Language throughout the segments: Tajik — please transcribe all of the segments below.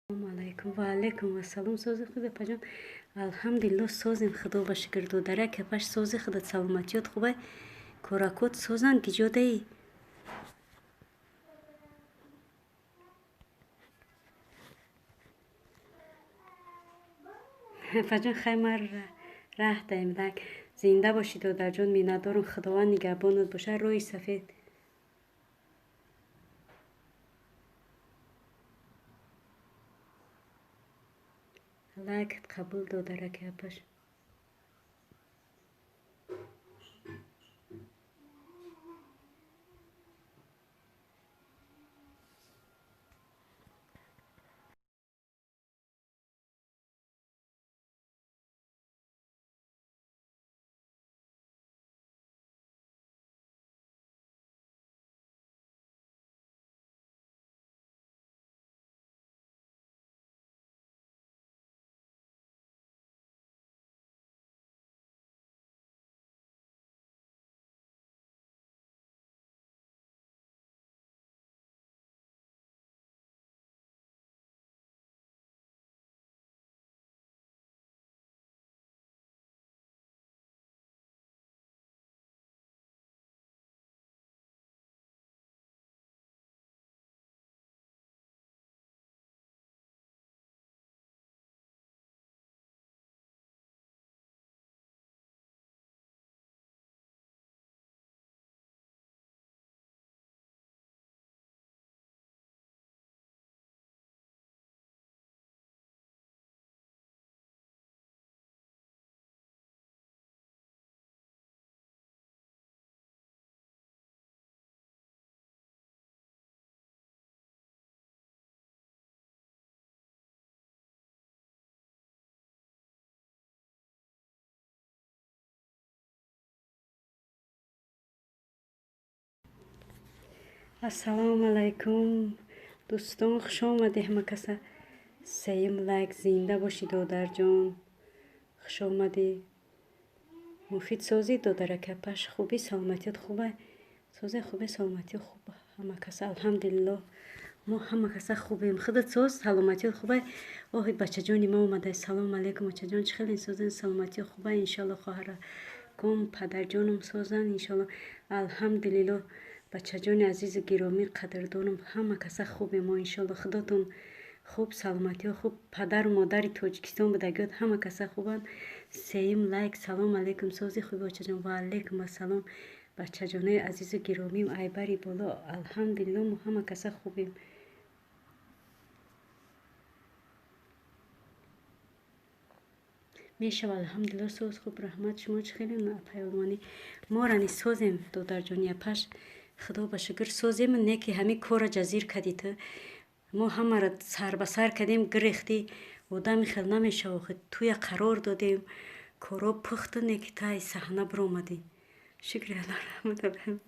Алайкум ва алайкум ассалом. Сози хуби, апаҷон? Алҳамдулилло, созем, худо ба шукр. Додарак, апаш, сози худат, саломатиёт хубай, коракот созанд, гиҷодаи? Апаҷон, хай, мар раҳ даем. Зинда бошӣ, додарҷон, миннатдорум, худованд нигаҳбонат бошад. Рӯи сафед. Лайкат қабул, додараки апаш. Ассалому алайкум, дӯстон, хуш омадед ҳама каса. Сеюм лайк. Зинда бошӣ, додарҷон, хуш омадӣ. Муфид, созӣ, додараки апаш? Хубӣ, саломатият хуба? Созе, хубе, саломатӣ хуб, ҳама каса, алҳамдулилло, мо ҳама каса хубем. Худат соз, саломатият хуба? Оҳи, бачаҷони ма омада. Салому алайкум, очаҷон, чӣ хелен, созен, саломатӣ хуба, иншалло. Хоҳараком, падарҷонам созанд, иншалло, алҳамдулилло. Бачаҷони азизу гиромӣ, қадрдонам, ҳама каса хубем мо, иншалло. Худотон хуб, саломатиҳо хуб, падару модари Тоҷикистон будагиёт ҳама каса хубанд. Сеюм лайк. Салому алайкум, сози, хуби, очаҷон? Ва алайкум ассалом, бачаҷонои азизу гиромим, айбари боло, алҳамдулилло, мо ҳама каса хубем. Мешава, алҳамдулилло, соз, хуб, раҳмат. Шумо чӣ хелен, апай Олмонӣ? Мора ни созем, додарҷони апаш, худо ба шукр, созем. Не ки ҳамин корра ҷазир кардӣ ту, мо ҳамаро сарбасар кардем, гирехтӣ. Одами хел намешава охи. Туя қарор додем, коро пухту, не ки тай саҳна биромадӣ. Шукри Алло, раҳмат.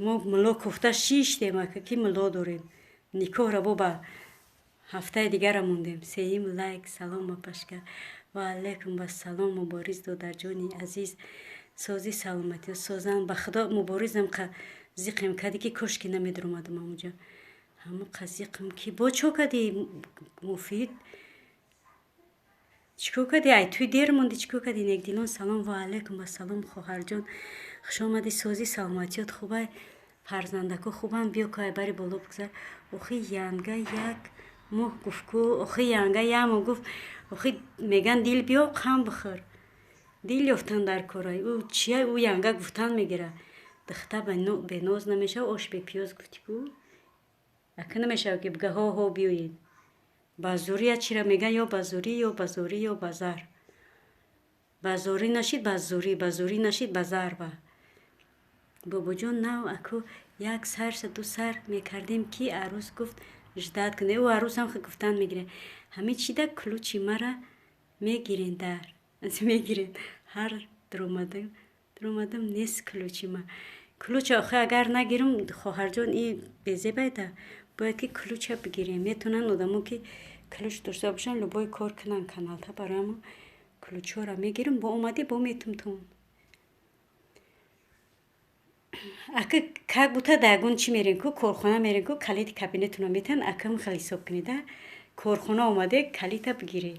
Мо муло кофта шиштем, ака, ки муло дорем. Никоҳра бо ба ҳафтаи дигара мондем. Сеюм лайк. Салом, апашка. Ва алайкум вассалом, Мубориз додарҷони азиз, созӣ, саломатӣ, созам. Ба худо, Муборизам, зиқем кади, ки кошки намедуромадам амуҷа. Ҳамо қазиқам ки бо чо кади, Муфид, чикор кади? Ай туй дер монди, чикор кади? Некдилон, салом. Ва алайкум вассалом, хоҳарҷон, хуш омадӣ. Созӣ, саломатиёт хубай, фарзандако хубанд? Биё ку, айбари боло бигзар. Охи, янга як моҳ гуфт ку, охи, янга як моҳ гуфт. Охи, меган, дил биё, қам бихӯр, дил ёфтан дар корай. Ӯ чия, ӯ янга гуфтан мегира. Духта беноз намешава, ош бепиёз гуфтӣ ку. Ака, намешава, ки бига ҳо ҳо биёед ба зӯрия. Чира меган, ё ба зӯрӣ, ё ба зорӣ, ё ба зар. Ба зорӣ нашид, ба зӯрӣ, ба зӯрӣ нашид, ба зарба. Бобоҷон, нав аку як сарса ду сар мекардем, ки арӯс гуфт ждать кунед. Ӯ арӯсам гуфтан мегирад. Ҳамин чида ключи мара мегирен, дар мегирен. Ҳар дуромадам, нест ключи ма. Ключа охи агар нагирам, хоҳарҷон, и безебайда. Бояд ки ключа бигирем. Метавонанд одамо, ки ключ дошта бошанд, любой кор кунанд каналта. Барои ключҳоро мегирам, бо омадӣ бо метумтун. Ака как будто дар ягон чӣ мерем ку, корхона мерем ку, калиди кабинетуна метиҳанд, акам хел ҳисоб кунеда. Корхона омаде, калита бигирӣ.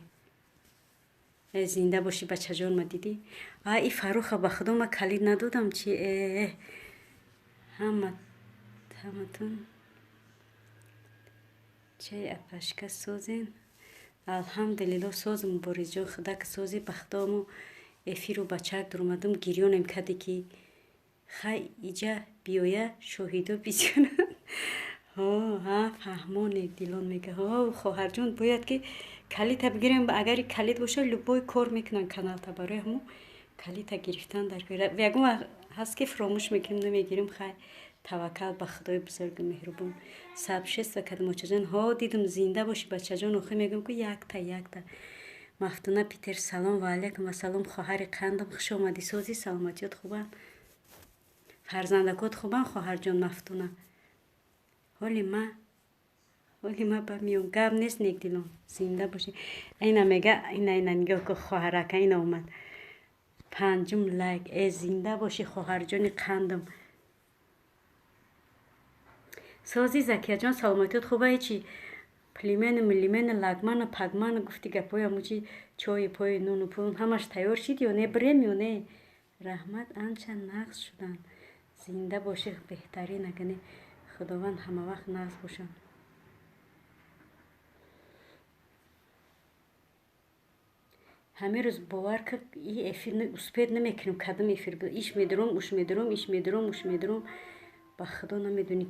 Зинда бошӣ, бачаҷон, ма дидӣ? А и Фарруха, ба худо, ма калид надодам чи? Э, ҳама ҳаматон чай, апашка, созен? Алҳамдулилло, созм, Муборизҷон, худака сози. Ба худо, эфиру бачак дуромадам, гирёнем каде ки хай иҷа биёя, шоҳидо бисёранд. Ҳа, фаҳмоне, Дилон мега. Ҳо, хоҳарҷон, бояд ки калита бигирем. Агари калид боша, любой кор мекунанд каналта. Барои ҳамо калита гирифтан дар ягон вақт ҳаст ки фуромӯш мекунем, намегирем. Хай, таваккал ба Худои бузургу меҳрубон. Сабшества кардам, очаҷон. Ҳо, дидум, зинда бошӣ, бачаҷон. Охи, мегӯям ку, якта якта. Мафтуна Питер, салом ва алайкум ассалом, хоҳари қандам, хуш омадӣ. Сози, саломатиёт хубанд, фарзандакот хубанд, хоҳарҷон Мафтуна? Ҳоли ма ба миён гап нест. Некдилон, зинда бошӣ. Ина мега, ина, ина, нигоҳ ку, хоҳарака, ина омад, панҷум лайк. Э, зинда бошӣ, хоҳарҷони қандам. Сози, Закияҷон, саломатиёт хуба? Ҳечи плимени, милимени, лагмана, пагмана гуфти гапҳои ҳамучи, чою пою, нуну пул ҳамаш тайёр шид ё не? Бирем ё не? Раҳмат, анча нағз шуданд. Зинда бошӣ, беҳтарин. Агане Худованд ҳамавақт нағз бошанд. Ҳамин рӯз, бовар ки, и эфир успеть намекунем. Кадом эфир буд? Иш медурум, уш медурум, иш медурум, уш медурум, ба худо, намедонӣ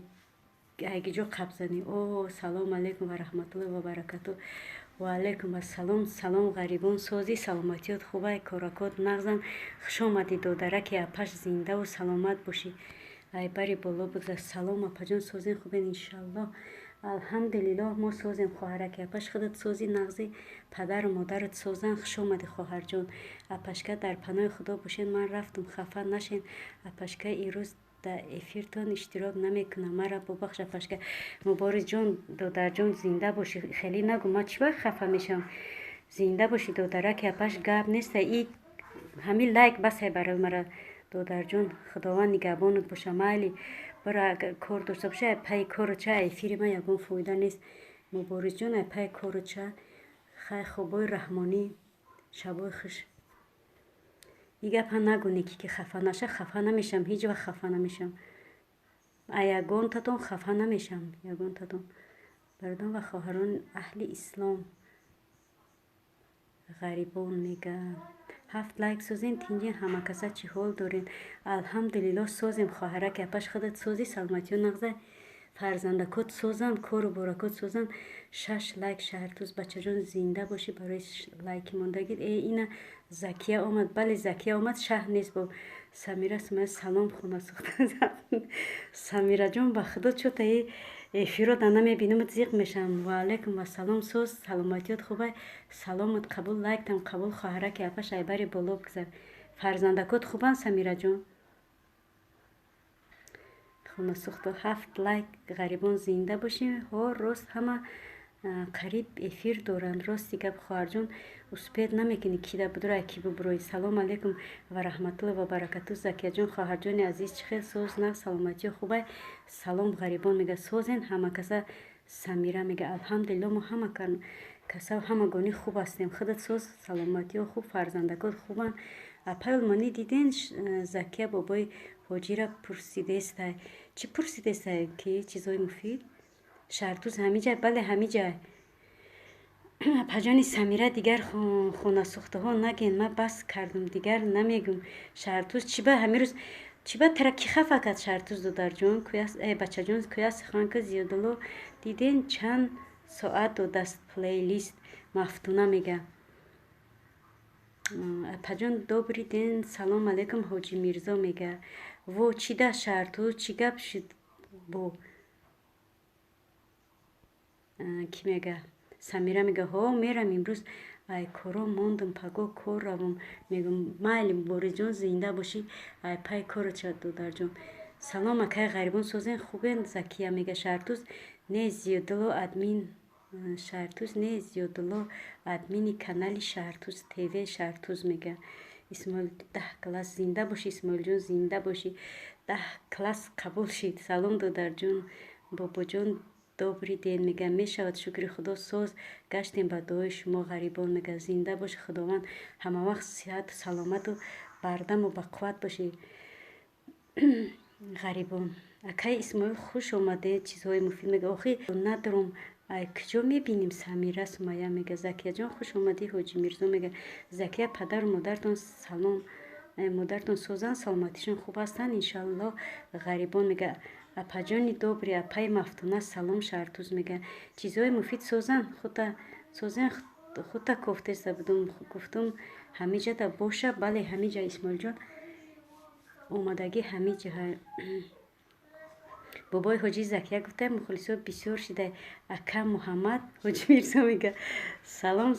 айгиҷо қаб занӣ. О, салому алайкум ва раҳматуллоҳи ва баракату. Ва алайкум ассалом. Салом, ғарибон, созӣ, саломатиёт хубай, коракот нағзанд? Хуш омадӣ, додараки апаш, зиндаву саломат бошӣ. Айбари боло бигзар. Салом, апаҷон, созен, хубен? Иншаллоҳ, алҳамдулиллоҳ, мо созем, хоҳараки апаш. Худат сози, нағзи, падару модарат созанд? Хуш омадӣ, хоҳарҷон. Апашка, дар паноҳи Худо бошед, ман рафтум, хафа нашед. Апашка, ирӯз дар эфиртон иштирок намекунам, маро бубахш, апашка. Муборизҷон, додарҷон, зинда бошӣ. Хеле нагӯ, ман чӣ вақт хафа мешавам? Зинда бошӣ, додараки апаш, гап неста. И ҳамин лайк басай барои мара, додарҷон. Худованд нигаҳбонат боша. Майли, бара, агар кор дошта боша, ай пайи кору ча, эфири ман ягон фоида нест. Муборизҷон, ай пайи кору ча. Хай, хобои раҳмонӣ, шабои хуш. И гапа нагӯ, ки хафа наша. Хафа намешавам, ҳеҷ вақт хафа намешавам, а ягонтатон хафа намешавам, ягонтатон. Бародарон ва хоҳарон аҳли ислом, ғарибон мега, ҳафт лайк. Созен, тинҷен, ҳамакаса чӣ ҳол дорен? Алҳамдулиллоҳ, созем, хоҳараки апаш. Худат созӣ, саломатиё нағза, фарзандакот созанд, кору боракот созанд? Шаш лайк. Шаҳртуз, бачаҷон, зинда бошӣ барои лайки мондагит. Э, ина Закия омад. Бале, Закия омад, шаҳр нест бо Самира. Сумая, салом, хона сӯхта. Самираҷон, ба худо, чӯта эфиро да намебинамат, зиқ мешавам. Ваалайкум ассалом, соз, саломатиёт хубай? Саломат қабул, лайктам қабул, хоҳараки апаш. Айбари боло бигзар. Фарзандакот хубанд, Самираҷон? Хонасӯхто, ҳафт лайк. Ғарибон, зинда бошем. Ҳо, рост, ҳама қариб эфир доранд. Рости гап, хоҳарҷон, успеть намекунӣ, кида будро, ки бубурӯй. Салому алайкум ва раҳматуллоҳи ва баракату, Закияҷон, хоҳарҷони азиз, чӣ хел, соз, нағз, саломатиё хубай? Салом, ғарибон мега, созен ҳамакаса? Самира мега, алҳамдулилло, мо ҳама каса ҳамагонӣ хуб ҳастем. Худат соз, саломатиё хуб, фарзандакот хубанд? Апай Олмонӣ, диден, Закия бобои ҳоҷира пурсидестай. Чӣ пурсидестай, ки чизои муфид? Шаҳртуз ҳамиҷай? Бале, ҳамиҷай. Апаҷони Самира, дигар хонасӯхтаҳо нагӯен, ман бас кардам, дигар намегӯм. Шаҳртуз, чӣ ба ҳамин рӯз, чӣ ба тара ки хафа кард? Шаҳртуз, додарҷон, э, бачаҷон, куяст ханка? Зиёдулло, диден, чанд соат додаст плейлист? Мафтуна мега. Апаҷон, добрый день, салом алейкум, Ҳоҷи Мирзо мега. Во, чӣ да, Шаҳртуз, чӣ гап шуд бо кӣ мега? Самира мега, ҳо, мерам, имрӯз ай коро мондам, паго кор равам. Мегӯм, майли, Борисҷон, зинда бошӣ, ай пай корот шавад, додарҷон. Салом, акай ғарибон, созен, хубен? Закия мега, Шаҳртуз не, Зиёдулло админ. Шаҳртуз не, Зиёдулло админи канали Шаҳртуз ТВ. Шаҳртуз мега, Исмоил 10 класс. Зинда бошӣ, Исмоилҷон, зинда бошӣ, 10 класс қабул шид. Салом, додарҷон, бобоҷон, добрый день мега. Мешавад, шукри Худо, соз гаштем ба дуои шумо. Ғарибон мега. Зинда бошӣ, Худованд ҳамавақт сиҳату саломату бардаму бақувват бошӣ. Ғарибон. Акай Исмоил, хуш омадед, чизҳои муфид мега. Охи, надорум, ай куҷо мебинем? Самира Сумая мега. Закияҷон, хуш омадӣ. Ҳоҷи Мирзо мега. Закия, падару модаратон салом, модаратон созанд, саломатишон хуб ҳастанд, иншаллоҳ. Ғарибон мега. Апаҷони добрый, апаи Мафтуна, салом, Шаҳртуз мега. Чизҳои муфид, созанд, хута созен, хута кофтеста будум, гуфтум, ҳамиҷада боша. Бале, ҳамиҷа, Исмоилҷон, омадагӣ ҳамиҷа. Бобои ҳоҷи Закия гуфта, мухлисо бисёр шида. Ака Муҳаммад Ҳоҷи Мирзо мега. Салом,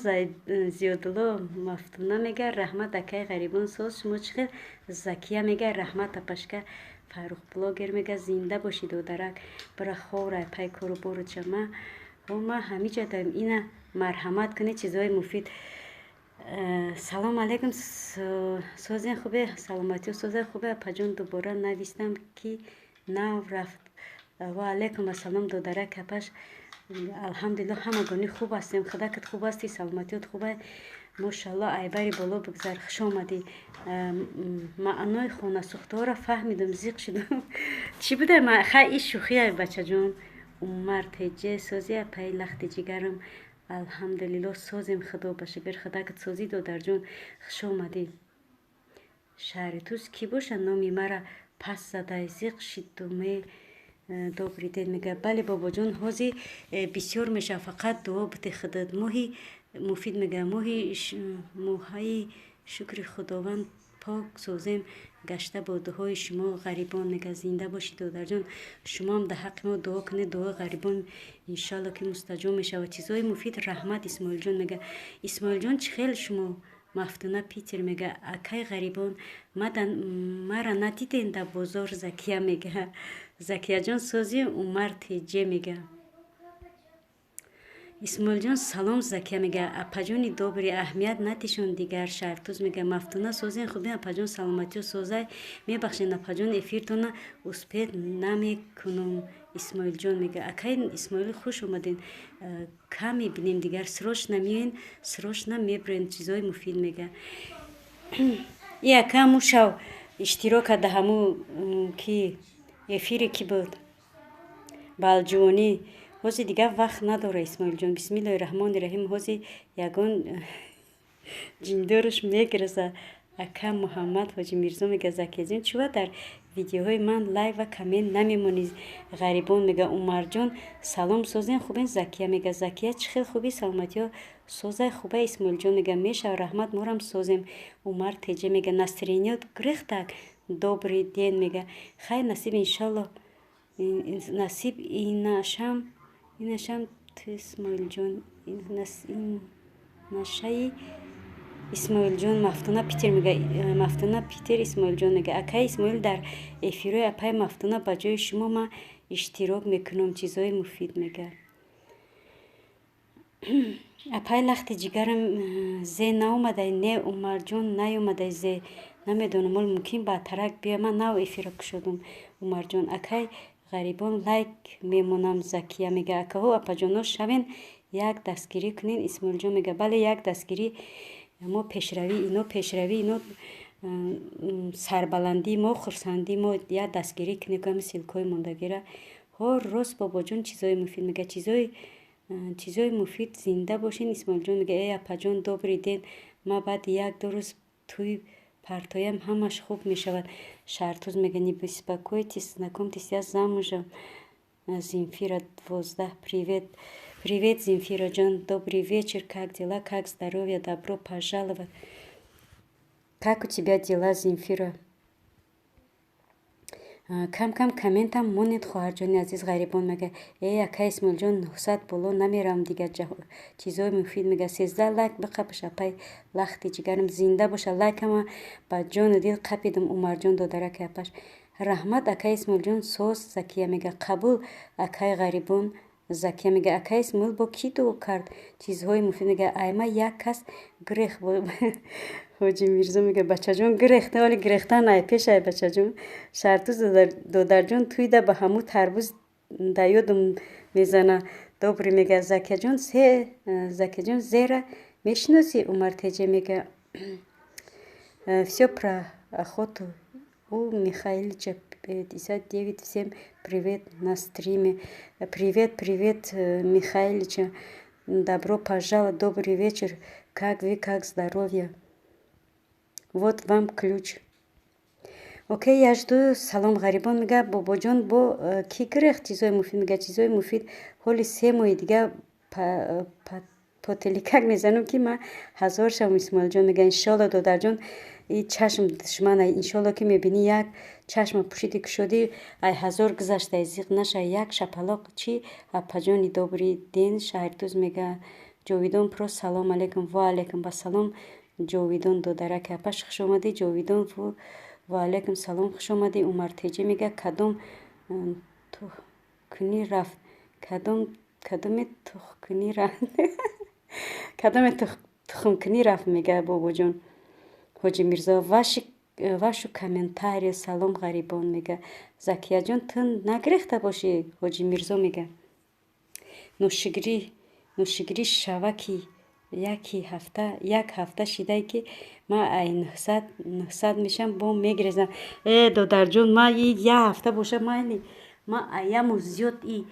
Зиёдулло. Мафтуна мега. Раҳмат, акаи Ғарибон, соз, шумо чӣ хел? Закия мега. Раҳмат, апашка. Фаррух блогер мега. Зинда бошӣ, додарак. Бира, ховрай, пай кору бору чама ма ҳамиҷа даем. Ина, марҳамат кунед, чизҳои муфид. Салом алейкум, созен, хубе, саломатиё созе, хубе, апаҷон. Дубора навистам, ки нав рафт. Ва алейкум ассалом, додарак, апаш. Алҳамдулилло, ҳамагонӣ хуб ҳастем. Худакат хуб ҳастӣ, саломатиёт хуба, мошалло. Айбари боло бигзар, хуш омадӣ. Маънои хонасӯхтаҳоро фаҳмидум, зиқ шудум. Чӣ буда? Хай, иш шӯхия, бачаҷон. Умар теҷе, сози, апаи лахти ҷигарам? Алҳамдулилло, созем, Худо ба шукр. Худакат созӣ, додарҷон, хуш омадӣ. Шаҳри Туз кӣ боша, номи мара пас задай, зиқ шидуме. Добрый день мега. Бале, бобоҷон, ҳози бисёр мешава, фақат дуо бите худат. Моҳи муфид мега. Моҳи моҳаи шукри Худованд пок созем гашта бо дуои шумо. Ғарибон мега. Зинда бошӣ, додарҷон, шумоам дар ҳаққи мо дуо кунед. Дуои ғарибон, иншалло, ки мустаҷоб мешавад. Чизҳои муфид, раҳмат. Исмоилҷон мега. Исмоилҷон, чӣ хел шумо? Мафтуна Питер мега. Акай Ғарибон, мара надиден дар бозор? Закия мега. Закияҷон, сози? Умар теҷе мега. Исмоилҷон, салом. Закия мега. Апаҷони добрый, аҳамият натишон дигар. Шаҳртуз мега. Мафтуна, созен, хубе, апаҷон, саломатиё созай. Мебахшед, апаҷон, эфиртона успеть намекунум. Исмоилҷон мега. Акай Исмоил, хуш омаден. Кам мебинем дигар, срочно меоен, срочно мебурен. Чизҳои муфид мега. И ака мушав иштирок карда, ҳаму ки эфире ки буд балҷувонӣ. Ҳози дигар вақт надора, Исмоилҷон. Бисмиллоҳи раҳмони раҳим, ҳози ягон ҷиндораш мегираса. Ака Муҳаммад Ҳоҷи Мирзо мега. Закияҷон, чува дар видеоҳои ман лайк ва коммент намемонӣ? Ғарибон мега. Умарҷон, салом, созен, хубен? Закия мега. Закия, чӣ хел, хубӣ, саломатиё созай, хуба? Исмоилҷон мега. Мешава, раҳмат, морам созем. Умар теҷе мега. Настроение ёт гирехтак. Добрый день мега. Хай, насиб, иншалло, насиб. Инашам ту, Исмоилҷон, инашаи Исмоилҷон. Мафтуна Питер мега. Мафтуна Питер. Исмоилҷон мега. Акай Исмоил, дар эфирҳои апаи Мафтуна ба ҷои шумо ман иштирок мекунам. Чизҳои муфид мега. Апаи лахти ҷигарам, зе наомадай? Не, Умарҷон, наёмадай зе, намедонам, ол мумкин баъдтарак биёя. Ман нав эфира кушодум, Умарҷон. Акай Ғарибон, лайк мемонам. Закия мега. Акаҳо, апаҷоно, шавен, як дастгирӣ кунен. Исмоилҷон мега. Бале, як дастгирӣ мо пешравӣ ино, пешравӣ ино сарбаландии мо, хурсандии мо. Як дастгирӣ кунем, ҳами ссылка ҳои мондагира. Ҳо, рост, бобоҷон, чизҳои муфид мега. Чизҳои муфид, зинда бошен. Исмоилҷон мега. Эй, апаҷон, добрый день. Ма баъди як-ду рӯз тӯй партоям, ҳамаш хуб мешавад. Шаҳртуз мега. Не беспокойтесь, знакомьтесь, я замужем. Земфира 12, привет, привет, Земфираҷон, добрый вечер, как дела, как здоровье? Добро пожаловать. Как у тебя дела, Земфира? Кам кам комментам монед, хоҳарҷони азиз. Ғарибон мега. Эй, акай Исмоилҷон, 900 боло намеравам дигар. Чизҳои муфид мега. 13 лайк биқапаш, апай лахти ҷигарам, зинда боша. Лайкама ба ҷону дил қапидум. Умарҷон, додараки апаш, раҳмат. Акай Исмоилҷон, соз. Закия мега. Қабул, акай Ғарибон. Закия мега. Акай Исмоил бо кӣ дуо кард? Чизҳои муфид мега. Айма як кас грех. Ҳоҷи Мирзо мега: бачаҷон, гирехта, вале гирехтан ай пеш ай, бачаҷон. Шартуз додарҷон, туйда ба ҳаму тарбуз да ёдум мезана. Добрый мега. Закияҷон, се Закияҷон, зера мешиносӣ? Умар Теҷе мега: всё про охоту у Михайлича 59. Всем привет на стриме. Привет, привет, Михайлича, добро пожаловать. Добрый вечер, как вы, как здоровье? Вот вам ключ. Окей, я жду. Салом, ғарибон мега. Бобоҷон, бо кӣ гирехт? Чизои муфид мега. Чизои муфид ҳоли 3 моҳи дига потеликак мезанам, ки ман 1000 шавам. Исмоилҷон мега: иншолло, додарҷон, и чашм душмана, иншолло, ки мебинӣ, як чашма пӯшиди, кушодӣ, ай 1000 гузаштай, зиқ наша. Як шапалоқ чӣ, апаҷони? Добрый день, Шаҳртуз мега. Ҷовидон про, салом алейкум. Ва алейкум басалом, Ҷовидон додараки апаш, хуш омадӣ. Ҷовидон, ва алейкум салом, хуш омадӣ. Умар Теҷӣ мега: кадом тухкунӣ рафт, кадом, кадоме тухкунӣ рафт, кадоме тухмкунӣ рафт мега. Бобоҷон. Ҳоҷи Мирзо: вашу комментарию. Салом, ғарибон мега. Закияҷон, ту нагирехта бошӣ? Ҳоҷи Мирзо мега: ношукрӣ, ношукрӣ шава, ки яки ҳафта, як ҳафта шидае, ки ман ай 900, 900 мешам, бо мегирезам. Э, додарҷон, ман и як ҳафта боша, майли, ман аяму зиёд и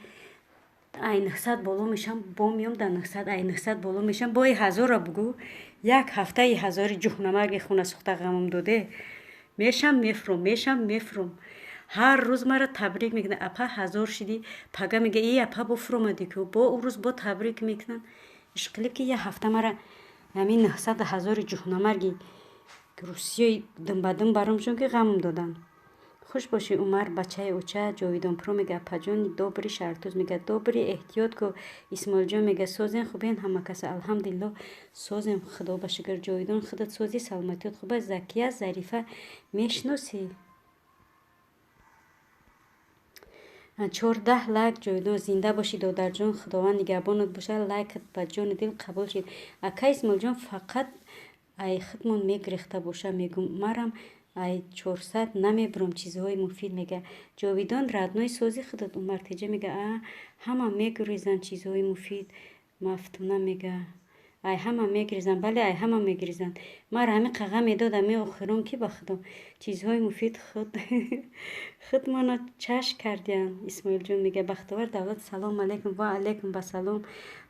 ай 900 боло мешам, бо меём дар 900, ай 900 боло мешам, бо и 1000-ро бугӯ. Як ҳафтаи 1000-и ҷуҳнамарги хунасӯхта ғамам доде. Мешам, мефуром, мешам, мефуром. Ҳар рӯз маро табрик мекунад: апа, 1000 шидӣ. Пага мега: и апа, бо фуромадӣ ку. Бо ӯ рӯз бо табрик мекунанд. Ишқилиб, ки як ҳафта мара ҳамин 900 1000-и ҷуҳнамарги русиёи думбадум баром шон, ки ғамм доданд. Хуш бошӣ, Умар, бачаи оча. Ҷовидонпуро мега: апаҷони добрый. Шаҳртуз мега: добрый, эҳтиёт ку. Исмоилҷон мега: созем, хубен ҳама каса? Алҳамдулилло, созем, худо ба шукр. Ҷовидон, худат созӣ, саломатиёт хуб аст? Закия Зарифа мешиносӣ? 14 лайк. Ҷовидон, зинда бошӣ, додарҷон, худованд нигаҳбонат бошад. Лайкат ба ҷони дил қабул шид. Ака Исмоилҷон, фақат ай худмон мегирехта боша, мегум, марам ай 400 намебурам. Чизҳои муфид мега. Ҷовидон, родной, сози худат? Умар Теҷа мега: а ҳама мегурезанд. Чизҳои муфид. Мафтуна мега: ай ҳама мегирезанд. Бале, ай ҳама мегирезанд. Мара ҳамин қағам медод, ами охирон, ки ба худо, чизҳои муфид худ худмона чашм кардиянд. Исмоилҷон мега: Бахтовар Давлат, салом алейкум. Ва алейкум басалом,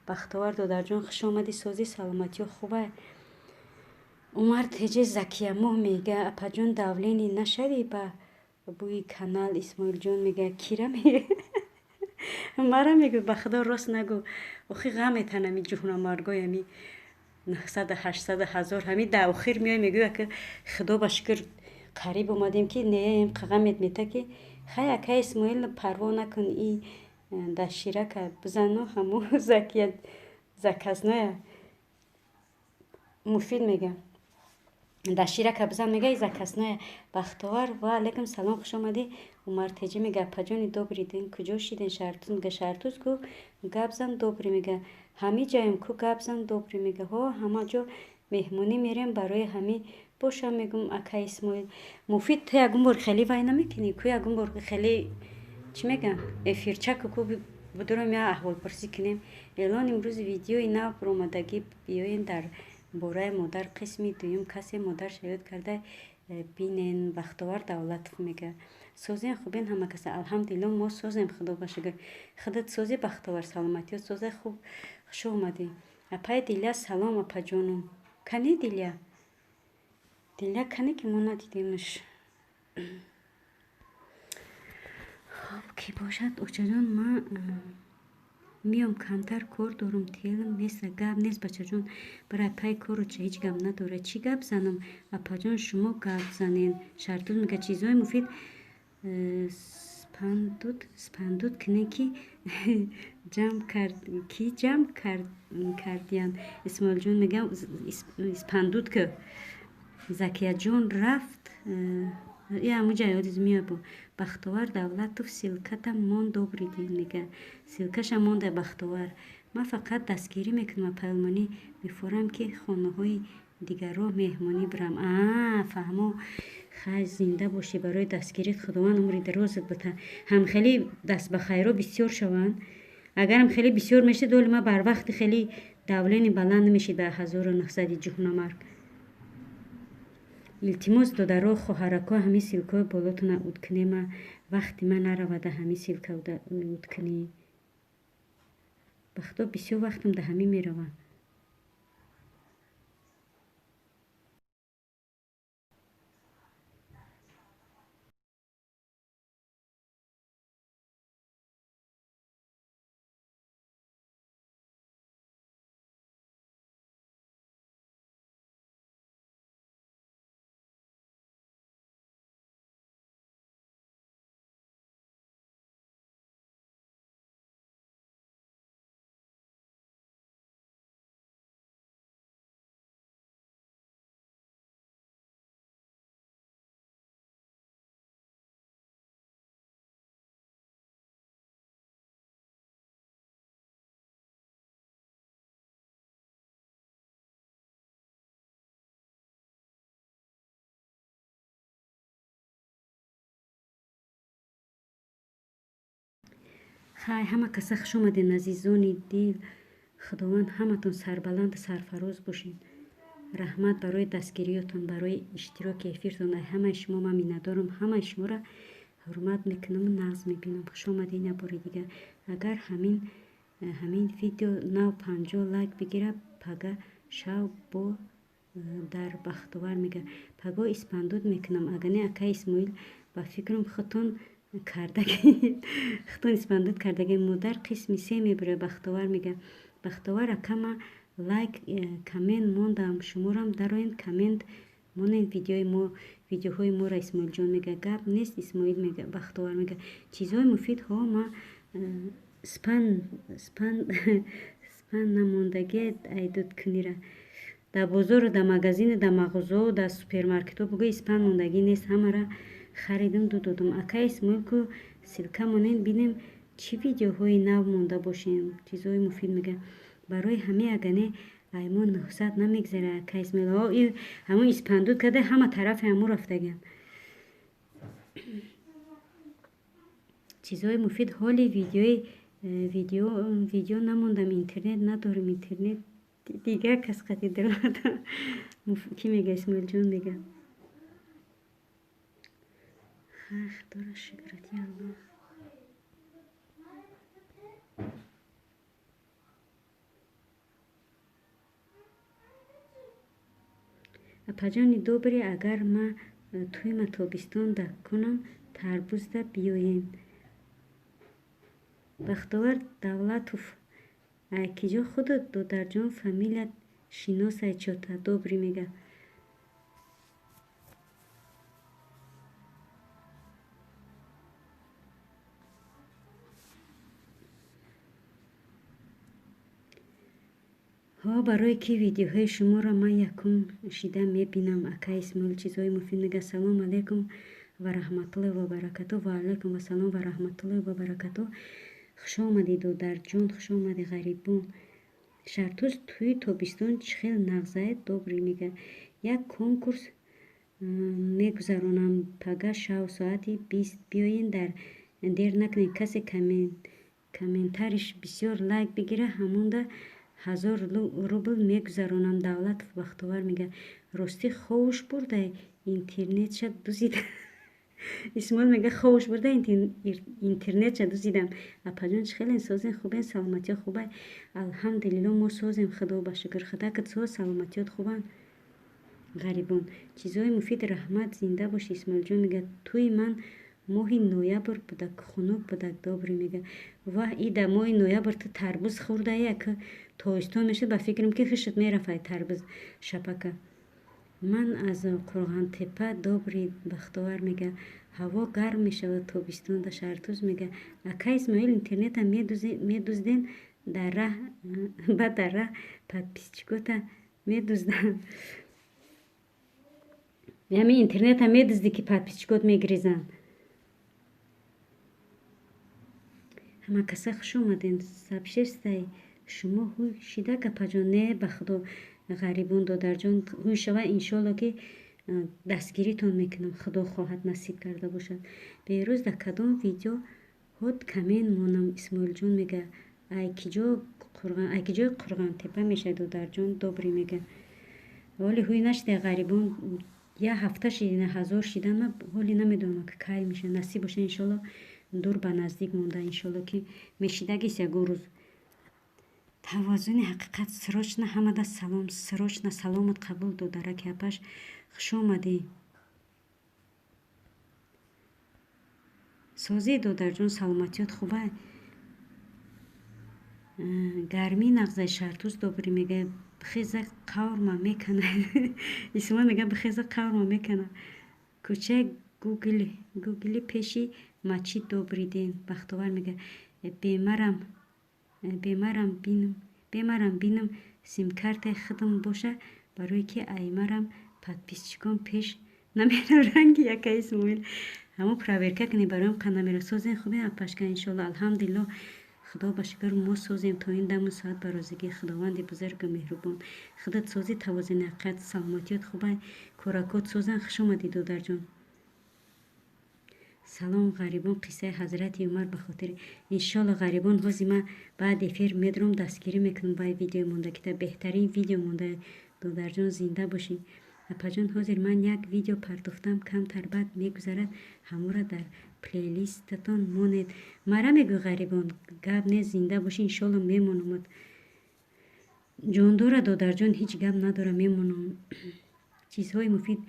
Бахтовар додарҷон, хуш омадӣ. Созӣ, саломатиё хуба? Умар Теҷе. Закиямоҳ мега: апаҷон, давление нашавӣ ба бӯи канал. Исмоилҷон мега: кира мара мегӯ? Ба худо, рост нагӯ, охи ғам метан ами ҷуҳнамаргои ами 900, 800, 1000. Ҳами дар охир меои, мегӯй: ака, худо ба шукр, қариб омадем, ки неем, қағамет мета, ки хай, ака Исмоил, парво накун, и даширака бизану ҳаму Закия заказная муфид мега, даширака бизан, мега, и заказная. Бахтовар, ва алейкум салом, хуш омадӣ. Умар Теҷӣ мега: апаҷони, добрый день, куҷо шиден? Шаҳртуз мега: Шаҳртуз ку, гап зан. Добрый мега. Ҳами ҷаем ку, гап зан. Добрый мега. Ҳо, ҳама ҷо меҳмонӣ мерем, барои ҳами бошам, мегум. Ака Исмоил муфид, ту ягон бор хеле вай намекунӣ ку, ягон бор хеле, чӣ мегӯям, эфирчаку ку, будурам, я аҳволпурсӣ кунем. Эълон: имрӯз видеои нав баромадагӣ, биёен, дар бораи модар, қисми дуюм. Касе модар шаёд карда, бинен. Бахтовар Давлатов мега: созем, хубен ҳама каса? Алҳамдулилло, мо созем, худо ба шукр. Худат созӣ, Бахтовар, саломатиёт соза? Хуб, хуш омадӣ. Апаи Дилия, салом, апаҷонум. Кани Дилия? Дилия кани, ки мо надидемш? Хоб, кӣ бошад? Очаҷон, ман миём, камтар кор дорум, телам нест. Гап нест, бачаҷон, барои пай кору ча ҳеҷ гап надорад. Чӣ гап занам, апаҷон, шумо гап занен. Шартуз мега: чизҳои муфид, спандуд, спандуд кунем, ки ҷамъ кард, ки ҷамъ кардиянд. Исмоилҷон мегам: спандуд ку. Закияҷон рафт, и ҳамуҷа ёдиз меёбу. Бахтовар Давлатов, ссылката мон. Добрый день мега. Ссылкаша монда, Бахтовар. Ман фақат дастгирӣ мекунам, апайлмонӣ. Мефорам, ки хонаҳои Дигарро меҳмонӣ бирам. Фаҳмо, хай, зинда бошӣ, барои дастгирит Худованд умри дарозат бита. Ҳам хеле даст ба хайро бисёр шаванд. Агарам хеле бисёр мешид, оли ма барвақти хеле давлени баланд намешид ба 1900 ҷуҳнамарг. Илтимос, додаро, хоҳарако, ҳамин ссылкаҳои болотона уткунема, вақти ман наравада ҳамин ссылка уткунӣ. Ба худо, бисёр вақтам да ҳамин мерава. Хай, ҳама каса хуш омаден, азизони дил. Худованд ҳаматон сарбаланду сарфароз бошед. Раҳмат барои дастгириётон, барои иштироки эфиртон. Ай ҳамаи шумо ман миннатдорам, ҳамаи шуморо ҳурмат мекунаму нағз мебинам. Хуш омадед як бори дигар. Агар ҳамин видео нав 50 лайк бигирад, пага шав бо дар Бахтовар мега. Паго испандуд мекунам. Агар не, акай Исмоил, ба фикрам, худтон кардаги, худтон испандуд кардаги. Модар қисми се мебурад, Бахтовар мега. Бахтовар акама лайк, коммент мондам, шуморам дароен, коммент монен видеои мо, видеоҳои моро. Исмоилҷон мега, гап нест, Исмоил мега, Бахтовар мега. Чизҳои муфид ҳо ма спан спан спан намондагӣ айдудкунира. Дар бозору, дар магазину, дар мағозао, дар супермаркетҳо бугӯ, испан мондагӣ нест, ҳамара харидум, ду додум. Акай Исмоил ку ссылка монен, бинем чӣ видеоҳои нав монда бошем. Чизҳои муфид мега. Барои ҳамин агане ай мо 900 намегзара, акай Исмоил. Ҳамон испандуд карда, ҳама тарафи ҳамо рафтагиам. Чизҳои муфид ҳоли видеои видео намондам, интернет надорем, интернет дигар кас қати даромада. Кӣ мега? Исмоилҷон мега. Хай, худоро шукрат, я Аллоҳ. Апаҷони добрый, агар ма тӯйма тобистонда кунам, тарбузда биёен. Бахтовар Давлатов киҷо худо, додарҷон, фамилия шиносай чота добрый мега. Ҳо, барое ки видеоҳои шуморо ман якум шида мебинам, акай Исмоил, чизҳои муфид мега. Салому алайкум ва раҳматуллоҳи ва баракатуҳ. Ва алайкум ассалом ва раҳматуллоҳи ва баракатуҳ. Хуш омадӣ, додарҷон, хуш омадӣ, ғарибон. Шартуз тӯи тобистон чӣ хел нағзае, добрый мега. Як конкурс мегузаронам пага шав соати 20, биёен, дар дер накунед. Касе комментариш бисёр лайк бигира, ҳамонда 1000 рубл мегузаронам. Давлатов Бахтовар мега. Ростӣ, ховуш бурда, интернетша дузида. Исмоил мега, ховуш бурда, интернетша дузидам. Апаҷон, чӣ хелен, созен, хубен, саломатиё хубай? Алҳамдулилло, мо созем, худо ба шукр. Худакат соз, саломатиёт хубанд, ғарибон. Чизҳои муфид, раҳмат, зинда бошӣ, Исмоилҷон мега. Тӯи ман моҳи ноябр будак, хунук будак, добрый мега. Ваҳ, и да моҳи ноябр ту тарбуз хӯрдая, ки тобистон мешуд, ба фикрам, ки хушат мерафт тарбуз шапака. Ман аз Қурғонтепа, добрый, Бахтовар мега. Ҳаво гарм мешавад тобистонда, Шаҳртуз мега. Акай Исмоил, интернета медузден, дар раҳ, баъд дар раҳ подписчикота медузданд. Ҳамин интернета медуздӣ, ки подписчикот мегирезанд. Ҳама каса хуш омадем. Сабшестай шумо ҳуй шида, гапаҷон? Не, ба худо, Ғарибон додарҷон ҳуй шава, иншолло ки дастгиритон мекунам, худо хоҳад насиб карда бошад. Берӯз дар кадом видео ҳод камен монам Исмоилҷон мега. Ай киҷои Қурғонтепа мешавад додарҷон добрый мега. Ҳоли ҳуй нашида ғарибон, як ҳафта шидина 1000 шидан, ман ҳоли намедонам ки кай меша. Насиб боша иншолло, дур ба наздик монда иншолло ки мешидагист ягон рӯз. Тавозуни ҳақиқат срочно ҳамада салом, срочно саломат қабул додараки апаш, хуш омадӣ. Созӣ додарҷон, саломатиёт хуба? Гармӣ нағзай шартуз добрый мега. Бихеза қаврма мекана. Исмоил мега бихеза қаврма мекана. Кӯчаи Гугли пеши мачид добрый день. Бахтовар мега бемарам бинам симкартаи худам боша, барое ки аймарам подписчикон пеш намерам ранги яка Исмоил. Ҳамон проверка кунед бароям қа намера. Созем хубе апашка иншолло, алҳамдулилло, худо ба шукр мо созем то ин даму соат ба розигии Худованди бузургу меҳрубон. Худат созӣ тавозуни ҳақиқат, саломатиёт хубай, коракот созан. Хуш омадӣ додарҷон. Салом ғарибон, қиссаи ҳазрати Умар ба хотири иншолло ғарибон. Ҳози ман баъд эфир медурам, дастгирӣ мекунам баи видеои мондагита, беҳтарин видео монда додарҷон, зинда бошӣ. Апаҷон, ҳозир ман як видео партофтам, камтар баъд мегузарад, ҳамора дар плейлистатон монед. Мара мегӯй ғарибон, гап не, зинда бошӣ, иншолло мемонамад. Ҷондора додарҷон, ҳеҷ гап надора, мемонам. Чизҳои муфид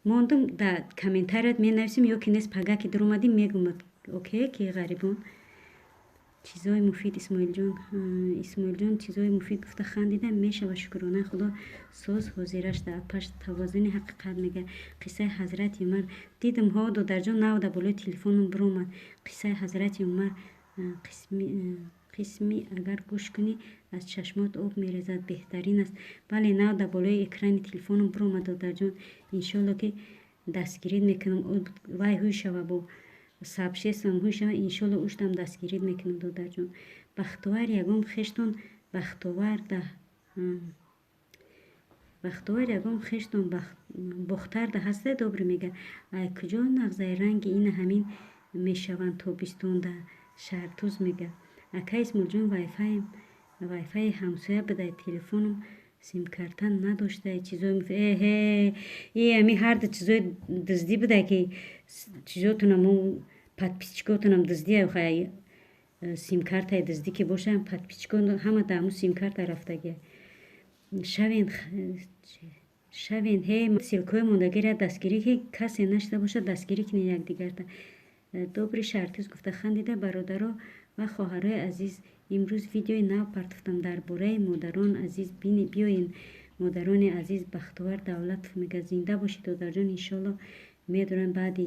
мондум дар комментарият менависем ё ки нест, пага ки дуромадим мегӯмад. Окей ки ғарибон. Чизҳои муфид Исмоилҷон, Исмоилҷон чизҳои муфид гуфта хандида мешава, шукронаи Худо соз ҳозирашда. Апаш тавозуни ҳақиқат мега. Қиссаи ҳазрати Умар дидам ҳо додарҷон, нав дар болои телефонам биромад. Қиссаи ҳазрати Умар қисми агар гӯш кунӣ аз чашмот об мерезад, беҳтарин аст. Бале, нав дар болои экрани телефонам биромад додарҷон, иншолло ки дастгирит мекунам. Вай ҳуй шава бо сабшесам ҳуй шава, иншолло уштам дастгирит мекунам додарҷон. Бахтовар ягон хештон бахтовар да Бахтовар ягон хештон бохтарда ҳаста добрый мега. Ай куҷо нағзаи ранги ина ҳамин мешаванд тобистонда шартуз мега. Ака Исмоилҷон, вайфаи ҳамсоя бидай, телефонам симкарта надоштай. Чизои эҳе и ами ҳарду чизои дуздӣ бидай ки чизотунам подписчикотунам дуздия, хай симкартаи дуздӣ ки бошам, подписчикон ҳама дар ҳамун симкарта рафтагия. Шавен шавен ҳе ссылкаҳои мондагиро дастгирӣ ки касе нашида бошад, дастгирӣ кунед якдигарта. Добрый шартиз гуфта хандида. Бародаро ва хоҳарои азиз, имрӯз видеои нав партофтам дар бораи модарон азиз. Биёен модарони азиз. Бахтовар Давлатов мега зинда бошед додарҷон, иншолло медорам баъди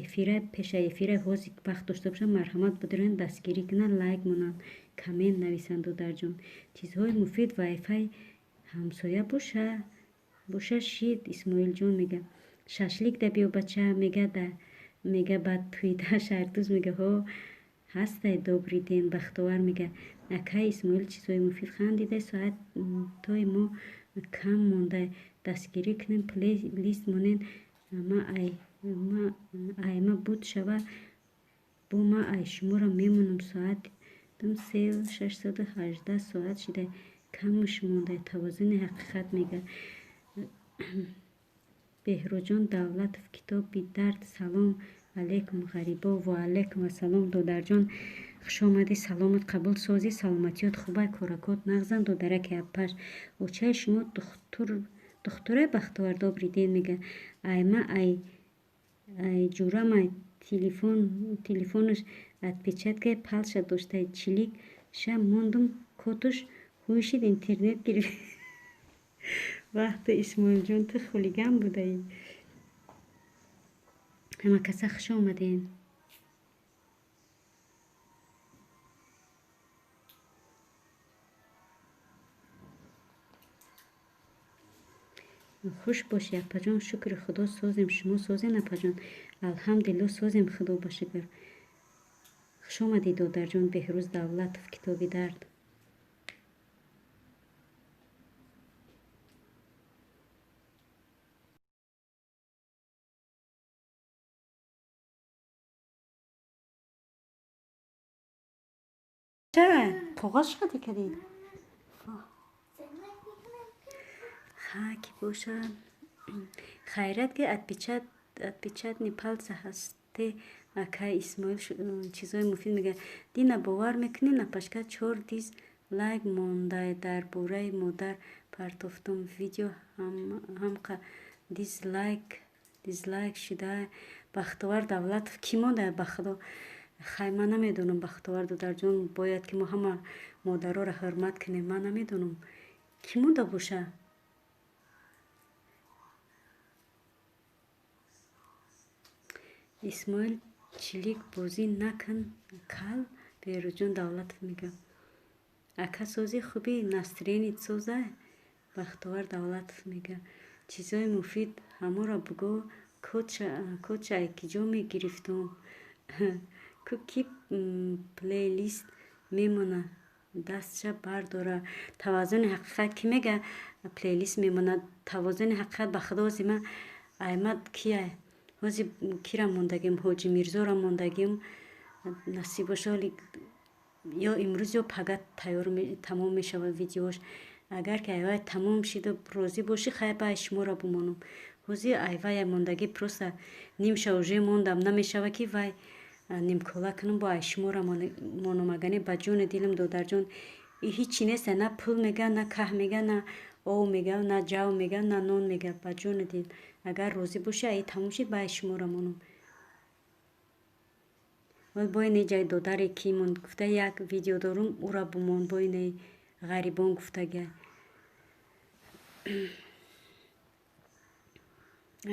эфира, пеша эфира ҳозир вақт дошта бошам, марҳамат бидорен дастгирӣ кунанд, лайк монанд, коммент нависанд додарҷон. Чизҳои муфид вайфай ҳамсоя боша боша шид Исмоилҷон мега. Шашлик да биё бача мега, да мега баъд туида шартуз мега. Ҳо ҳастай добрый день. Бахтовар мега акай Исмоил чизҳои муфид хандида. Соат тои мо кам монда, дастгирӣ кунем, плейлист монен. Ма айма буд шава бо ма ай шуморо мемонам. Соатам 3:618 соат шида, камуш монда. Тавозуни ҳақиқат мега. Беҳрӯҷон Давлатов китоби дард. Салом алейкум ғарибо. Ва алейкум ассалом додарҷон, хушомадӣ, саломат қабул, созӣ, саломатиёт хубай, коракот нағзан додараки апаш. Очаи шумо духтуре Бахтовар добрый день мега. Айма ай ҷурамай телефонаш отпечаткаи палша доштай, чилик ша мондум, котуш ҳуйшид, интернет гирифт. Вақти Исмоилҷон ту хулиган будаӣ. Ҳама каса хуш омадем. Хуш бошӣ апаҷон, шукри Худо созем. Шумо созем апаҷон? Алҳамдулилло созем, Худо ба шукр. Хуш омадӣ додарҷон. Беҳрӯз Давлатов китоби дард. Чара? Коғаз шади кади? Ха, ки бошад. Хайрат ки отпечатни пальца ҳасте, акай Исмоил, чизои муфид мегӯяд. Дина бовар мекунӣ, напашка чор дизлайк мондай, дар бораи модар партофтум видео, ҳамқа дизлайк шуда. Бахтовар Давлатов, кӣ монда, ба худо? Хай, ман намедонам, Бахтовар додарҷон, бояд ки мо ҳама модароро ҳурмат кунем. Ман намедонам, кӣ монда боша. Исмоил, чилик бозӣ накун, кал. Беҳрӯзҷон Давлатов мегӯяд. Ака, сози, хубӣ, настроение соза. Бахтовар Давлатов мегӯяд. Чизои муфид ҳаморо бугӯ. Кодша ай киҷо мегирифтум? Ку ки плейлист мемона, дастша бардора. Таваззуни ҳақиқат, кӣ мега плейлист мемонад? Тавозуни ҳақиқат, ба худо, ҳози ма аймад кия, ҳози кира мондагим, Ҳоҷи Мирзоро мондагим. Насиб боша, ҳоли ё имрӯз, ё пага тайёр тамом мешавад видеош. Агар ки айвай тамом шиду розӣ бошӣ, хай, бай шуморо бимонам. Ҳози айвая мондагӣ, просто нимша уже мондам, намешава ки вай нимкола кунам, бо ай шуморо монам. Агане ба ҷони дилам, додарҷон, ҳичи неста, на пул мега, на каҳ мега, на ов мега, на ҷав мега, на нон мега. Ба ҷони дил, агар розӣ бошӣ, аи тамом шид, бай шуморо монам. Бо ине ҷай додаре ки монд гуфта, як видео дорум, ӯра бимон, бо ине ғарибон гуфтага.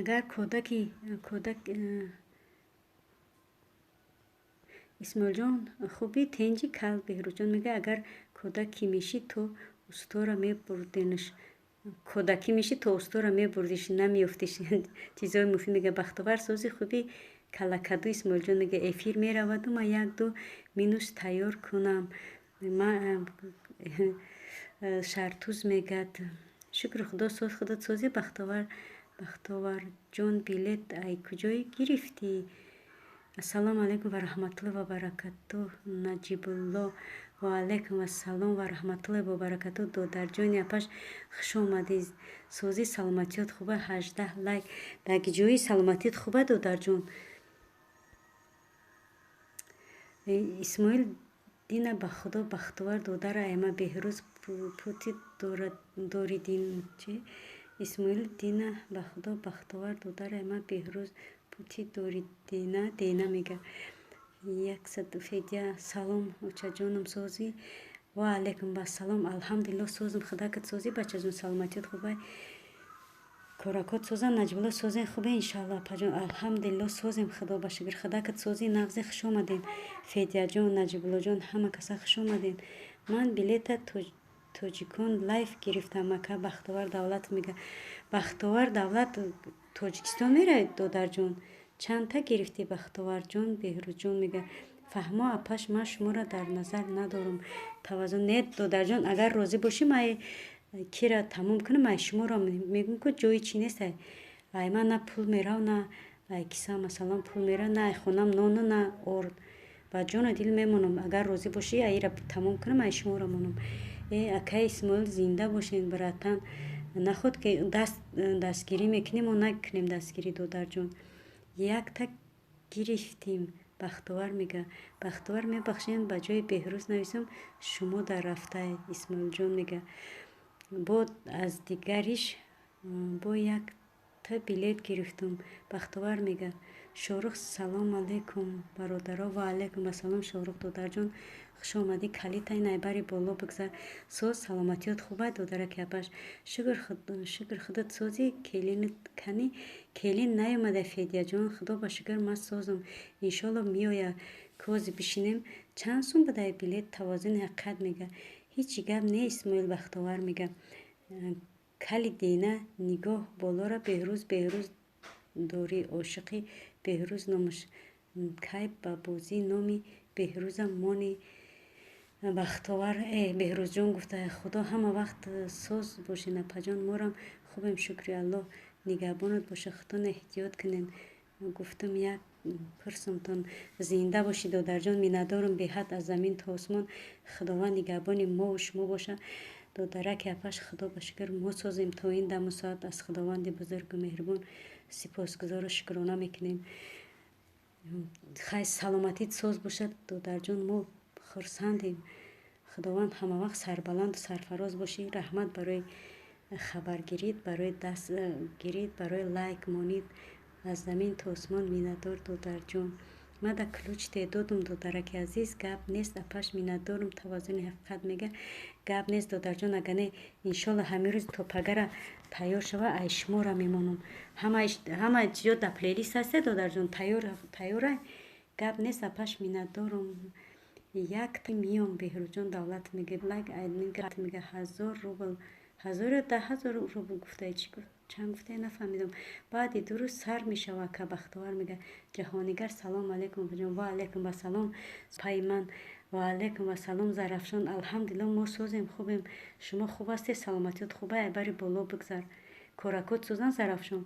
Агар кӯдаки кӯдак. Исмоилҷон, хубӣ, тенҷи, кал. Беҳрӯзҷон мегӯяд, агар кӯдакӣ мешид, то устора мебурдинш, кӯдакӣ мешид, то устора мебурдиш, намеёфтиш. Чизои муфид мегӯяд. Бахтовар, сози, хубӣ, калакаду. Исмоилҷон мегӯяд, эфир мераваду ман як-ду минус тайёр кунам. Шартуз мегӯяд, шукри худо, соз, худот созӣ, Бахтовар. Бахтоварҷон, билет ай куҷое гирифтӣ? Ассалому алайкум ва раҳматуллоҳи ва баракатуҳ, Наҷибулло. Ва алайкум ассалом ва раҳматуллоҳи ва баракатуҳ, додарҷони апаш, хуш омадӣ. Созӣ, саломатиёт хуба? 18 лайк. Дар ҷои саломатият хуба, додарҷон? Исмоил, дина, ба худо, Бахтовар додара айма Беҳрӯз пути доридин чи. Исмоил, дина, ба худо, Бахтовар додара айма Беҳрӯз пути доридина дена мега. Яксад. Федя, салом, очаҷонам, созӣ? Ва алайкум ассалом, алҳамдулилло, созам, худакат созӣ, бачаҷон, саломатият хубай, коракот созам. Наҷибулло, созем, хубе, иншалло, апаҷон. Алҳамдулилло, созем, худо ба шукр, худакат созӣ, нағзе. Хуш омадем, Федяҷон, Наҷибуллоҷон, ҳама каса хуш омадем. Ман билета Тоҷикон Лайф гирифтам, ака. Бахтовар Давлат мега. Бахтовар Давлат, Тоҷикистон меравед, додарҷон? Чандта гирифтӣ, Бахтоварҷон? Беҳрӯзҷон мега, фаҳмо, апаш, ман шуморо дар назар надорам. Таваззун не, додарҷон, агар розӣ бошӣ, ман кира тамом кунам, ай шуморо мегӯм, ку ҷои чӣ нест. Ай ман на пул мерав, на ай киса, масалан, пул мерав, на ай хонам нону, на орд. Ба ҷону дил мемонам, агар розӣ бошӣ, аира тамом кунам, ай шуморо монам. Э, акаи Исмоил, зинда бошед, братан. Наход ки дастгирӣ мекунем, мо накунем дастгирӣ, додарҷон. Якта гирифтим, Бахтовар мега. Бахтовар, мебахшед, ба ҷои Беҳрӯз нависам, шумо дар рафтай. Исмоилҷон мега, бо аз дигариш бо якта билет гирифтум. Бахтовар мега. Шорух, салом алайкум, бародаро. Ва алайкум ассалом, Шорух додарҷон, хуш омадӣ. Калитай найбари боло бигзар. Соз, саломатиёт хубай, додараки апаш? Шукр, худат созӣ? Келинат кани? Келин наёмада, Федяҷон. Худо ба шукр, ман созам, иншолло меояд, кози бишинем. Чанд сум будай билет? Тавозуни ҳақиқат мега, ҳичи гап не. Исмоил Бахтовар мега, кали дина нигоҳ болора, Беҳрӯз, Беҳрӯз дорӣ, ошиқи Беҳрӯз номаш. Кай ба бозӣ номи Беҳрӯзам мони. Бахтовар, э, Беҳрӯзҷон гуфта, худо ҳама вақт соз бошед, апаҷон. Морам хубем, шукри Аллоҳ, нигаҳбонат боша, худтон эҳтиёт кунед. Гуфтам, як пурсумтон. Зинда бошӣ, додарҷон, миннатдорам беҳад, аз замин то осмон. Худованд нигаҳбони мову шумо боша, додараки апаш. Худо ба шукр, мо созем то ин даму соат. Аз Худованди бузургу меҳрубон сипосгузору шукрона мекунем. Хай, саломатит соз бошад, додарҷон, мо хурсандем. Худованд ҳамавақт сарбаланду сарфароз бошӣ. Раҳмат барои хабаргирид, барои дастгирид, барои лайк монид. Аз замин то осмон миннатдор, додарҷон. Ма да ключ додум, додараки азиз. Гап нест, апаш, миннатдорум. Тавозуни ҳақиқат мега. Гап нест, додарҷон, ага не, иншолла, ҳамин рӯз то пагара тайёр шава, ай шуморо мемонам. Ҳама чизо дар плейлист ҳасте, додарҷон, тайёрай. Гап нест, апаш, миннатдорум. Як миём. Беҳрӯзҷон Давлат мега, лайк мега. 1000 рубл, ҳазор ё 10 000 рубл гуфтае, чӣ гуфт, чанд гуфтае, нафаҳмидам. Баъди 2 рӯз сар мешава, ака Бахтовар мега. Ҷаҳонигар, салом алейкум, апаҷон. Ва алейкум ассалом, пайман. Ва алейкум ассалом, Зарафшон. Алҳамдулилло, мо созем, хубем. Шумо хуб ҳастед? Саломатиёт хубай? Айбари боло бигзар, коракот созан, Зарафшон.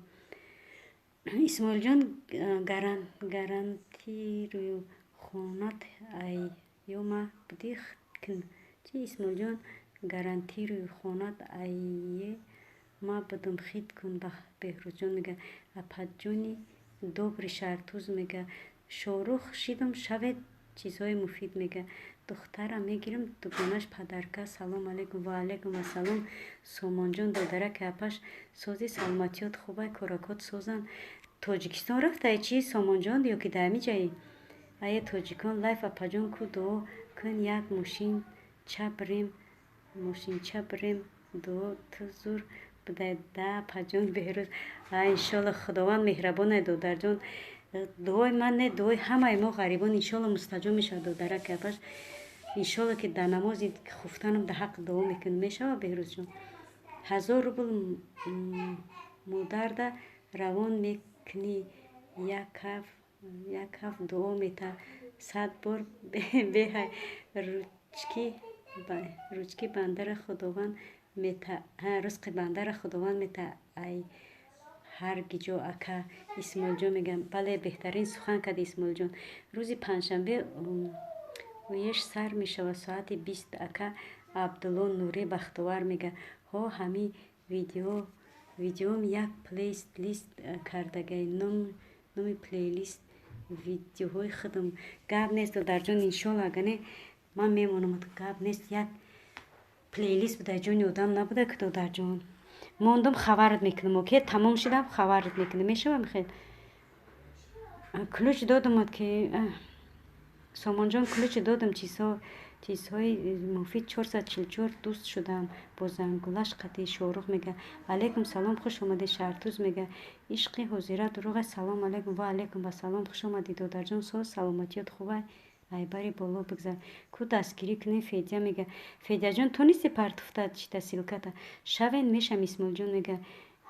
Исмоилҷон, гарантирую хонат айёма будӣ кн чи? Исмоилҷон, гарантирую хонат айе ма будум, хит кун. Беҳрӯзҷон мега. Апаҷони добри, Шартуз мега. Шорух шидам, шавед, чизҳои муфид мега. Духтара мегирам, дугонаш подарка. Салом алейкум. Ва алейкум ассалом, Сомонҷон, додараки апаш. Сози, саломатиёт хубай? Коракот созанд. Тоҷикистон рафтае чи, Сомонҷон, ё ки дар ҳамин ҷаи? Ае тоҷикон лайф, апаҷон, ку дуо кун, як мошинча бирем, мошинча бирем. Дуо ту зур будай да, апаҷон Беҳрӯз. А, иншолло, Худованд меҳрабонай, додарҷон. Дуои ман не, дуои ҳамаи мо ғарибон иншолло мустаҷоб мешавад, додараки апаш. Иншолло, ки дар намози хуфтанам дар ҳаққ дуо мекунем, мешавад, Беҳрӯзҷон. 1000 рубл модарда равон мекунӣ, як ҳафт дуо мета 100 бор беҳай. Ручки бандара Худованд мета, ризқи бандара Худованд мета ай ҳар гиҷо. Ака Исмоилҷон мегӯям. Бале, беҳтарин сухан карди, Исмоилҷон. Рӯзи панҷшанбе оеш сар мешавад, соати 20, ака Абдулло Нурӣ Бахтовар мега. Ҳо, ҳамин видеом як плейлист кардагай, номи плейлист видеоҳои худам. Гап нест, додарҷон, иншолло, ага не, ман мемонам. Гап нест, як плейлист буда, ҷони одам набуда ки, додарҷон. Мондум, хабарат мекунам. Оке, тамом шудам, хабарат мекунам, мешава михел. Ключ додамад ки, Сомонҷон, ключ додам. Чизҳои муфид 444. Дӯст шудам бо зангулаш қатӣ. Шорух мега. Алейкум салом, хуш омадед, Шаҳртуз мега. Ишқи ҳозира дурӯғ. Салом алейкум. Ва алейкум ассалом, хуш омадӣ, додарҷон. Соз, саломатиёт хубай? Айбари боло бигзар, ку дастгирӣ кунем. Федя мега. Федяҷон, ту нисти партуфта чита ссылка та? Шавен, мешам. Исмоилҷон мега.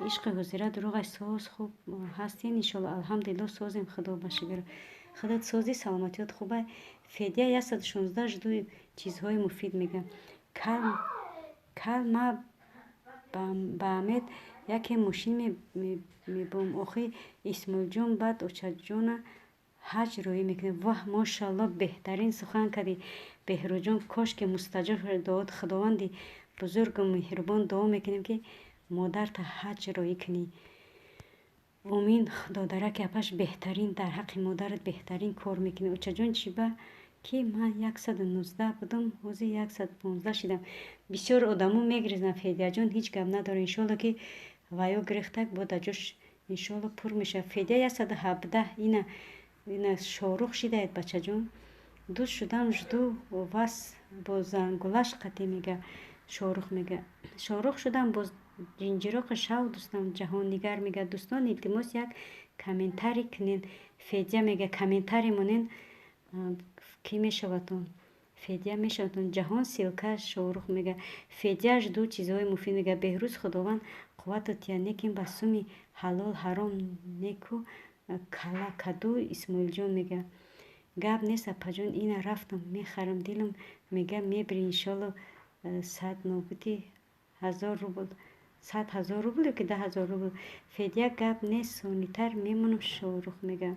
Ишқи ҳозира дурӯғ. Соз, хуб ҳастен? Иншолло, алҳамдулилло, созем, Худо ба шукр. Худат созӣ, саломатиёт хубай? Федя 116, жду чизҳои муфид мега. Кал ма баамед яке мошин мебом охи, Исмоилҷон. Баъд очаҷона ҳаҷ роҳӣ мекунем. Ваҳ, мошалло, беҳтарин сухан кардӣ, Беҳрӯзҷон. Кошке мустаҷоб дуот. Худованди бузургу меҳрубон, дуо мекунем, ки модарта ҳаҷ роҳӣ кунӣ. Омин, додараки апаш. Беҳтарин, дар ҳаққи модарат беҳтарин кор мекунӣ. Очаҷон, чӣ ба ки ман 119 будам, ҳозир 115 шидам? Бисёр одамо мегирезанд, Федяҷон. Ҳеҷ гап надорад, иншолло, ки ваё гирехтак бо дар ҷош иншолло пур мешавад. Федя 117, ина шорух шидаед, бачаҷон. Дӯст шудам, жду вас бо зангулаш қатӣ мега. Шорух мега. Шорух шудам боз ҷинҷироқи шав дӯстам. Ҷаҳоннигар мега. Дӯстон, илтимос, як комментарий кунен. Федя мега. Комментарий монен, кӣ мешавадтон? Федя мешавадтон. Ҷаҳон ссылка. Шорух мега. Федя, жду чизҳои муфид мега. Беҳрӯз, Худованд қуввату тиҳад, лекин ба суми ҳалол ҳаром неку кала каду. Исмоилҷон мега. Гап нест, апаҷон, ина рафтам мехарам, дилам мега, мебири, иншолло. Сад нобуди 1000 рубл. 100 000 рубл ё ки 10 000 рубл. Федя, гап нест, сонитар мемонам. Шоҳрух мега: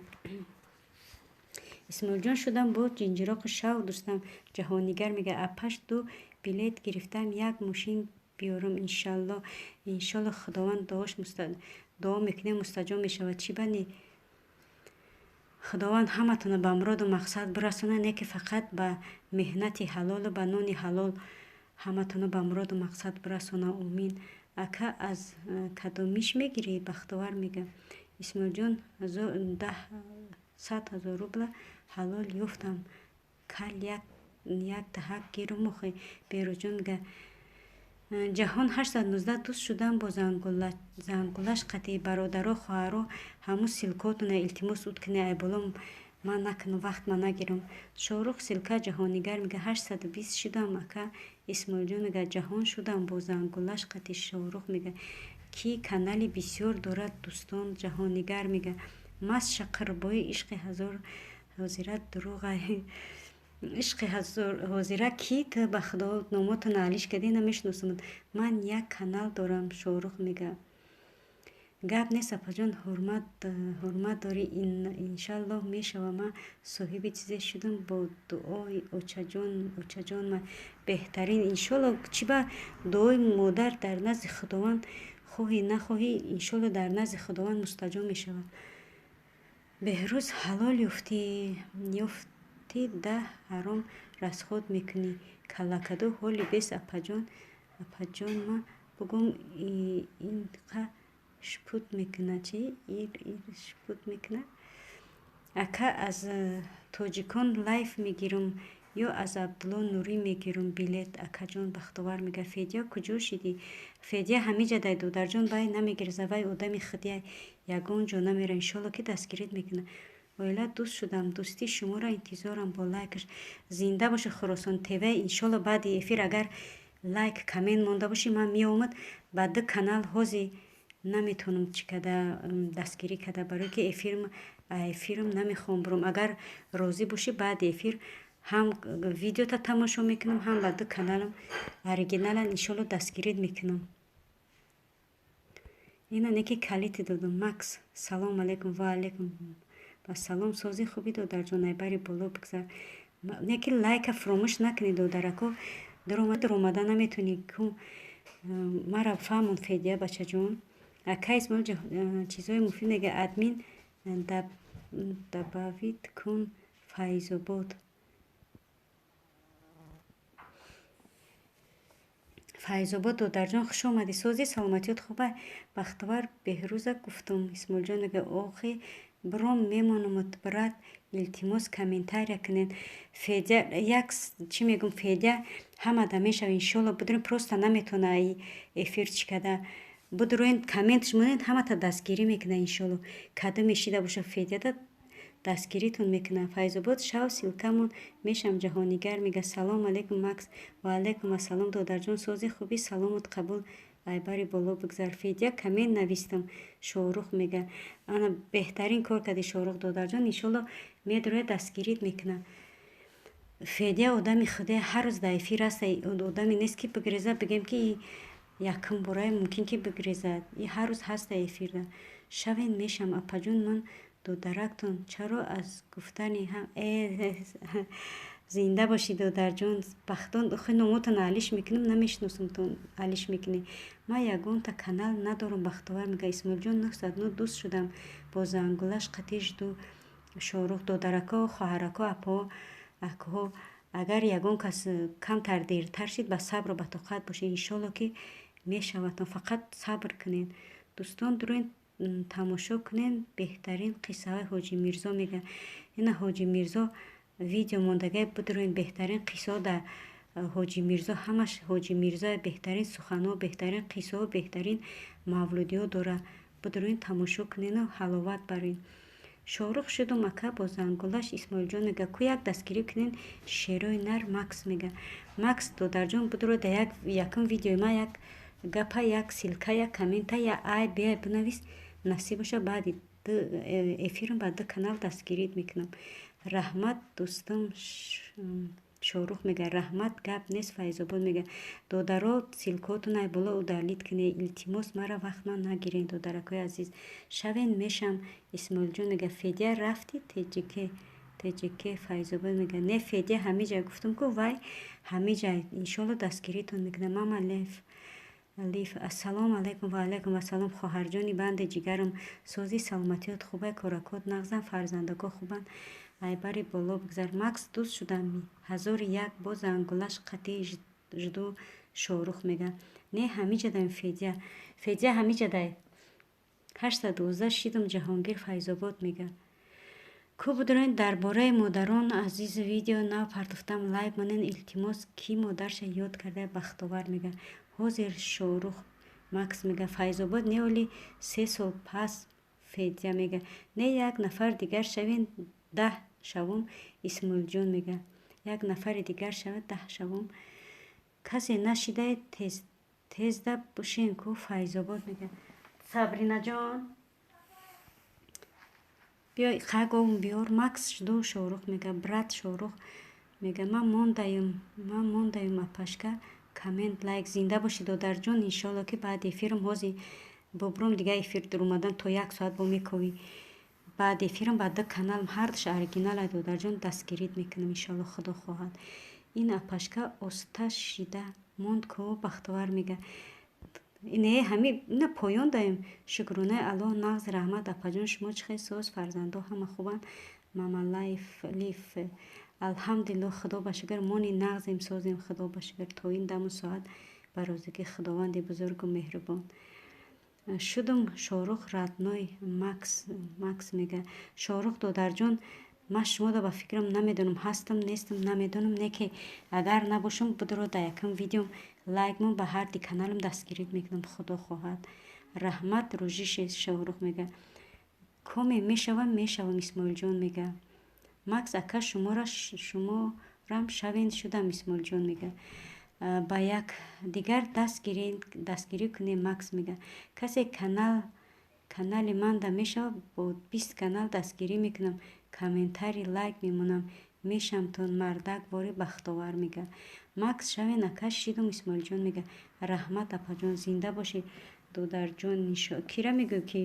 Исмоилҷон, шудам бо ҷинҷироқи шав дӯстам. Ҷаҳоннигар мега: апаш, ду билет гирифтам, як мошин биёрам, иншалло. Иншолло, Худованд дуо мекунем, мустаҷоб мешавад. Чӣ бани, Худованд ҳаматонро ба муроду мақсад бирасонад, не ки фақат ба меҳнати ҳалолу ба нони ҳалол ҳаматонро ба муроду мақсад бирасонад. Омин. Ака, аз кадомиш мегирӣ? Бахтовар мега: Исмоилҷон, 100 000 рубла ҳалол ёфтам, кал як таҳак гирум охи. Берӯзҷон мега: Ҷаҳон 819, дӯст шудам бо зангулаш қатъи. Бародаро, хоҳаро, ҳамун ссылкотона, илтимос, уд кунед айболо, ман накунам, вақт ма нагирам. Шоҳрух, ссылка. Ҷаҳоннигар мега: 820 шудам, ака. Исмоилҷон мега: Ҷаҳон, шудам бо зангулаш қатъи. Шоҳрух мега: Кӣ канали бисёр дорад, дӯстон? Ҷаҳоннигар мега: Маст шақирбои ишқи ҳазор ҳозира дурӯғай. Ишқи ҳозира ки ту, ба Худо, номотона алиш кардӣ, намешиносамад. Ман як канал дорам. Шоҳрух мега: Гап нест, апаҷон, ҳурмат дорӣ, иншаллоҳ мешава. Ман соҳиби чизе шудам бо дуои очаҷонма. Беҳтарин, иншолло. Чӣ ба дуои модар дар назди Худованд, хоҳӣ нахоҳӣ, иншолло, дар назди Худованд мустаҷоб мешавад. Беҳрӯз, ҳалол ёфтӣ, да ҳаром расход мекунӣ, каллакаду ҳоли бес. Апаҷон, апаҷонма бугум, инқа шпут мекунад. Чи шпут мекунад? Ака, аз тоҷикон лайф мегирам ё аз Абдулло Нурӣ мегирам билет, акаҷон. Бахтовар мега: Федя куҷо шидӣ? Федя ҳамиҷа дай, додарҷон, вай намегирза, вай одами худия, ягон ҷо намера, иншолло, ки дастгирит мекунад. Оила, дӯст шудам, дӯстии шуморо интизорам бо лайкаш. Зинда бошед, Хуросон ТВ. Иншолло, баъди эфир, агар лайк, коммент монда бошӣ, ман меомад ба ду канал. Ҳози наметавонам чӣ када дастгирӣ када, барое ки эфирм намехоҳам бурам. Агар розӣ бошӣ, баъди эфир ҳам видеота тамошо мекунам, ҳам ба ду каналам оригиналан, иншолло, дастгирит мекунам. Ина неки калити додум. Макс, салом алейкум. Ва алейкум вассалом. Сози, хуби, додарҷон? Айбари боло бигзар. Неки лайка фуромӯш накунӣ, додарако. Дуромада наметавонӣ ку, мара фаҳмон. Федя, бачаҷон, ака Исмоил чизҳои муфид мега. Админ, добавить кун Файзобод. Файзобод, додарҷон, хуш омадӣ. Сози, саломатиёт хуба? Бахтовар, Беҳрӯза гуфтум. Исмоилҷон мега: охи, бром, мемонамот, брат. Илтимос, комментария кунед. Федя, як чӣ мегӯм, Федя ҳамада мешава, иншолло. Бидурем, просто наметавона эфир чӣ када. Бидуроен, комментш монед, ҳамата дастгирӣ мекунад, иншолло. Када мешида боша, Федяда дастгиритон мекунад. Файзобод, шав, ссылкамон мешам. Ҷаҳоннигар мега: салом алейкум, Макс. Ва алейкум ассалом, додарҷон. Сози, хубӣ? Саломут қабул, айбари боло бигзар. Федя, коммент навистам. Шоҳрух мега: ана, беҳтарин кор кардӣ, Шоҳрух, додарҷон. Иншолло, медурояд, дастгирит мекунад. Федя одами худе, ҳар рӯз дар эфир аст, одаме нест, ки бигреза. Бигем, ки якум борае мумкин, ки бигрезад. Ҳар рӯз ҳаст дар эфирда. Шавен, мешам, апаҷон, ман додарактон. Чаро аз гуфтани ҳам зинда бошӣ, додарҷон. Бахтон, охи, номотон алиш мекунам, намешиносамтон, алиш мекунӣ. Ман ягонта канал надорам. Бахтовар мега: Исмоилҷон, 909, дӯст шудам бо зангулаш қатиш ду. Шоҳрух, додарако, хоҳарако, апо, акҳо, агар ягон кас камтар дертар шид, ба сабру ба тоқат бошед, иншолло, ки мешавадтон, фақат сабр кунед. Дӯстон, дуроен, тамошо кунед беҳтарин қиссаҳои Ҳоҷи Мирзо. Мега ина Ҳоҷи Мирзо видео мондагай, бидуроен, беҳтарин қиссаҳо дар Ҳоҷи Мирзо, ҳамаш Ҳоҷи Мирзо, беҳтарин суханҳо, беҳтарин қиссаҳо, беҳтарин мавлудиҳо дорад. Бидуроен, тамошо кунену ҳаловат баред. Шоҳрух, шудум, ака, бо зангулаш. Исмоилҷон мега: ку як дастгирӣ кунед, шерои нар. Макс мега: Макс, додарҷон, бидуро, дар як якум видеои ман як гапа, як ссылка, як коммента, як ай б бинавис. Насиб боша, баъди эфирам ба ду канал дастгирит мекунам. Раҳмат, дӯстам. Шоҳрух мега, раҳмат, гап нест. Файзобод мега, додаро, ссылка отон ай боло удалить кунед, илтимос, мара вақтма нагирен, додаракои азиз. Шавен мешам. Исмоилҷон мега, Федя рафти теҷике теҷике. Файзобод мега, не, Федя ҳамиҷа, гуфтум ку, вай ҳамиҷа, иншолло дастгиритон мекунад. Мама лев лиф, ассалому алайкум. Ва алайкум ассалом, хоҳарҷони банди ҷигарам, созӣ, саломатиёт хубай, коракот нағзан, фарзандако хубанд? Айбари боло бигзар. Макс, дӯст шудам, ҳазору як бо зангулаш қатъи жду. Шоҳрух мега, не, ҳамиҷадаем. Федя, Федя ҳамиҷадай. 812 шидум. Ҷаҳонгир Файзобод мега, ку будроин, дар бораи модарон азиз видео нав партофтам, лайк монен, илтимос. Кӣ модарша ёд карда? Бахтовар мега, ҳозир. Шоҳрух Макс мега, Файзобод не, оли 3 сол пас. Федя мега, не, як нафар дигар шавен, 10 шавум. Исмоилҷон мега, як нафари дигар шавад, 10 шавум. Касе нашидаи, тезда бушен ку. Файзобод мега, Сабринаҷон, биё, хаговм биёр. Макс жду. Шоҳрух мега, брат. Шоҳрух мега, ман мондаем, ман мондаем, апашка. Коммент, лайк. Зинда бошӣ, додарҷон. Иншолло, ки баъди эфирам, ҳози бобуром дига эфир дуромадан то як соат бо мековӣ. Баъди эфирам ба ду каналам, ҳардуш оригинал ай, додарҷон, дастгирит мекунам, иншолло, худо хоҳад. Ин апашка оста шида монд ку. Бахтовар мега, не, ҳами на поён даем. Шукронаи Аллоҳ, нағз, раҳмат, апаҷон. Шумо чӣ хел, соз, фарзандо ҳама хубанд? Мамалаев лиф, алҳамдулилло, худо ба шукр, мони нағзем, созем, худо ба шукр, то ин даму соат ба розигии Худованди бузургу меҳрубон. Шудум, Шоҳрух родной. Макс, Макс мега, Шоҳрух додарҷон, ман шуморо ба фикрам намедонам, ҳастам, нестам, намедонам, не ки агар набошам, будро дар якам видеом лайк мон, ба ҳарди каналам дастгирит мекунам, худо хоҳад. Раҳмат, рӯжише. Шоҳрух мега, коме мешавам, мешавам. Исмоилҷон мега, Макс ака, шумора шуморам шавен шудам. Исмоилҷон мега, ба якдигар дастгирӣ кунем. Макс мега, касе канали манда мешавад, бо 20 канал дастгирӣ мекунам, комментарий, лайк мемонам, мешамтон, мардак бори. Бахтовар мега, Макс шавен ака, шидум. Исмоилҷон мега, раҳмат, апаҷон, зинда бошӣ, додарҷон. Кира мегӯй, ки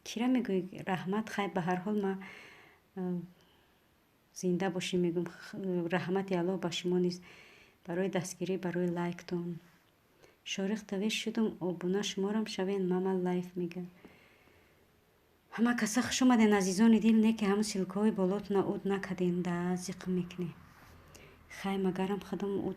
кира мегӯй раҳмат? Хай, ба ҳар ҳол, ма зинда бошӣ мегӯм. Раҳмати Аллоҳ ба шумо низ барои дастгирӣ, барои лайктон. Шориқ ТВ шудум обуна, шуморам шавен. Мама Лайф мега, ҳама каса хуш омаден, азизони дил. Не ки ҳамун ссылка ҳои болотона уд накардем, да зиқ мекунем. Хай, магарам худам уд.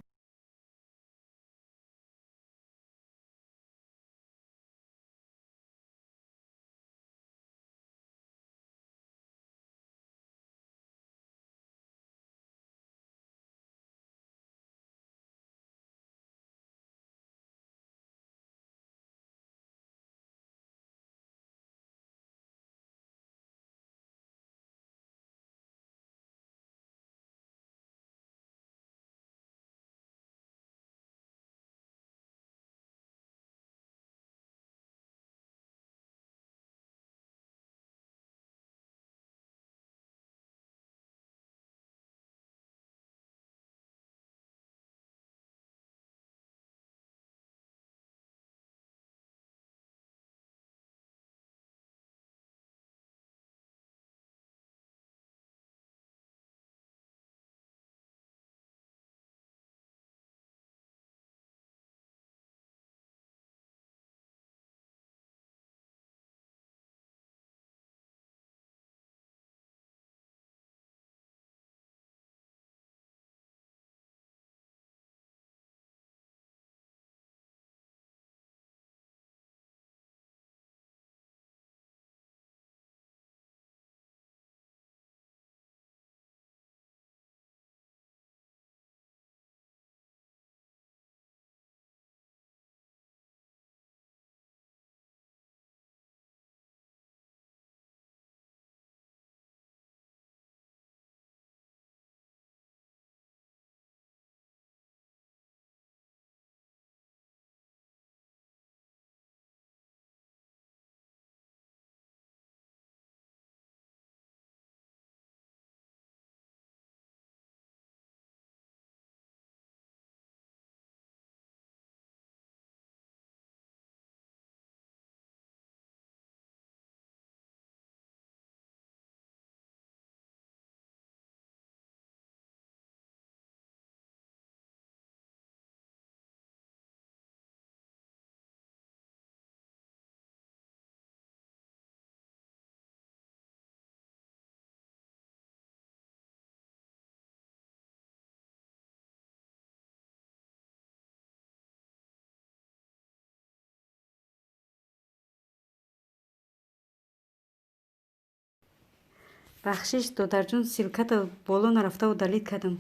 Бахшиш, додарҷон, ссылка та боло нарафта удалить кардам,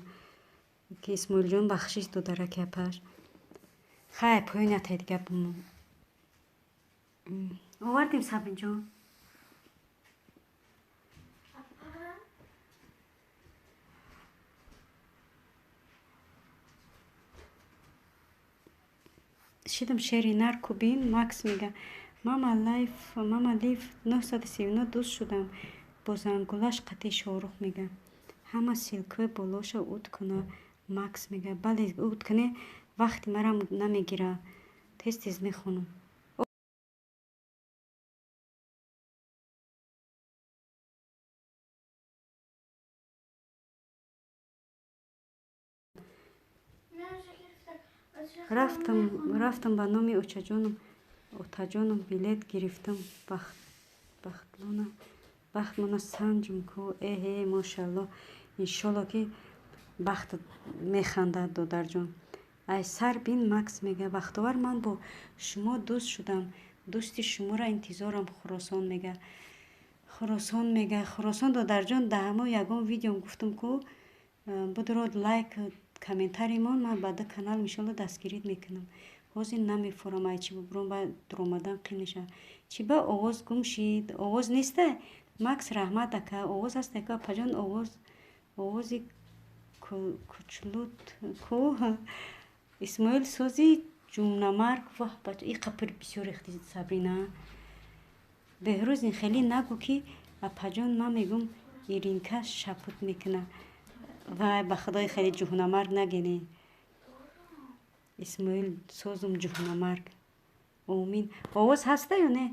ки Исмоилҷон, бахшиш, додараки апаш. Хай, поён ятай дига овардем, Сабинҷон. Шидам, шери нар кубин. Макс мега: мама лайф, мама лиф 939 дӯст шудам бо зангулаш қати. Шоҳрух мега: ҳама ссылка ҳои болоша уд куна. Макс мега: бале, уд куне, вақти марам намегира, тез тез мехонам. Рафтам, ба номи очаҷоном, отаҷоном билет гирифтам. Бахтлона, бахтмона санҷум ку. Эҳе, мошалло, иншолло, ки бахт механдад, додарҷон. Ай сар бин. Макс мега: бахтовар, ман бо шумо дӯст шудам, дӯсти шуморо интизорам. Хуросон мега, Хуросон мега, Хуросон додарҷон, дар ҳамо ягон видеом гуфтам ку, будурод, лайк, комментарий мон, ман ба ду канал иншолло дастгирит мекунам. Ҳозир намефурам, ай чи бубуром, ба дуромадан қин мешавад. Чи ба овоз гум шид? Овоз неста? Макс, раҳмат, ака. Овоз ҳаст, ака, апаҷон, овоз, овози кучлут ку. Исмоил сози ҷумнамарг. Ваҳ, бача, и қапир бисёр рехти, Сабрина. Беҳрӯз, ин хеле нагӯ, ки апаҷон, ман мегӯм, Иринка шапут мекуна. Вай, ба худои, хеле ҷуҳнамарг нагене. Исмоил созум ҷуҳнамарг, омин. Овоз ҳаста ё не?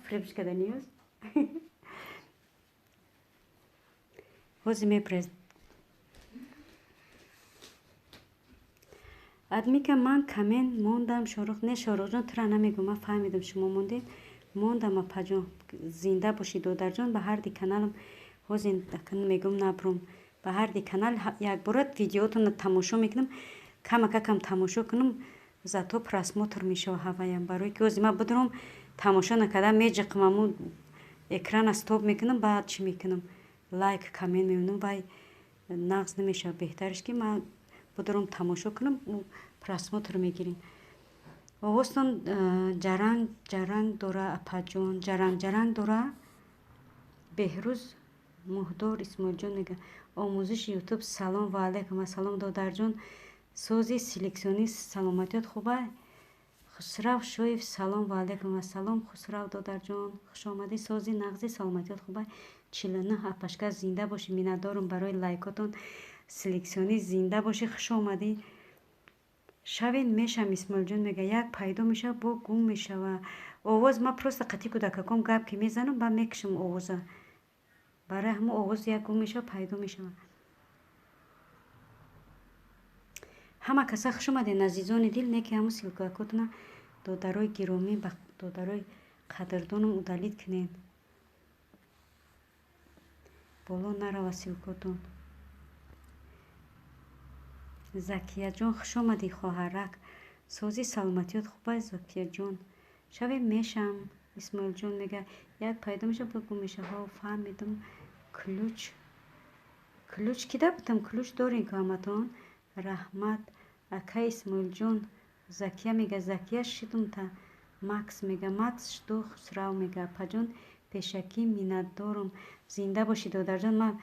Фребш каданиёз ҳозир мепрез. Адмика, ман коммент мондам. Шорух, не, Шоруҳҷон, тура намегӯм, ман фаҳмидам, шумо мондед. Мондам, апаҷон, зинда бошӣ, додарҷон. Ба ҳарди каналам ҳозир мегӯм, набром, ба ҳарди канал якбора видеотонро тамошо мекунам, камакакам тамошо кунам, зато просмотр мешава ҳаваям. Барои ки ҳозир ман бидурам, тамошо накарда меҷиқам, аму экрана стоп мекунам, баъд чӣ мекунам, лайк, коммент мемонам, вай нағз намешавад. Беҳтараш ки ман бидурам, тамошо кунам, просмотр мегирем. Овозтон ҷаранг ҷаранг дора, апаҷон, ҷаранг ҷаранг дора. Беҳрӯз Муҳдор Исмоилҷон мега: омӯзиши Ютуб. Салом ва алайкум ассалом, додарҷон, сози селекционист, саломатиёт хуба? Хусрав Шоев, салом ва алайкум ассалом, Хусрав додарҷон, хушомадӣ, сози нағзи, саломатиёт хуба? 49 апашка, зинда бошӣ, миннатдорум барои лайкотон. Селекционист, зинда бошӣ, хуш омадӣ. Шавен мешам. Исмоилҷон мега: як пайдо мешава, бо гум мешава овоз. Ман просто қатъи кӯдакаком гап ки мезанам, ба мекушам овоза, барои ҳамон овоз як гум мешава, пайдо мешава. Ҳама каса хуш омадед, азизони дил. Не ки ҳамун ссылка котона, додарои гиромӣ, ба додарои қадрдонам, удалить кунед, боло нарава ссылка тон. Закияҷон, хуш омадӣ, хоҳарак, сози, саломатиёт хуба, Закияҷон? Шаве мешам. Исмоилҷон мега: як пайдо мешава, гум мешава. Фаҳмидам. Ключ, ключ кида будам, ключ дорем ку ҳаматон. Раҳмат, ака Исмоилҷон. Закия мега: Закия шидумта. Макс мега, Макс шту. Хусрав мега: апаҷон, пешакӣ миннатдорум, зинда бошӣ, додарҷон. Ман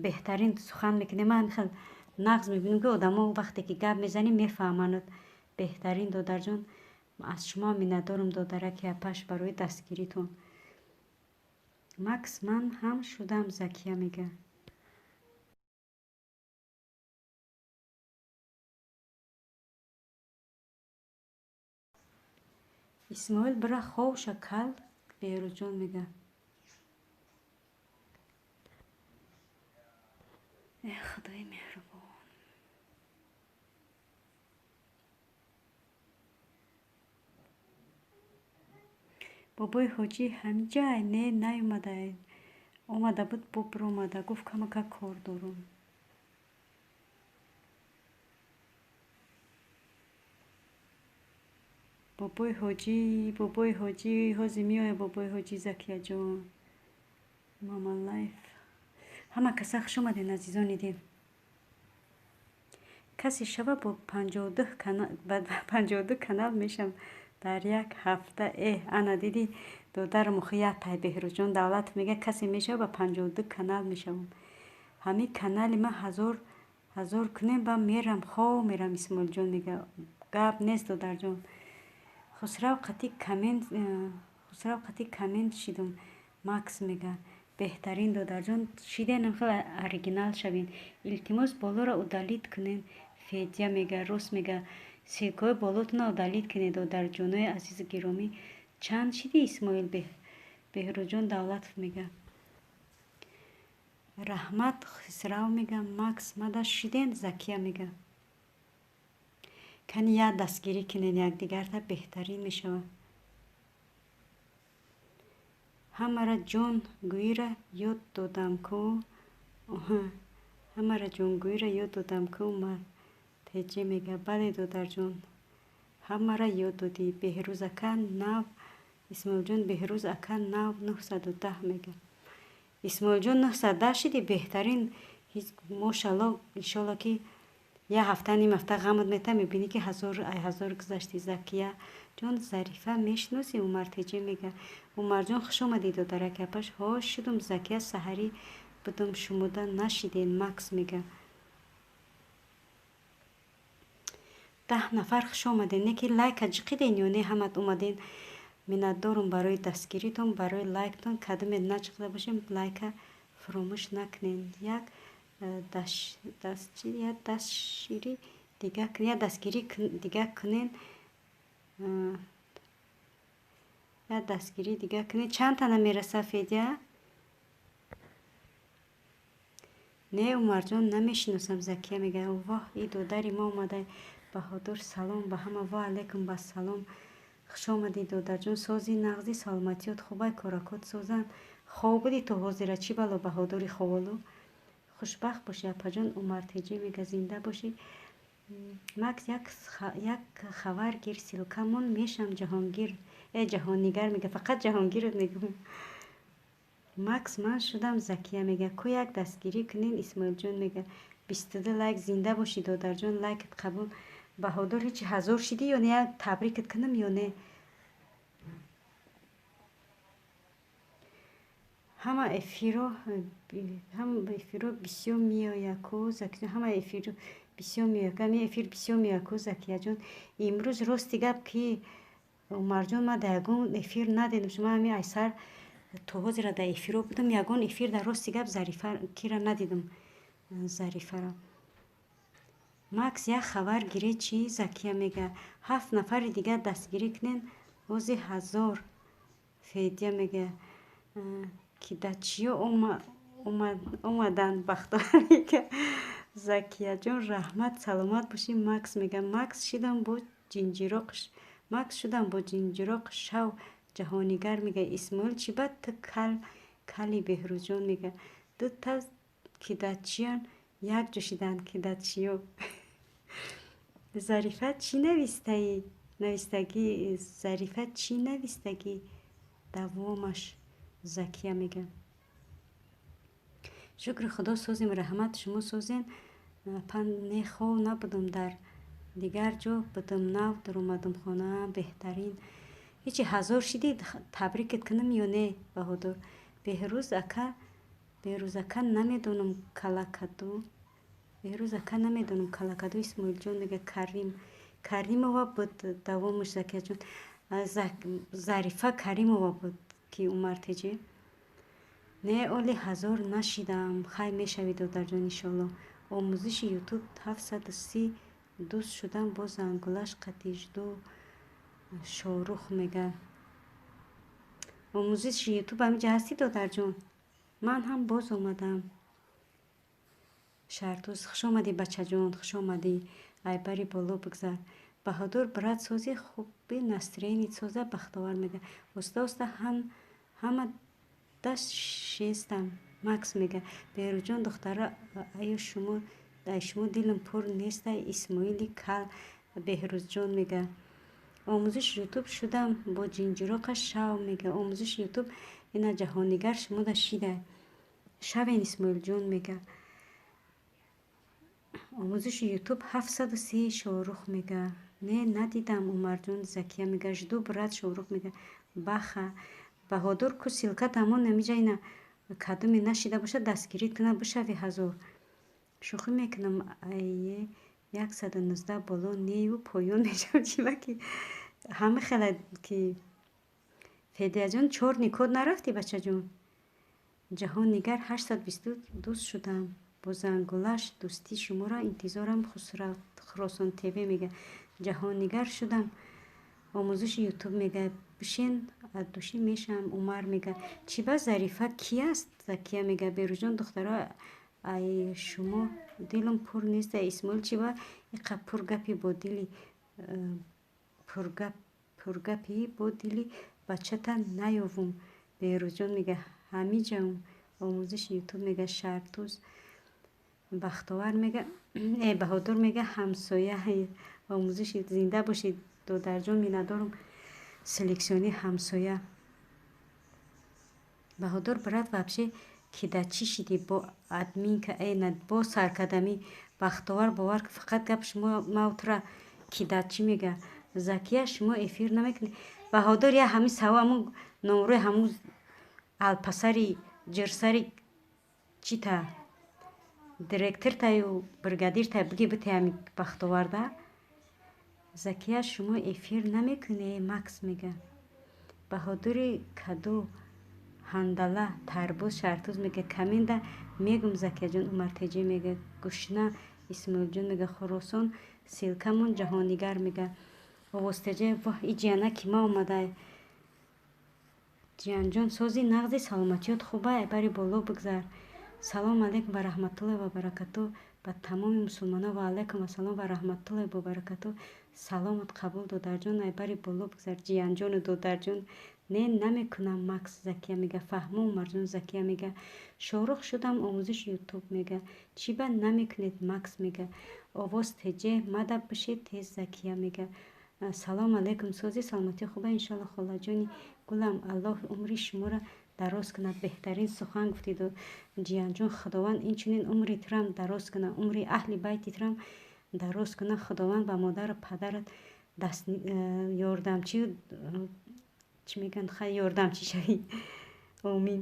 беҳтарин сухан мекунем, ман хел нағз мебинам, ки одамо вақте ки гап мезанӣ, мефаҳманд. Беҳтарин, додарҷон, аз шумо миннатдорум, додараки апаш, барои дастгиритон. Макс, ман ҳам шудам. Закия мега. Исмоил бира ховша кал Беҳрӯзҷон мега. Э худои меҳрубон. Бобои ҳоҷӣ ҳамиҷай не наёмадай. Омада буд, бо биромада, гуфт камака кор дорум. Бобои ҳоҷӣ, бобои ҳоҷӣ, ҳозир меояд бобои ҳоҷӣ Закияҷон. Мама лайф. Ҳама каса хуш омадед, азизони дил. Касе шава бо 52 канал мешам дар як ҳафта. Эҳ, ана дидӣ додарам охи як тай Беҳрӯзҷон Давлатов мега касе мешава ба 52 канал мешавам. Ҳамин канали ман ҳазор кунем ба мерам, хов мерам Исмоилҷон мега. Гап нест додарҷон. Хусрав қатӣ коммент шидум. Макс мега. Беҳтарин додарҷон, шиденам хеле оригинал шавин. Илтимос болоро удалить кунен. Федя мега, рост мега. Ссылкаҳои болотона удалить кунед додарҷонои азизу гиромӣ. Чанд шиди Исмоил Беҳрӯзҷон Давлатов мега. Раҳмат Хусрав мега. Макс мада шиден Закия мега. Кани як дастгирӣ кунед якдигарта беҳтарин мешавад. Ҳамара ҷон гӯира ёд додам ку. Ҳамара ҷонгӯира ёд додам ку Умар Теҷе мега. Бале додарҷон, ҳамара ёд додӣ. Беҳрӯз ака нав Исмоилҷон Беҳрӯз ака нав 910 мега. Исмоилҷон 910 шиди беҳтарин. Мошалло, иншолло ки як ҳафта ним ҳафта ғамат мета мебинӣ ки ҳазор гузашти. Закия ҷон Зарифа мешиносӣ? Умар Теҷе мега. Умарҷон хуш омадӣ додараки апаш. Ҳо шудум Закия саҳарӣ будум шумода нашиден. Макс мега. 10 нафар хуш омаден. Не ки лайка ҷиқиден ё не ҳамат омаден. Миннатдорум барои дастгиритон, барои лайктон. Кадоме наҷиқида бошем лайка фуромӯш накунен. Як дастгирӣ дига кунен. Як дастгирӣ дига кунен. Чанд тана мераса Федя? Не Умарҷон намешиносам Закия мега. Воҳ, и додари мо омада. Баҳодур салом ба ҳама. Ва алайкум ассалом. Хуш омадӣ додарҷон. Сози нағзи, саломатиёт хубай, коракот созанд. Хоб будӣ то ҳозира? Чӣ бало Баҳодури ховолу? Хушбахт бошӣ апаҷон. Умар Теҷе мега зинда бошӣ. Макс як хабар гир ссылкамон мешам Ҷаҳонгир. Ҷаҳоннигар мега. Фақат Ҷаҳонгирот мегӯм. Макс ман шудам Закия мега. Ку як дастгирӣ кунен Исмоилҷон мега. 22 лайк. Зинда бошӣ додарҷон, лайкат қабул. Баҳодур ҳечи ҳазор шидӣ ё не? Як табрикат кунам ё не? Ҳама эфиро бисёр меояд ку Закиҷон. Ҳама эфиро бисёр меояд. Ҳами эфир бисёр меояд ку Закияҷон. Имрӯз рости гап ки Умарҷон ман дар ягон эфир надидам. Шумо ҳами айсар то ҳозира дар эфиро будам. Ягон эфир дар рости гап Зарифа кира надидам. Зарифаро. Макс як хабар гире чӣ? Закия мега. 7 нафари дигар дастгирӣ кунен. Ҳози 1000. Федя мега. Кидачиё омаданд бахтор мега. Закияҷон раҳмат, саломат бошӣ. Макс мега. Макс шудам бо ҷинҷироқ шав Ҷаҳонигар мега. Исмоил чӣ бад ту кали Беҳрӯзҷон мега. Дута кидачиён якҷо шиданд кидачиё. Зарифа чӣ навистаӣ? Навистагӣ Зарифа чӣ навистагӣ? Давомаш Закия мега. Шукри худо созем, раҳмат шумо созен. Пан не хов набудум дар дигар ҷо будум, нав дуромадум хона. Беҳтарин. Ҳечи ҳазор шидӣ табрикат кунам ё не Баҳодур? Беҳрӯз ака намедонам калакаду. Беҳрӯз ака намедонам калакаду. Исмоилҷон мега. Каримова буд давомаш Закияҷон. Зарифа Каримова буд ки Умар Теҷе. Не оли 1000 нашидам. Хай мешавӣ додарҷон иншолло. Омӯзиши ютуб 730 дӯст шудам бо зангулаш қатижду. Шорух мега. Омӯзиши Ютуб ҳамиҷа ҳастӣ, додарҷон? Ман ҳам боз омадам. Шартуз, хуш омадӣ, бачаҷон, хуш омадӣ. Айбари боло бигзар. Баҳодур, брат, сози хуби, настроение соза. Бахтовар мега. Оста оста ҳама даст шестам. Макс мега. Беҳрӯзҷон, духтара, аю шумо, ай шумо дилам пур нестай. Исмоили кал Беҳрӯзҷон мега. Омӯзиши Ютуб шудам бо ҷинҷироқа шав мега. Омӯзиши Ютуб ина ҷаҳоннигар шумода шида. Шавен, Исмоилҷон мега. Омӯзиши Ютуб 703. Шорух мега. Не, надидам, Умарҷон. Закия мега. Жду, брат. Шорух мега. Баха. Баҳодур ку ссылка тамон намиҷа ина кадуме нашида бошад, дастгирӣ кунад, бишави ҳазор. Шӯхӣ мекунам, ае 119 боло нею поён мешавам, чиба ки ҳама хела ки. Федияҷон, чёрный код нарафтӣ, бачаҷон? Ҷаҳоннигар 822 шудам. Бо зангулаш дӯстии шуморо интизорам. Хуросон ТВ мега. Ҷаҳоннигар шудам. Омӯзиши Ютуб мега. Бишен, аддушӣ мешавам. Умар мега. Чиба Зарифа ки аст? Закия мега. Берӯзҷон, духтаро, ай шумо дилам пур нест. Исмоил, чиба иқа пургапи бо дили пургапи бо дили бачата наёвум. Беҳрӯзҷон мега. Ҳамиҷам. Омӯзиши Ютуб мега. Шартуз. Бахтовар мега, э Баҳодур мега. Ҳамсоя омӯзиши зинда бошед, додарҷон, миннатдорум. Селексиони ҳамсоя. Баҳодур, брат, вообще ки да чӣ шидӣ бо админка э бо саркадамӣ. Бахтовар, бовар, фақат гап шумо мавтра ки да чӣ мега. Закия, шумо эфир намекунед? Баҳодур, я ҳамин саво ҳамун номрӯи ҳамун алпасари ҷирсари чита директортаю бригадирта биги бите ҳами Бахтоварда. Закия, шумо эфир намекунед? Макс мега. Баҳодури каду ҳандала тарбуз. Шартуз мега. Каминда мегум, Закияҷон. Умартеҷӣ мега. Гушна. Исмоилҷон мега. Хуросон ссылка мон. Ҷаҳоннигар мега. Овозтеҷа, воҳ, и ҷияна ки ма омадай. Ҷиянҷон, сози нағзи, саломатиёт хубай, бари боло бигзар. Салом алейкум ва раҳматуллоҳи ва баракату ба тамоми мусулмонон. Ва алайкум ассалом ва раҳматуллоҳи ва баракату. Саломат қабул, додарҷон, айбари боло бигзар. Ҷиянҷону додарҷон, не, намекунам. Макс. Закия мега. Фаҳмо, Умарҷон. Закия мега. Шорух шудам. Омӯзиши Ютуб мега. Чӣ ба намекунед? Макс мега. Овоз теҷе мада бишед тез. Закия мега. Салом алейкум, сози, саломатӣ хуба, иншалло. Холаҷони гулам, Аллоҳ умри шуморо дароз кунад. Беҳтарин сухан гуфтиду, ҷиянҷон. Худованд инчунин умри турам дароз кунад, умри аҳли байти турам дароз кунад. Худованд ба модару падарат даст ёрдамчи, чӣ мегӯянд, хай, ёрдамчӣ шавӣ, омин.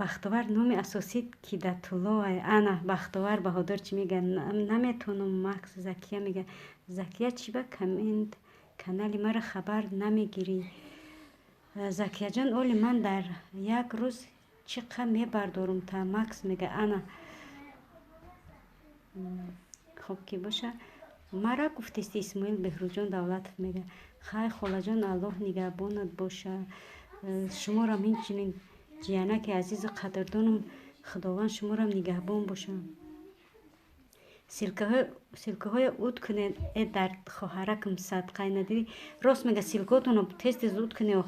Бахтовар, номи асосӣ Кидатулло. Ана Бахтовар. Баҳодур чӣ мега? Наметавонам. Макс. Закия мега. Закия, чӣ ба коммент канали маро хабар намегирӣ? Закияҷон, оли ман дар як рӯз чӣ қа мебардорум та. Макс мега. Ана хуб ки боша, мара гуфтести. Исмоил Беҳрӯзҷон Давлатов мега. Хай, холаҷон, Аллоҳ нигаҳбонат боша. Шуморам инчунин, ҷиянаки азизу қадрдонам, Худованд шуморам нигаҳбон боша. Ссылка ҳоя уд кунед. Э дар хоҳаракам садқай надидӣ? Рост мега, ссылка отонро тез тез уд кунед.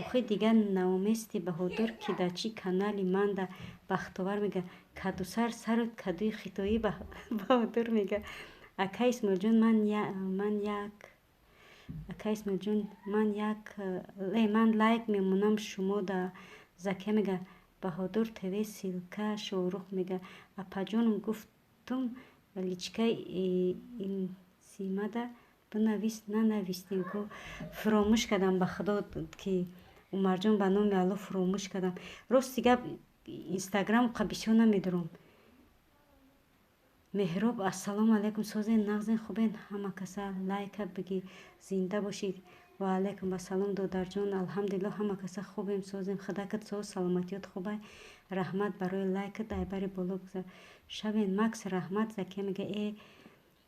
Охи дигар наомести. Баҳодур ки дар чӣ канали манда. Бахтовар мега. Кадусар сару кадуи хитоӣ. Баҳодур мега. Ака Исмоилҷон, ман як, ака Исмоилҷон, ман як ман лайк мемонам шумо да. Закия мега. Баҳодур ТВ ссылка. Шорух мега. Апаҷонам, гуфтум, личка инсимада бинавис, нанавистем ку. Фуромӯш кардам, ба Худо ки, Умарҷон, ба номи Аллоҳ, фуромӯш кардам. Рости гап, Инстаграм қа бисёр намедорам. Меҳроб, ассалому алайкум, созен, нағзен, хубен? Ҳама каса лайка бигӣ. Зинда бошед. Ва алайкум ассалом, додарҷон, алҳамдулилло, ҳама каса хубем, созем. Худакат соз, саломатиёт хубай. Раҳмат барои лайкат, айбари боло бигзар. Шавен. Макс, раҳмат. Закия мега. Э.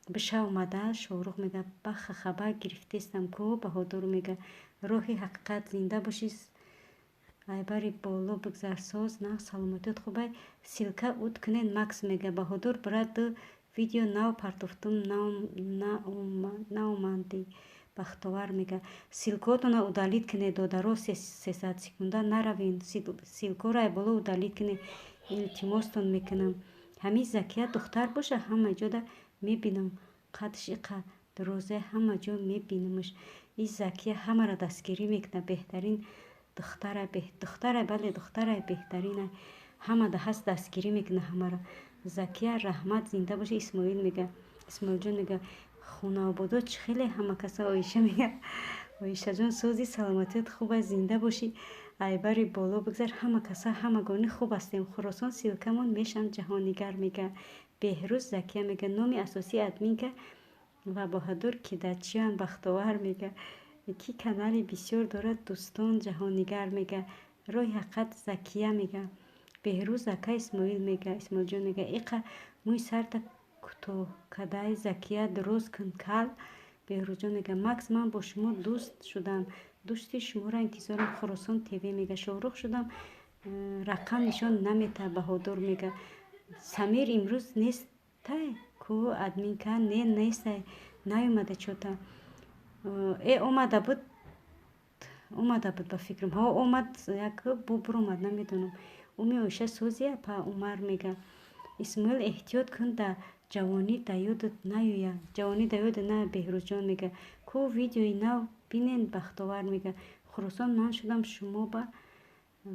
Биша омада. Шоҳрух мега, баха хабар гирифтестам ку. Баҳодур мега, роҳи ҳақиқат, зинда бошӣ, айбари боло бигзар, соз нағз, саломатиёт хубай. Ссылка уд кунед. Макс мега, Баҳодур брат, ду видео нав партофтум, наомадӣ. Бахтовар мега, ссылкаотона удалить кунед, додаро, 300 секунда наравен, ссылкаро ай боло удалить кунед, илтимостон мекунам. Ҳамин Закия духтар боша, ҳама ҷода мебинам, қадш иқа дароза, ҳама ҷо мебинамаш. И Закия ҳамаро дастгирӣ мекунад, беҳтарин духтара, духтара, бале, духтара беҳтарина, ҳамада ҳаст, дастгирӣ мекунад ҳамаро. Закия, раҳмат, зинда бошӣ. Исмоил мега, Исмоилҷон мега, хонаободо чӣ хеле ҳама каса. Оиша мега, Оишаҷон, сози, саломатият хуб аст, зинда бошӣ, айбари боло бигзар. Ҳама каса, ҳамагонӣ хуб ҳастем. Хуросон ссылкамон мешам. Ҷаҳоннигар мега, Беҳрӯз. Закия мега, номи асосии админка ва Баҳодур кидачиан. Бахтовар мега, ки канали бисёр дорад дӯстон. Ҷаҳоннигар мега, роҳи ҳақиқат. Закия мега, Беҳрӯз ака. Исмоил мега, Исмоилҷон мега, иқа мӯи сарта кӯтоҳ кадай, Закия, дуруст кун, кал. Беҳрӯзҷон мега, Макс, ман бо шумо дӯст шудам, дӯсти шуморо интизорам. Хуросон ТВ мега, Шоҳрух шудам, рақам нишон наметаҳад. Баҳодур мега, Самир имрӯз нестай ку админка? Не, нестай, наёмада чота. Э, омада буд, омада буд, ба фикрам, ҳо, омад, як бу буромад, намедонам. Уми Оиша, сози, апа. Умар мега, Исмоил, эҳтиёт кун, да ҷавонӣ да ёдат наёяд, ҷавонӣ да ёдат наояд. Беҳрӯзҷон мега, ку видеои нав бинен. Бахтовар мега, Хуросон, ман шудам шумо ба.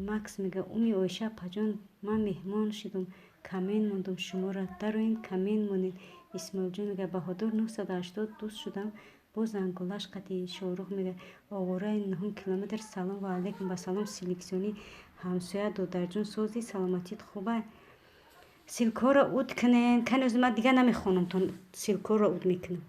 Макс мега, уми Оиша апаҷон, ман меҳмон шудум, коммент мондум, шуморо дароен, коммент монед. Исмоилҷон мега, Баҳодур, 980 дӯст шудам бо зангулаш қати. Шоҳрух мега, овораи нуҳум километр, салом ва алайкум ба салом. Селексиони ҳамсоя, додарҷон, сози, саломатит хубай. Ссылкаҳоро уд кунен канӯз, ман дигар намехонамтон, ссылкаҳоро уд мекунам.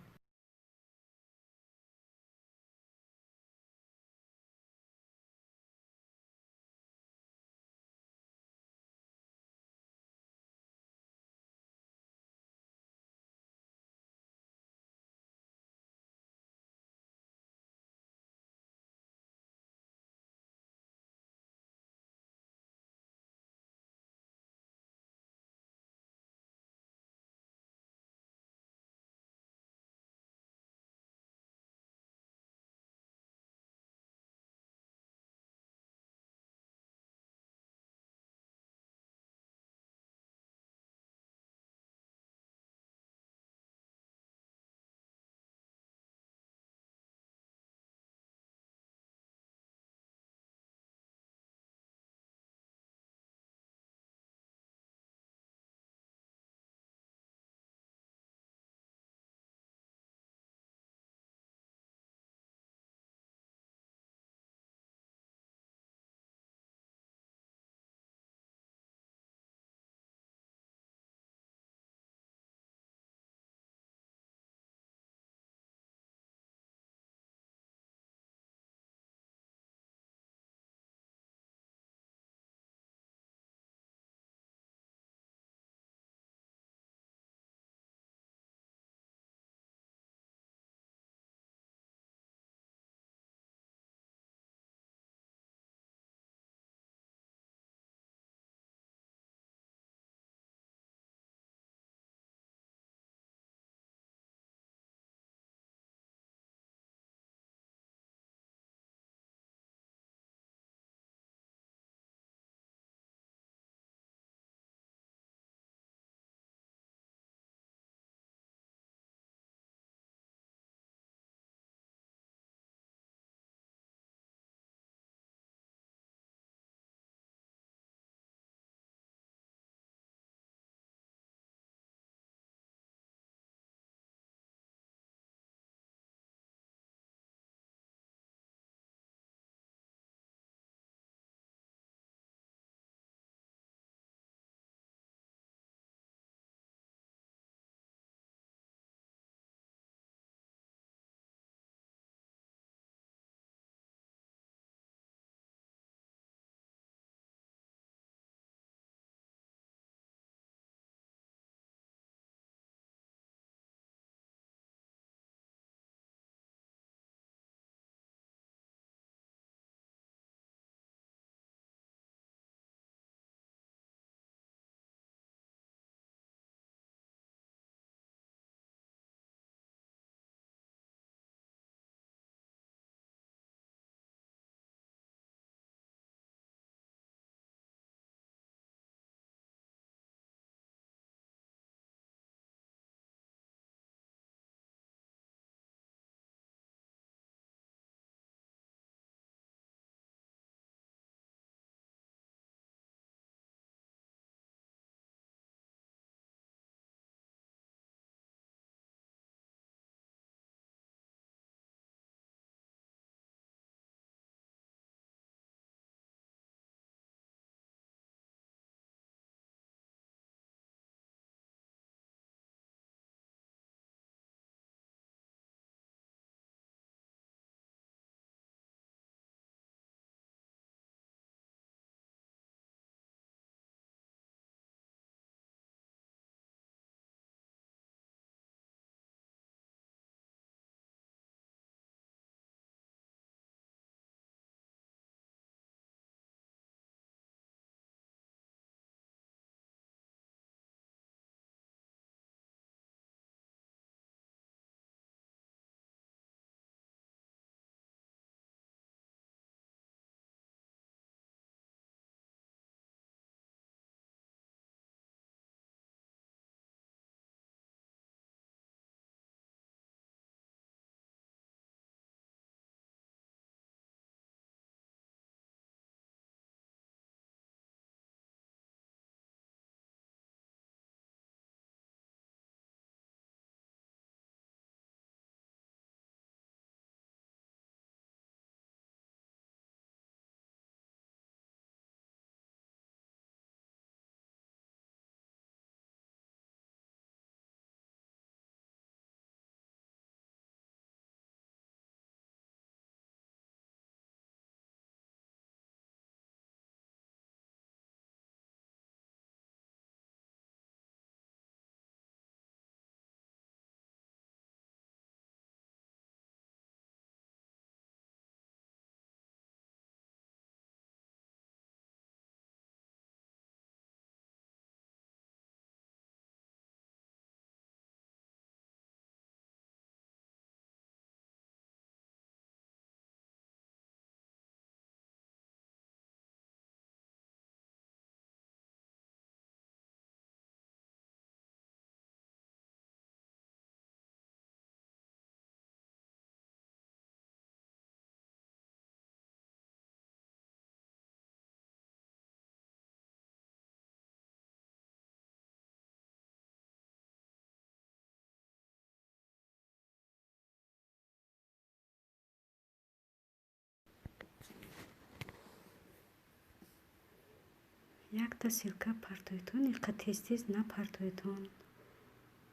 Якта ссылка партоетон, иқа тез-тез напартоетон.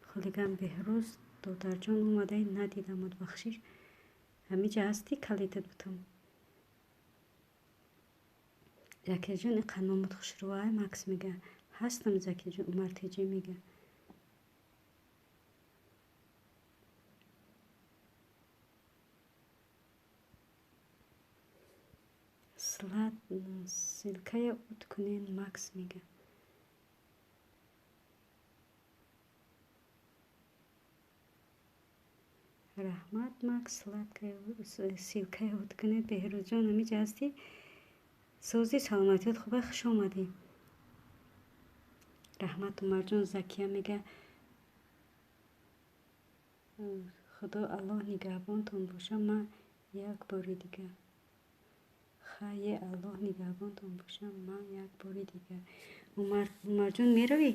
Хулиган Беҳрӯз додарҷон омадаи надидамуд, бахшиш. Ҳамиҷа ҳастӣ, калитат бутум. Закияҷон иқа номут хушрӯай, Макс мега. Ҳастам, Закияҷон, Умар Теҷӣ мега. Ссылкая ут кунен, Макс мега. Раҳмат, Макс, ссылкая ут кунед. Беҳрӯзҷон, ҳамиҷа ҳастӣ? Сози, саломатиёт хуба, хуш омадӣ. Раҳмат, Умарҷон. Закия мега, Худо Аллоҳ нигаҳбонтон боша, ман як бори дига. Хае, Аллоҳ нигаҳбонтон боша, ман як бори дига. Умарҷон, меравӣ?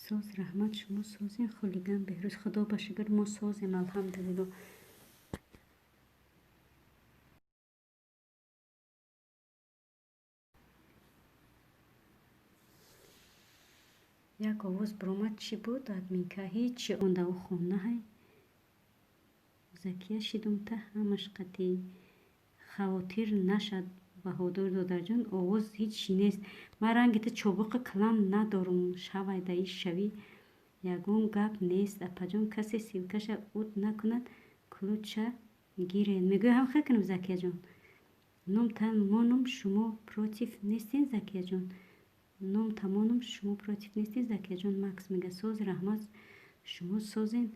Соз, раҳмат, шумо созем, хулиган Беҳрӯз. Худо ба шукр, мо созем, алҳамдулилло. Як овоз баромад, чӣ буд, админка? Ҳечи онда ӯ хонаҳай. Закия шидумта ҳамаш қатъӣ. Хавотир нашад, Баҳодур додарҷон, овоз ҳечи нест. Ман ранги ту чобуқи калан надорум, шавай да иш шавӣ. Ягон гап нест, апаҷон, касе ссылкаша ут накунад, ключа гирен. Мегӯям, ҳам хел кунам, Закияҷон. Ном тамоном шумо против нестен, Закияҷон? Ном тамоном шумо против нестен, Закияҷон? Макс мега. Соз, раҳмат, шумо созен.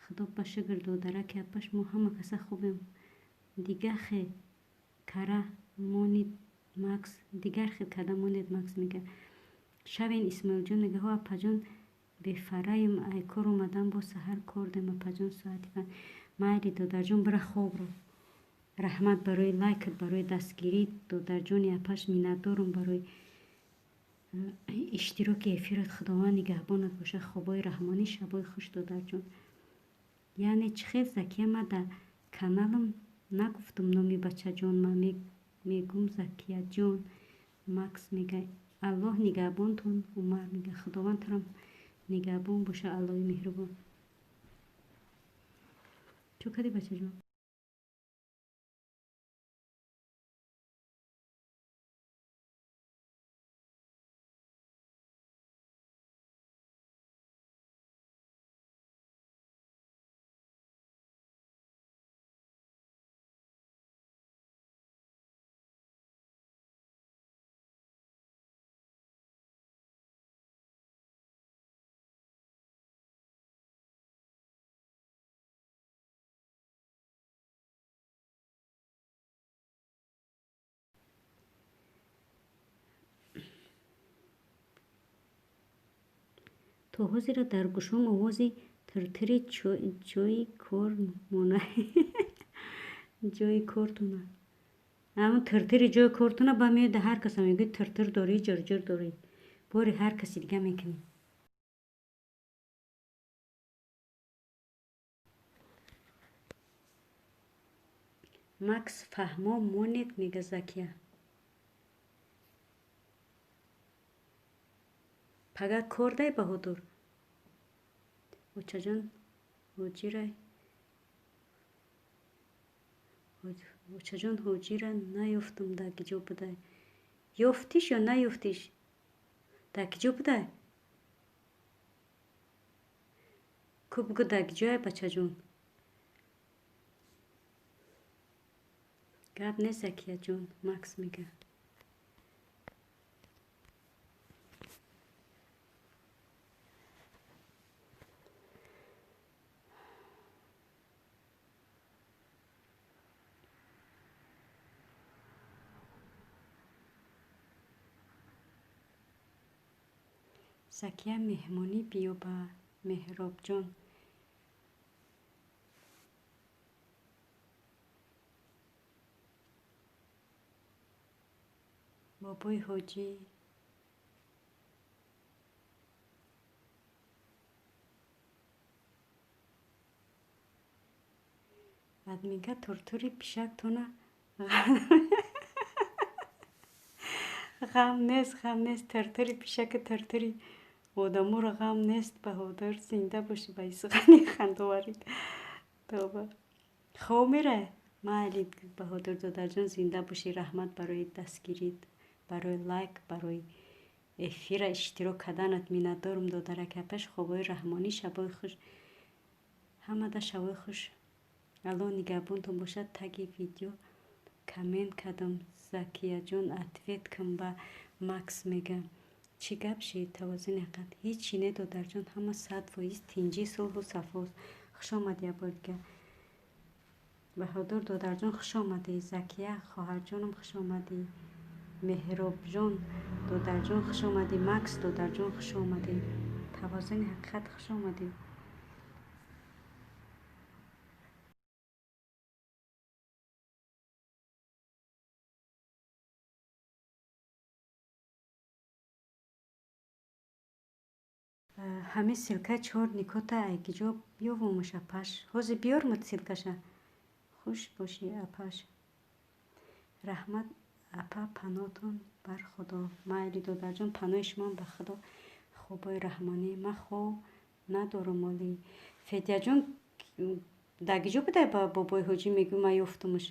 Худо ба шукр, додараки апаш, мо ҳама каса хубем. Дигар хе кара монид, Макс, дигар хел карда монед, Макс мега. Шавен, Исмоилҷон мега, ҳо апаҷон, бефараем, ай кор омадам, бо саҳар кор дем, апаҷон, соати панҷ. Майли, додарҷон, бира хобро. Раҳмат барои лайкат, барои дастгирӣ, додарҷони апаш, миннатдорум барои иштироки эфират. Худованд нигаҳбонат боша. Хобои раҳмонӣ, шабои хуш, додарҷон. Яъне чӣ хел, Закия, ман дар каналам нагуфтум номи бачаҷон, ман мегум Закияҷон. Макс мега, Аллоҳ нигаҳбонтон. Умар мега, Худованд турам нигаҳбон боша, Аллоҳи меҳрубон. Чӯ кардӣ, бачаҷон? То ҳозира дар гӯшом овози тиртири ҷои кор мона. Ҷои кортуна. Ҳамон тиртири ҷои кортуна ба меояд, ҳар каса мегӯяд, тиртир дорӣ, ҷирҷир дорӣ. Бори ҳар каси дига мекунӣ. Макс фаҳмо монед, мега Закия. Пага кор дай, Баҳодур? Очаҷон ҳоҷира, очаҷон ҳоҷира наёфтум, дар киҷо будай? Ёфтиш ё наёфтиш? Дар киҷо будай? Ку бугӯ, дар киҷояй, бачаҷон? Гап нест, Закияҷон, Макс мега. Закия, меҳмонӣ биё ба Меҳробҷон. Бобои ҳоҷӣ. Админка туртури пишактона ғам нест, ғам нест. Тартари пишака, тартари одаморо ғам нест. Баҳодур, зинда бошӣ, ба исғани хандоварид. Тоба, хоб мерай? Майли, Баҳодур додарҷон, зинда бошӣ. Раҳмат барои дастгирит, барои лайк, барои эфира иштирок карданат. Миннатдорум, додарак. Апаш, хобои раҳмонӣ, шабои хуш, ҳамада шабои хуш. Аллоҳ нигаҳбонтон бошад. Таги видео коммент кардам, Закияҷон, ответ кун ба Макс мега. Чӣ гап шид, тавозуни ҳақиқат? Ҳичи не, додарҷон, ҳама 100% тинҷӣ, сулҳу сафост. Хуш омадӣ як бори дигар, Баҳодур додарҷон, хуш омадӣ. Закия хоҳарҷонам, хуш омадӣ. Меҳробҷон додарҷон, хуш омадӣ. Макс додарҷон, хуш омадӣ. Тавозуни ҳақиқат, хуш омадӣ. Ҳамин ссылкаи чор никота айгиҷо биёвумаш, апаш? Ҳозир биёрмад ссылкаша. Хуш бошӣ, апаш. Раҳмат, апа, паноҳтон бар Худо. Майли, додарҷон, паноҳи шумоам ба Худо. Хобои раҳмонӣ. Ман хоб надорам оли. Федяҷон, дар киҷо будай? Ба бобои ҳоҷӣ мегӯ, ман ёфтумаш.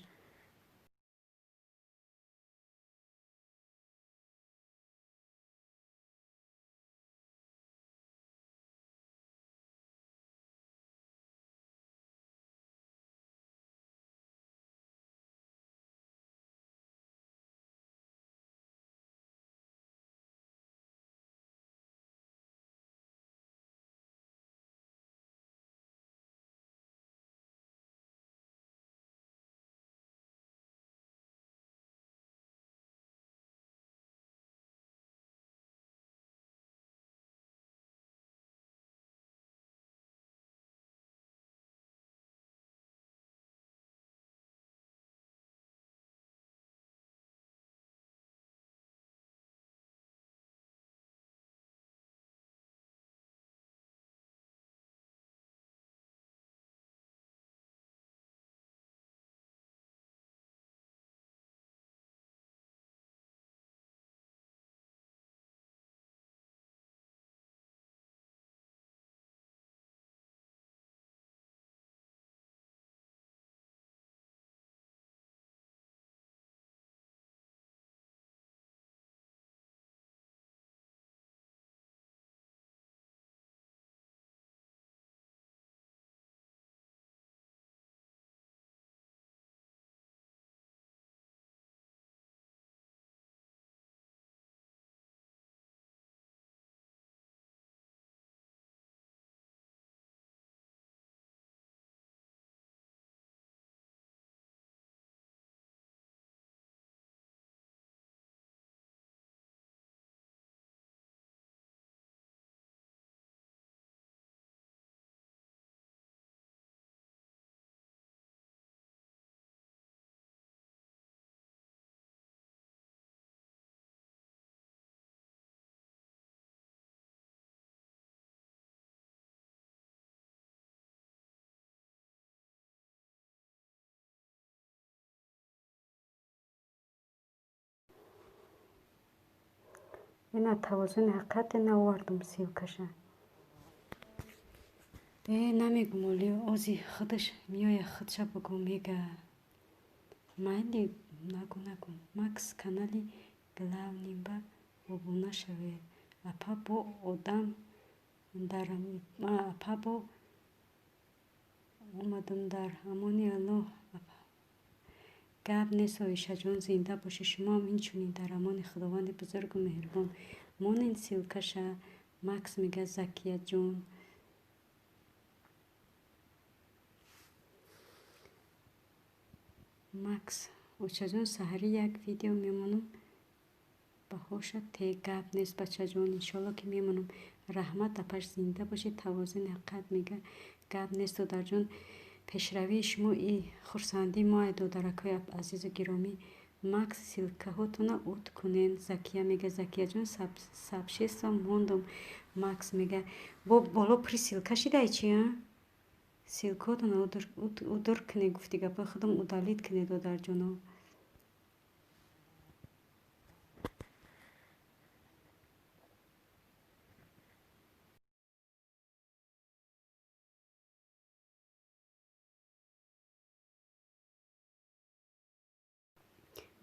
Ина, тавозуни ҳақиқат, ина овардум ссылкаша. Э, намегум оли, ози худаш меоя, худша бугӯ, мега. Майли, нагу, нагу. Макс, канали главныйба обуна шавед. Апа, бо одам дар, апа, бо омадам, дар амони Аллоҳ. Гап нест, Оишаҷон, зинда бошӣ. Шумоам инчунин дар амони Худованди бузургу меҳрубон. Монен ссылкаша. Макс мега, Закияҷон. Макс, очаҷон, саҳарӣ як видео мемонам баҳоша те. Гап нест, бачаҷон, иншоалло ки мемонам. Раҳмат, апаш, зинда бошед. Тавозуни ҳақиқат мега, гап нест, додарҷон, пешравии шумо и хурсандии мо, ай додаракҳои азизу гиромӣ. Макс, ссылкаҳотона ут кунен, Закия мега. Закияҷон, сообщество мондум. Макс мега, бо боло при ссылка шидай чи? Ссылкотонро удур кунед, гуфти гапҳои худам удалить кунед, додарҷоно.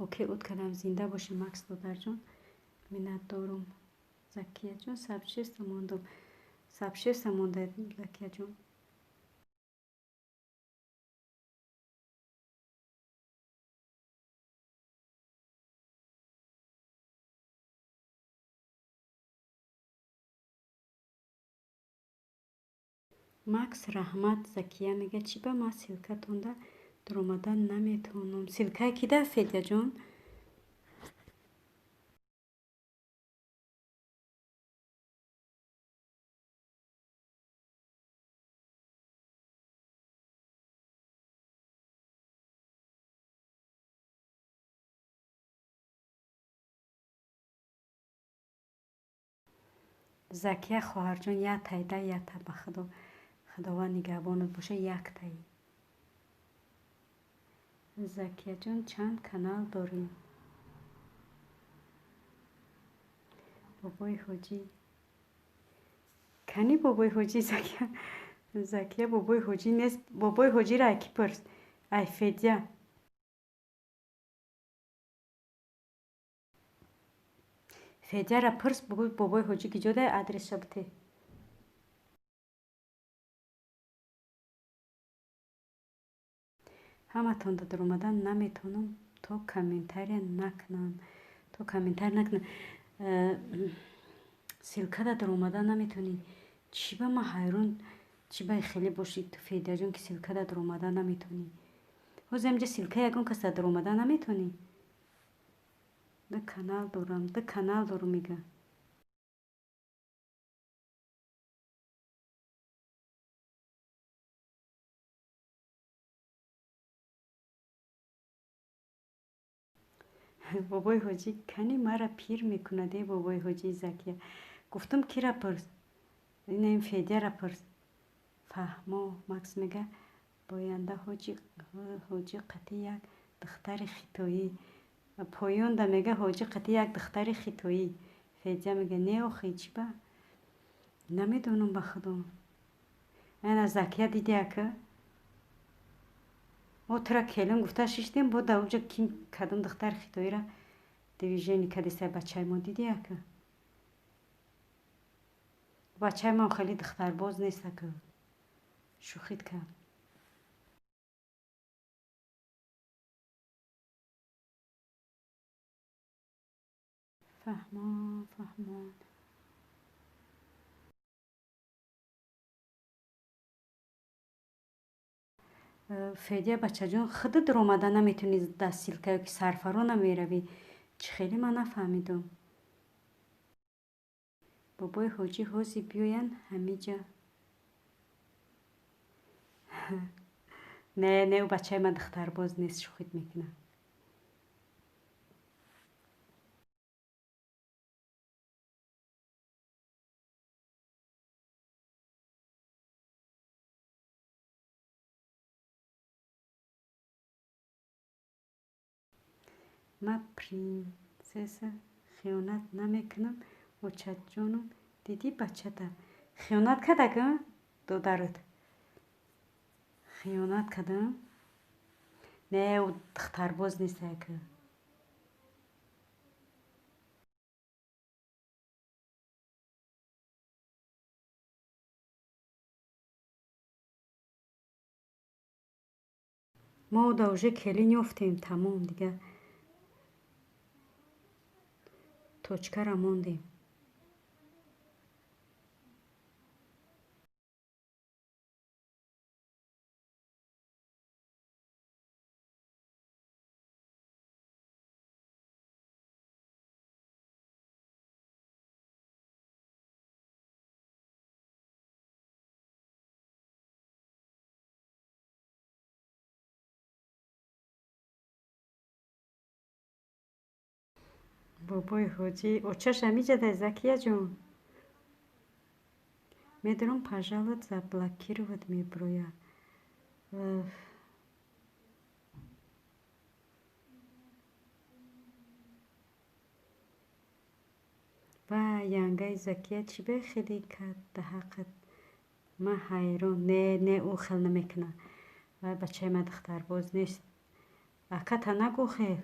Окей, уд кардам. Зинда бошӣ, Макс додарҷон, миннатдорум. Закияҷон, сообщество мондум. Сообщество монда, Закияҷон. Макс, раҳмат. Закия мега, чӣ ба ман ссылкатонда дуромадан наметавонам? Ссылкае кида, Федяҷон? Закия хоҳарҷон, яктайда, якта, ба худо, Худованд нигаҳбонат боша, яктаи. Закияҷон, чанд канал дорӣ? Бобои ҳоҷӣ кани? Бобои ҳоҷӣ, Закия, Закия, бобои ҳоҷӣ нест. Бобои ҳоҷиро ай кӣ пурс? Ай Федя. Федяра пурс, бугӯ, бобои ҳоҷӣ киҷо дай, адресша бите. Ҳаматонда дуромадан наметавонам, то комментария накунам, то комментария накунам. Ссылкада дуромадан наметавонӣ? Чӣ ба ман ҳайрон, чӣ ба хеле бошӣ ту, Федяҷон, ки ссылкада дуромадан наметавонӣ? Ҳозир ҳамҷа ссылка ягон каса дуромадан наметавонӣ? Ду канал дорам, ду канал дорам, мега. Бобои ҳоҷӣ кани, мара пир мекунад, е бобои ҳоҷӣ. Закия, гуфтам, кира пурс? Инаим Федяра пурс. Фаҳмо, Макс мега, боянда ҳоҷӣ қати як духтари хитоӣ. Поёнда мега, ҳоҷӣ қати як духтари хитоӣ. Федя мега, не охи, чӣ ба? Намедонам, ба худо. Ана Закия, диди ака? Мо тура келин гуфта шиштем, бо дар уҷа ким, кадом духтари хитоира движение кадисай бачаи мо, диди ака? Бачаи ман хеле духтарбоз нест ака. Шӯхит кард. Фаҳмон, фаҳмон. Федя бачаҷон, худат дуромада наметавонӣ дар ссылка ё ки сарфаро намеравӣ? Чӣ хеле ман нафаҳмидум. Бобои ҳоҷӣ ҳозир биёянд ҳамиҷа. Не, не, ӯ бачаи ман духтарбоз нест, шӯхит мекунад. Ман принсесса хиёнат намекунам, очаҷонум. Дидӣ, бачата хиёнат карда, додарат хиёнат кардам? Не, ӯ духтарбоз нест ака. Мо да уже келин ёфтем, тамом, дига точкара мондем. Бобои ҳоҷӣ очаш ҳамиҷа Закияҷон. Медонам, пожалуйста, заблокировать меброяд. Ва янгаи Закия чӣ бехелӣ кард даҳақат? Ман ҳайрон. Не, не, ӯ хел намекунад. Вай бачаи ман духтарбоз нест. Аката нагӯ хел.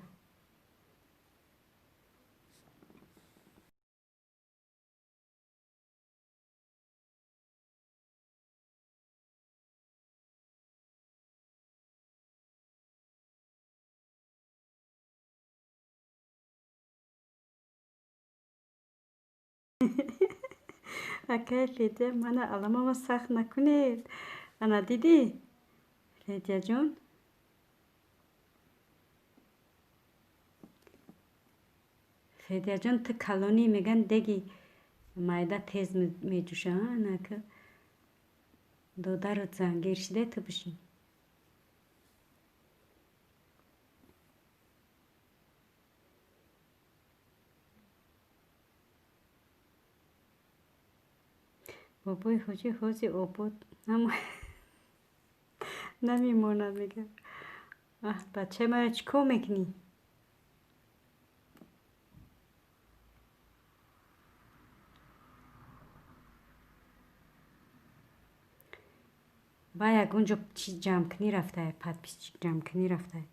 Акай Федя, мана аламама сахт накунед. Ана дидӣ? Федяҷон? Федяҷон, ту калонӣ меган деги майда тез меҷӯша. Анака додарат зангир шида ту бишин. Бобои ҳоҷӣ ҳози обод намемонад мега. Аҳ, бачаи маро чӣ кор мекунӣ? Вай ягон ҷо чи ҷамъкунӣ рафтае, подписчик ҷамъкунӣ рафтае.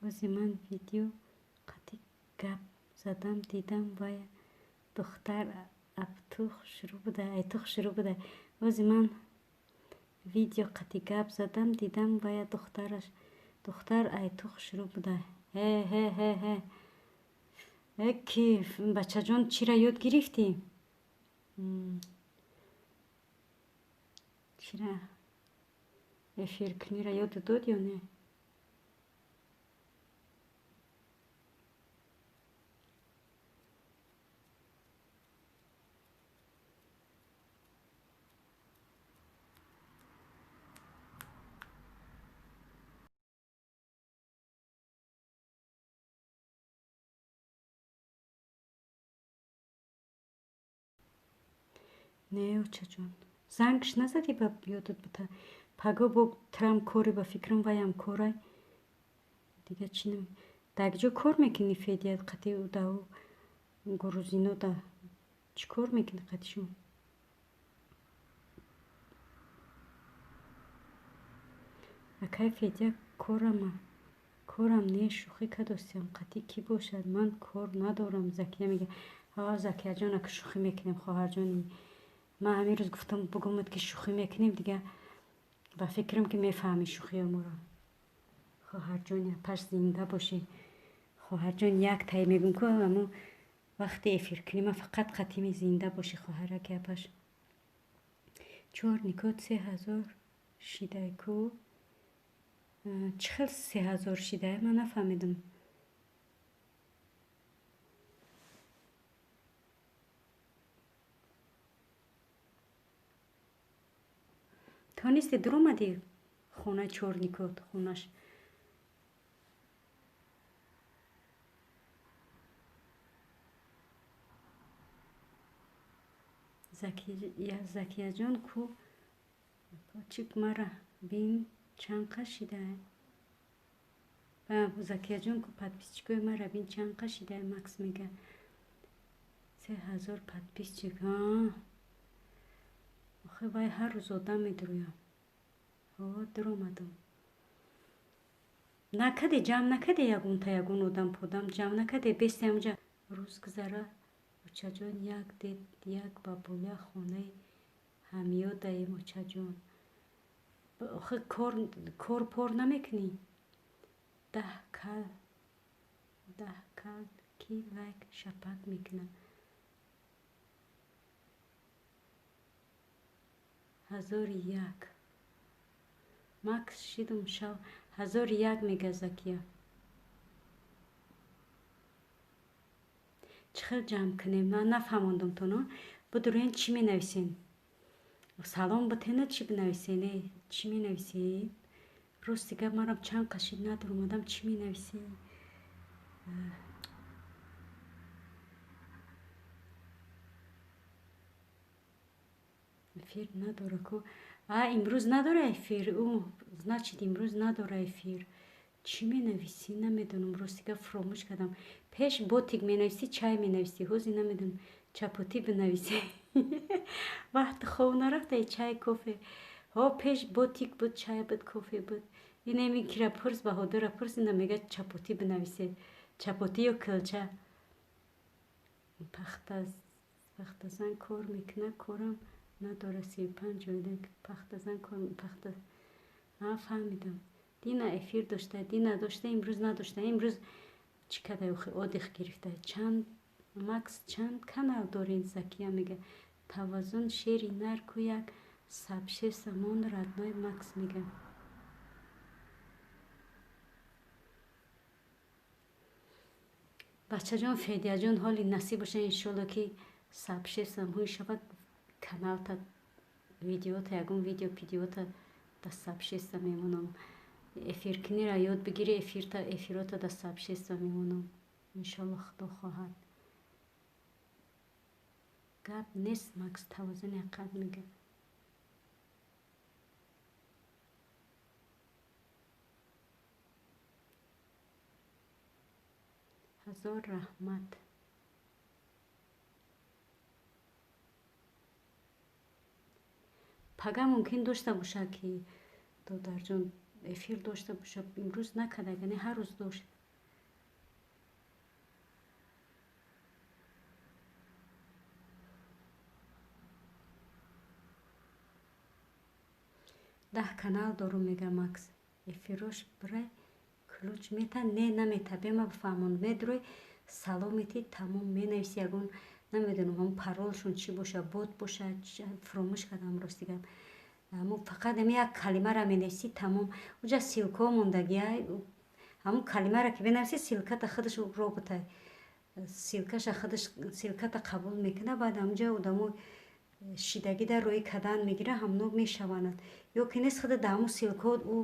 Ози ман видео қатъи гап задам, дидам вай духтар абтух шурӯъ буда, айтух шурӯъ буда. Ози ман видео қатъи гап задам, дидам вая духтараш духтар айтух шурӯъ буда. Ҳе ҳе ҳе ҳе. Э ки бачаҷон чира ёд гирифтӣ? Чира эфиркуниро ёдат дод ё не? Не, очаҷон. Зангш назадӣ ба ёдат бута. Паго бо трам коре ба фикрам ваям корай. Дига чӣ нами. Дар ҷо кор мекунӣ Федя қатъи дау грузино да чӣ кор мекунӣ қатъишон? Акай Федя корама. Корам не, шӯхӣ кадостиам. Қатъи кӣ бошад? Ман кор надорам. Закия мега. Ҳа, Закияҷон, ака шӯхӣ мекунем, хоҳарҷони. Ман ҳамин рӯз гуфтам бугумад ки шӯхӣ мекунем, дига ба фикрам ки мефаҳмӣ шӯхиё моро. Хоҳарҷон, апаш зинда бошӣ. Хоҳарҷон, як тай мегум ку аммо вақти эфир кунӣ ман фақат қатими зинда бошӣ хоҳараки апаш. Чор никот 3000 шидай ку. Чӣ хел 3000 шидай? Ман нафаҳмидам. Тонисти дуромадӣ хонаи чорникот хонаш? Закияҷон ку чик мара бин чанд қа шидай? Закияҷон ку подписчикои мара бин чанд қа шидай? Макс мега 3000 подписчик. Охи вай ҳар рӯз одам медурӯям. Ҳо, дуромадам. Накаде, ҷамъ накаде ягонта ягон одам подам ҷамъ накаде, бести ҳамҷа рӯз гузара. Очаҷон, як дед як бабуля хонаи ҳамёдаем очаҷон. Охи кор пор намекунӣ? Даҳ кал ки лайк шапак мекунад. 1001. Макс шидум шав 1001 мега Закия. Чӣ хел ҷамъ кунем? Ман нафаҳмондам то но. Будурен чӣ менависен? Салом битена чӣ бинависене? Чӣ менависед? Рости гап манам чанд қашид надуромадам, чӣ менависед? Эфир надора ку? А имрӯз надора эфир? Значит, имрӯз надора эфир. Чӣ менависӣ? Намедонам, рости гап фуромӯш кардам. Пеш ботик менависӣ, чай менависӣ, ҳозир намедонам, чапотӣ бинависӣ. Вақти хоб нарафта чай, кофе. Ҳо, пеш ботик буд, чай буд, кофе буд. Инеми кира пурс, Баҳодура пурс, ина мега чапотӣ бинависед. Чапотӣ ё килча. Пахтазан кор мекунад, корам надора, 35 оила пахтазан кор пахта. А, фаҳмидам. Дина эфир дошта, дина дошта, имрӯз надошта. Имрӯз чӣ када, охи отдых гирифта. Чанд Макс, чанд канал дорен? Закия мега. Тавазун шери нар ку як сабше самон родной Макс мега. Бачаҷон, Федияҷон, ҳоли насиб боша, иншолло, ки сабше самҳои шавад каналта, видеота, ягон видео пидиота да сабшеста мемонам. Эфиркунира ёд бигири, эфирта, эфирота да сабшеста мемонам. Иншолло, Худо хоҳад. Гап нест, Макс, тавозуни ҳақиқат мега. Ҳазор раҳмат. Пага мумкин дошта бошад, ки додарҷон эфир дошта бошад. Имрӯз накарда, яъне ҳар рӯз дошт. 10 канал дорум, мега Макс. Эфирош бирай ключ мета? Не, намета. Бема бифаҳмон. Медурой, салом метӣ, тамом, менависи ягон, намедонам, ҳамн паролшон чӣ боша, бот боша, фуромӯш кардам, рости гап. Ҳамун фақат ами як калимаро менависӣ, тамом. Уҷа ссылкаҳо мондагия, ҳамун калимаро ки менависӣ, ссылката худаш робота ссылкаша худаш ссылката қабул мекунад, баъд ҳамунҷа одамо шидагӣ дар рӯи кадан мегира, ҳамно мешаванд. Ё ки нест, худат дар ҳамун ссылкаҳо ӯ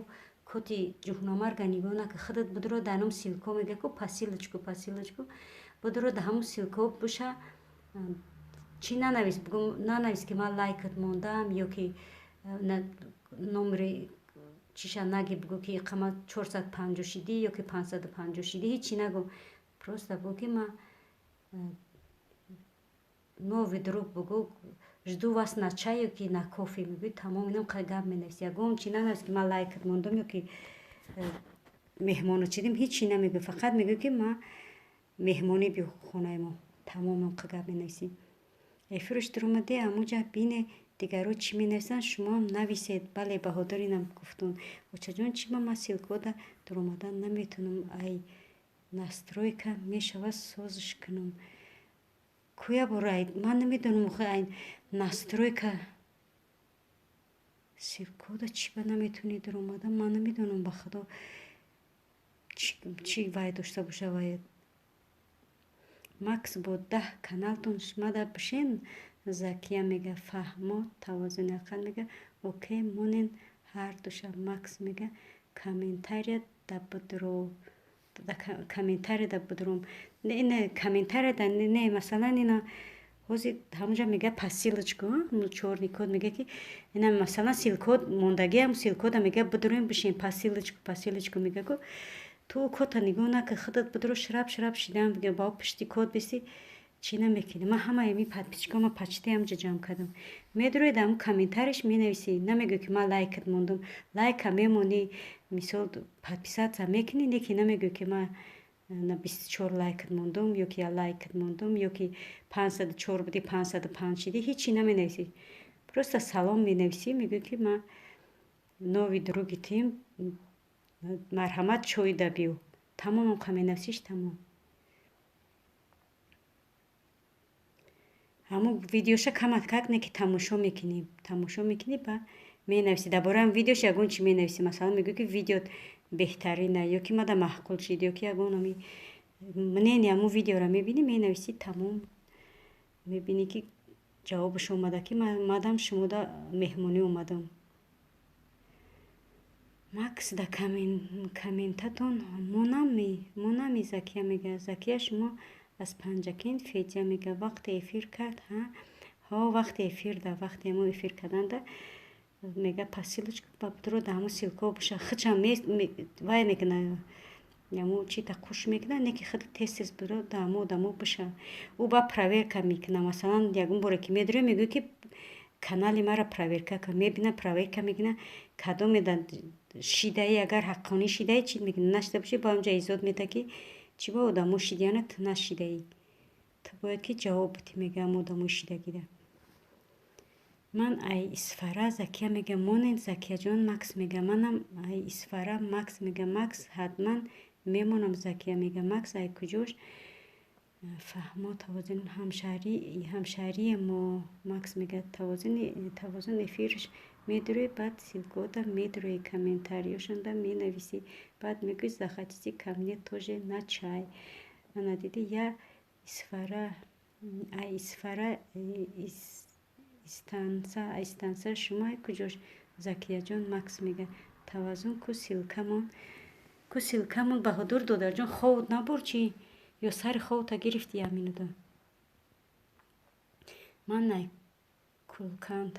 коти ҷуҳномарга нигоҳ нака, худат будро дар ҳамун ссылкаҳо, мега ку по ссылочку, по ссылочку будро, дар ҳамун ссылкаҳо буша. Чӣ нанавис, нанавис, ки ман лайкат мондам ё ки номери чиша наги, бугӯ ки иқама 450 шидӣ ё ки 550 шидӣ, ҳичи нагӯ. Просто бугӯ, ки ман новый друг, бугӯ, жду вас на чай ё ки на кофе, мегӯи, тамом, инам гап менависи. Ягон чи нанавис, ки ман лайкат мондам ё ки меҳмоно чидим, ҳичи намегӯй, фақат мегӯй, ки ман меҳмонӣ биё хонаи мо, тамом, инқа гап менависӣ. Эфирш дуромаде, амуҷа бине, дигарҳо чӣ менависанд, шумоам нависед. Бале, Баҳодур, инам гуфтун. Очаҷон, чӣ ман ссылкода дуромадан наметавонам? Ай настройка мешавад созиш кунам? Куя бора, ман намедонам, ай настройка ссылкода чӣ ба наметавонӣ дуромадан, ман намедонам, ба Худо, чӣ вай дошта боша вай. Макс, бо 10 каналтон шумада бишен, Закия мега. Фаҳмо, тавозуни ақал мега. Окей, монен ҳардуша, Макс мега. Комментария да будро, комментария да будром, не комментария да не, масалан, ина ҳозир ҳамунҷа мега по ссылочку, чёрный код мега, ки ина масалан ссылко мондагӣ, ҳам ссылкода мега бидроем, бишен, по ссылочку, по ссылочку мега ку. Ту кота нигоҳ нака, худат бидро, шраб шраб шидан бига, ба пишти код биси, чӣ намекунӣ. Ман ҳамаи ми подписчикома почти ҳамҷа ҷамъ кардам. Медроед, ҳамун комментариш менависӣ, намегӯӣ, ки ман лайкат мондум, лайка мемонӣ, мисол, подписаться мекунӣ, не ки намегӯӣ, ки ман на 24 лайкат мондум ё ки я лайкат мондум, ё ки 504 будӣ, 505 шидӣ, ҳичи наменависӣ. Просто салом менависӣ, мегӯӣ, ки ман новый други тим, марҳамат, чой да биё, тамом, онқа менависиш, тамом. Ҳамун видеоша камат как не ки тамошо мекунӣ, тамошо мекунӣ, ба менависӣ дар бораи ҳам видеош ягон чи менависӣ, масалан, мегӯӣ, ки видеот беҳтарина, ё ки мада маъқул шид, ё ки ягон ами мнение ҳамун видеоро мебинӣ, менависӣ, тамом. Мебинӣ, ки Ҷавобаш омада, ки мадам шумода меҳмонӣ омадам. Макс, да комментатон монами. Закия мега: Закия, шумо аз Панҷакент? Федя мега: вақте эфир кард, ҳа, ҳо, вақте эфир да, вақте мо эфир карданда, мега, посылочка ба дуро да ҳамо ссылка о боша, худшам вай мекуна, ҳамо чита қуш мекуна, не ки худ тез тез буро да ҳамо одамо боша. Ӯ ба проверка мекуна. Масалан, ягон боре ки медурем, мегӯяд, ки канали маро проверка кун. Мебина, проверка мекуна, кадоме да шидаи, агар ҳаққонӣ шидаи, чӣ мекуна, нашида бошӣ, ба онҷа изод мета, ки чӣ ба одамо шидияна, ту нашидаӣ, ту бояд ки ҷавоб битӣ, мега, ҳамо одамои шидагида. Ман ай Исфара. Закия мега: монед, Закияҷон. Макс мега: манам ай Исфара. Макс мега: Макс, ҳатман мемонам. Закия мега: Макс ай куҷош? Фаҳмо, Тавозун ҳамшаҳрие мо. Макс мега: Тавозун эфирш медурӯи, баъд ссылка ода медурӯи, комментариёшонда менависӣ, баъд мегӯӣ: заходите ко мне тоже на чай. Ана диди, я Исфара, ай Исфара, истанса, истанса. Шумо ай куҷош, Закияҷон? Макс мега: Тавазун ку ссылка мон, ку ссылка мон. Баҳодур додарҷон, ховут набур чӣ, ё сари ховута гирифти як минута? Ман ай Кулканд.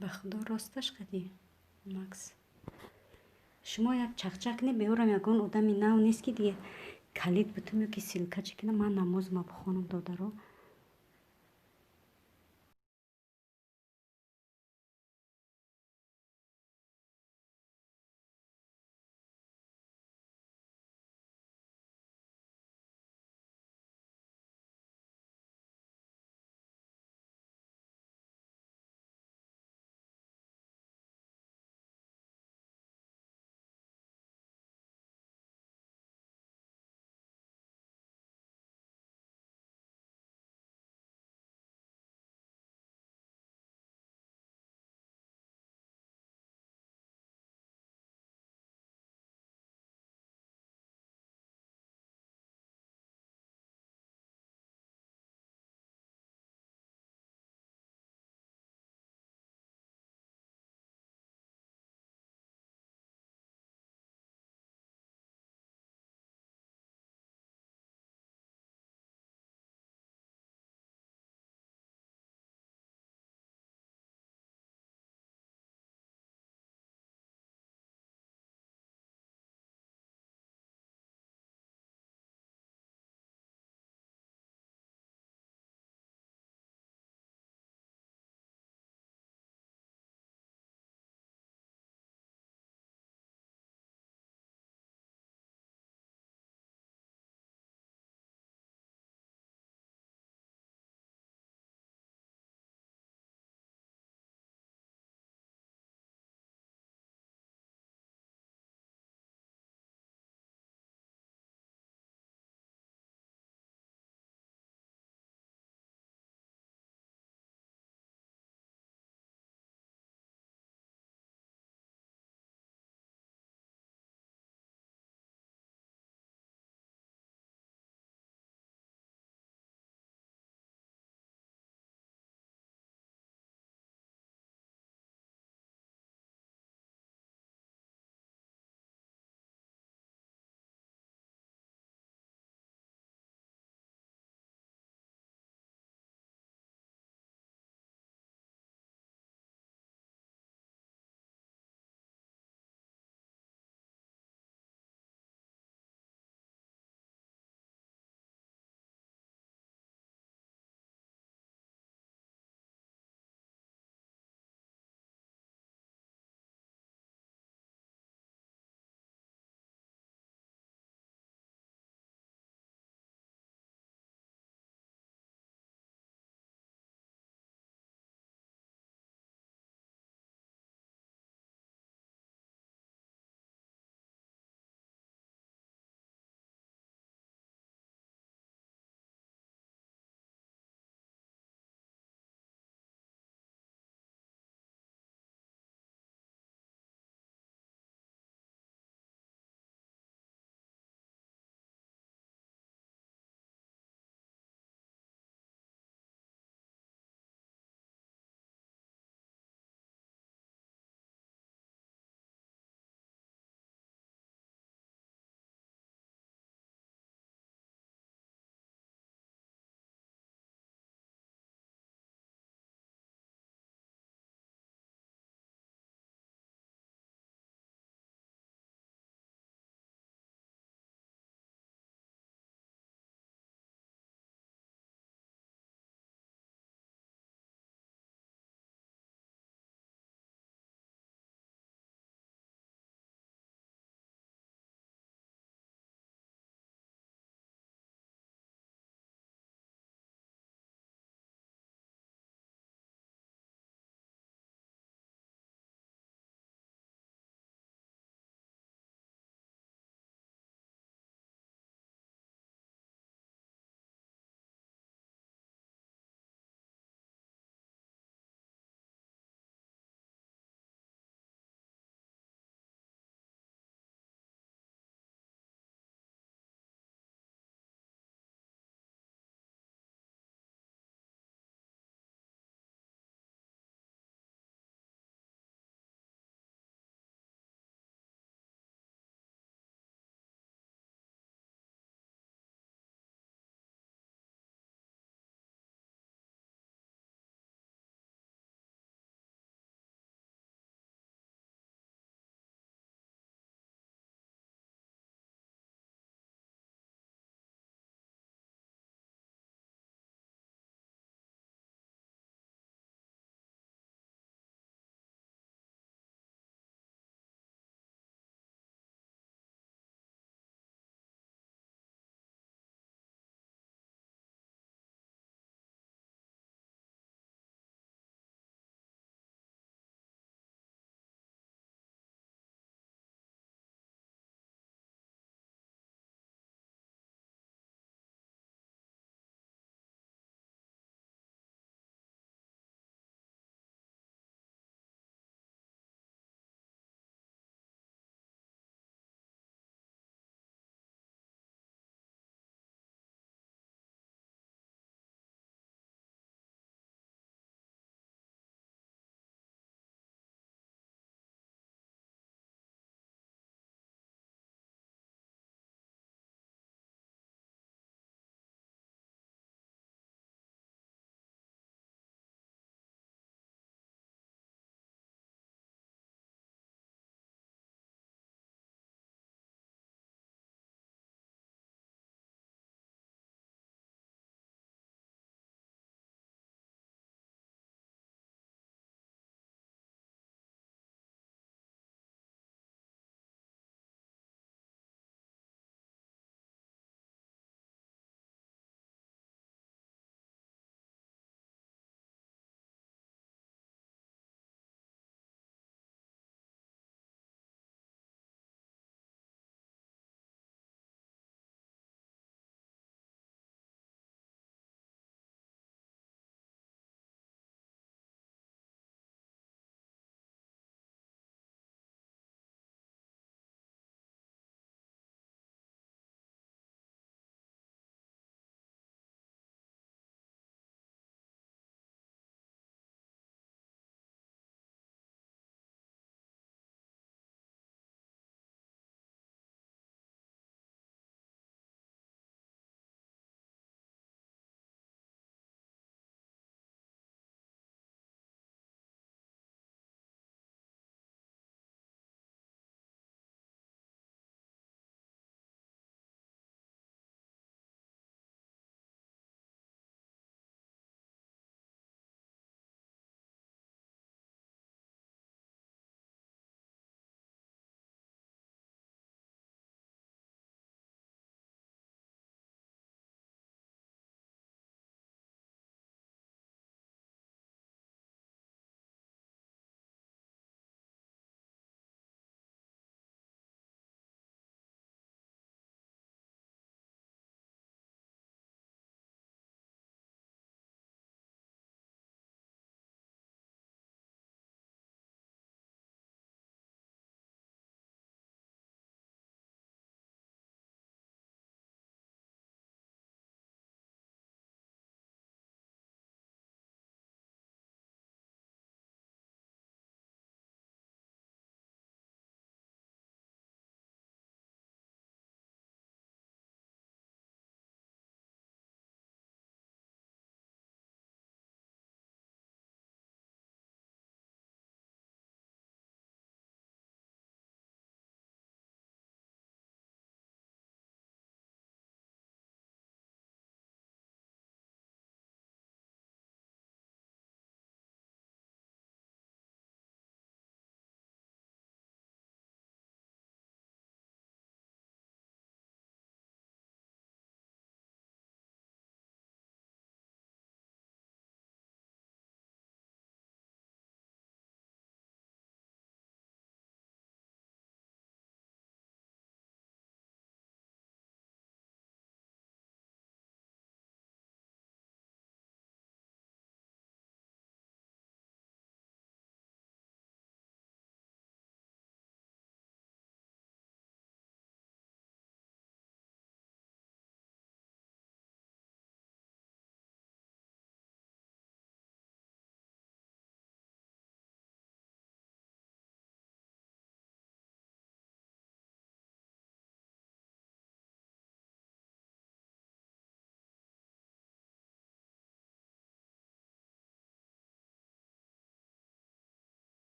Ба худо, росташ қадӣ, Макс, шумо як чақчақ не беорам, ягон одами нав нест, ки диге калид бутум ё ки ссылка чӣ кунам. Ман намозма бихонам, додаро.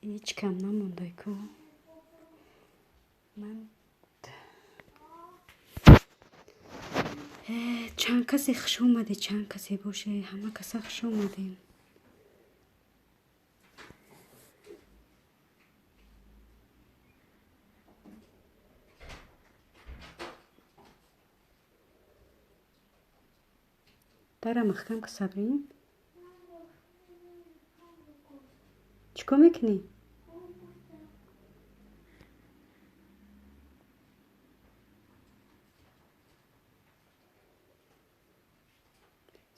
Ҳеҷ кам намондай ку. Ман чанд касе хуш омадед, чанд касе боше, ҳама каса хуш омадем. Дара маҳкам ка, Сабрин. Чӣ кор мекунӣ?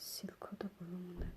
Ссылка да боло монда.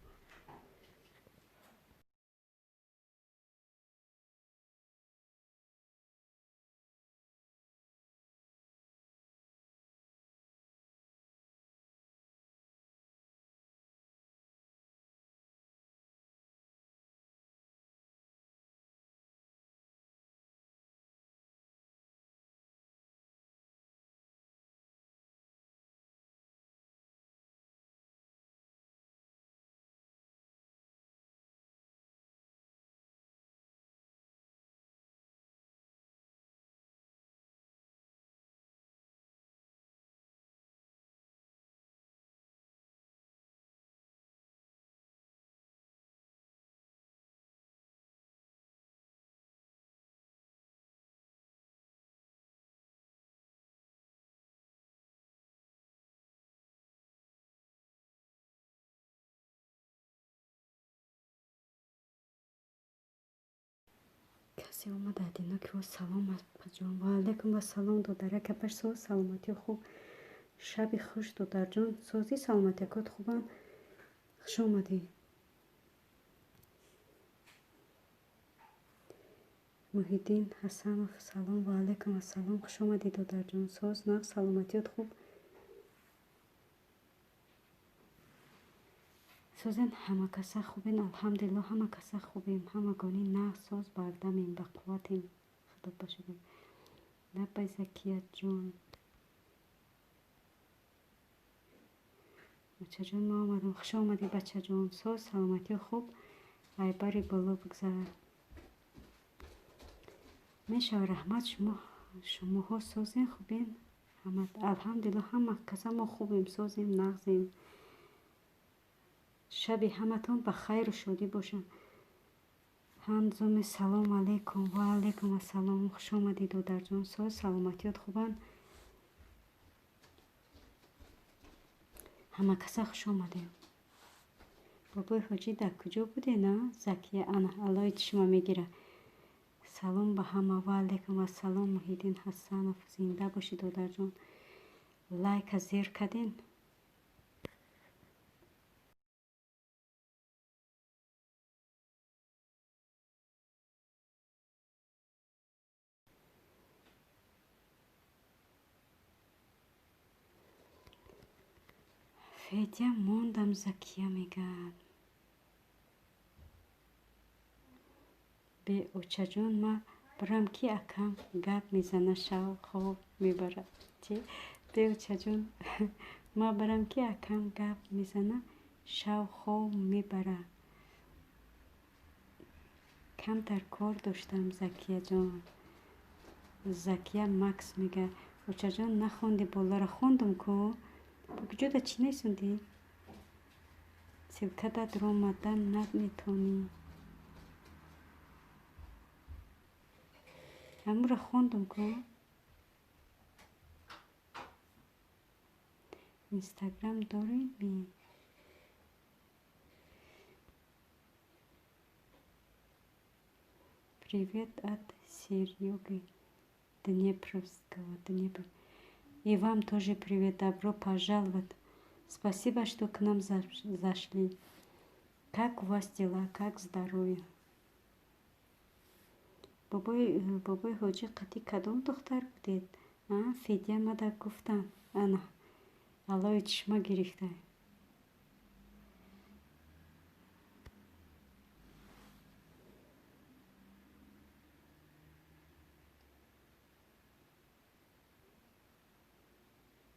Касе омада дина ки салом апаҷон. Ва алайкум ассалом, додарак, апаш соз, саломатӣ хуб. Шаби хуш, додарҷон, созӣ, саломатиякот хубанд. Хуш омадӣ. Муҳиддин Ҳасанов, салом, ва алайкум ассалом, хуш омадӣ, додарҷон, соз, нағз, саломатиёт хуб. Созен, ҳама каса хубен, алҳамдулилло, ҳама каса хубем, ҳамагонӣ нағз, соз, бардамем, бақувватем, худо ба шукр. Лаббай, Закияҷон. Бачаҷон, ма омадам. Хуш омадӣ, бачаҷон, соз, саломатиё хуб. Айбари боло бигзар. Мешава, раҳмат, шумо шумоҳо созен, хубен? Ҳама алҳамдулилло, ҳама каса мо хубем, созем, нағзем. Шаби ҳаматон ба хайру шодӣ бошад. Ҳанзуми, салом алейкум, ва алейкум ассалом, хуш омадӣ, додарҷон, соз, саломатиёт хубанд. Ҳама каса хуш омадем. Бобои ҳоҷӣ дар куҷо буден, а? Закия, ана аллои чишма мегира. Салом ба ҳама, ва алейкум ассалом, Муҳиддин Ҳасанов, зинда бошӣ, додарҷон. Лайка зер карден? Федя мондам, Закия мегӯяд. Бе очаҷон, ма барам ки акам гап мезана, шав хоб мебарад. Чи? Бе очаҷон, ма барам ки акам гап мезана, шав хоб мебарад. Камтар кор доштам, Закияҷон. Закия Макс мегӯяд. Очаҷон, нахонди боларо, хондум ку? Ба куҷода чӣ несондӣ? Ссылка да дуромада наметонӣ. Ҳамуро хондум ку? Инстаграм дорӣ ми? Привет от Серёги Днепровского. Днепр. И вам тоже привет, добро пожаловать. Спасибо, что к нам зашли. Как у вас дела, как здоровье? Бобои ҳоҷӣ қати кадом духтар будед? А, Федя мада гуфтам. Ана, аллои чишма гирифта.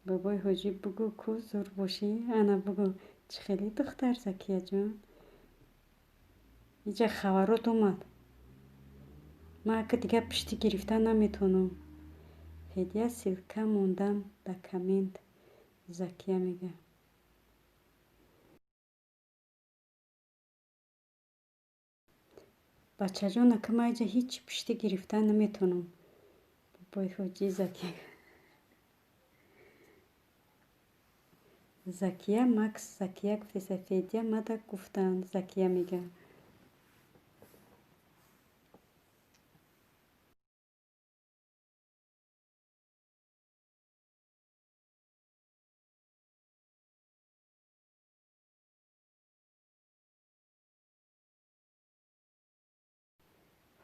Бобои ҳоҷӣ, бугӯ ку зур бошӣ. Ана бугӯ, чӣ хеле духтар, Закияҷон? Иҷа хабарот омад. Ман ака дигар пишти гирифта наметавонам. Федя ссылка мондам дар коммент, Закия мега. Бачаҷон, ака ман иҷа ҳеҷ пишти гирифта наметавонам. Бобои ҳоҷӣ Закия. Закия Макс Закия гуфтеса, Федя мада гуфтанд, Закия мега.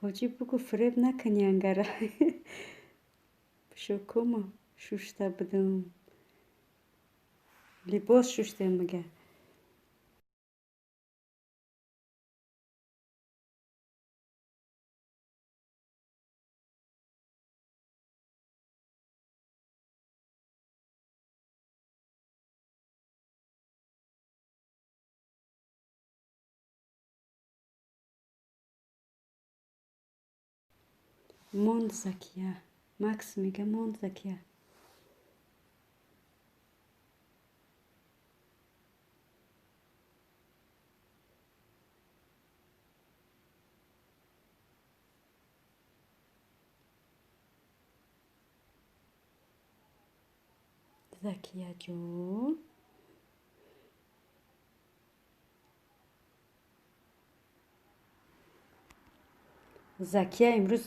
Ҳоҷӣ бугӯ фиреб накунӣ ангара. Пӯшокомо шушта будам. Либос шуштем мега. Монд Закия. Макс мега монд Закия. Закияҷон. Закия имрӯз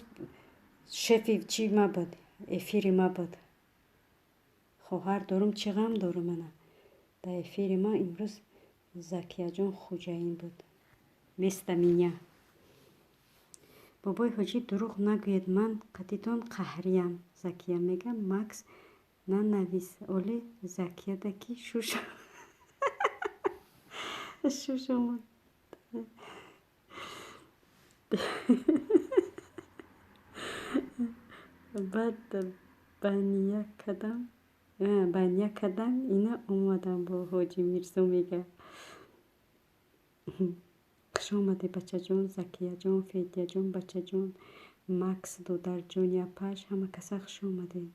шефи чӣ ма буд, эфири ма буд. Хоҳар дорум, чӣ ғам дорум ана. Дар эфири ма имрӯз Закияҷон хуҷаин буд. Вместо меня. Бобои ҳоҷӣ дурӯғ нагӯед, ман қатитон қаҳриям. Закия мега Макс нанавис, оли Закияда ки шуш шуш омад. Баъд бания кардам, ина омадам бо ҳоҷӣ Мирзо мега. Хуш омадед бачаҷон, Закияҷон, Федяҷон, бачаҷон, Макс, додарҷони апаш, ҳама каса хуш омадед.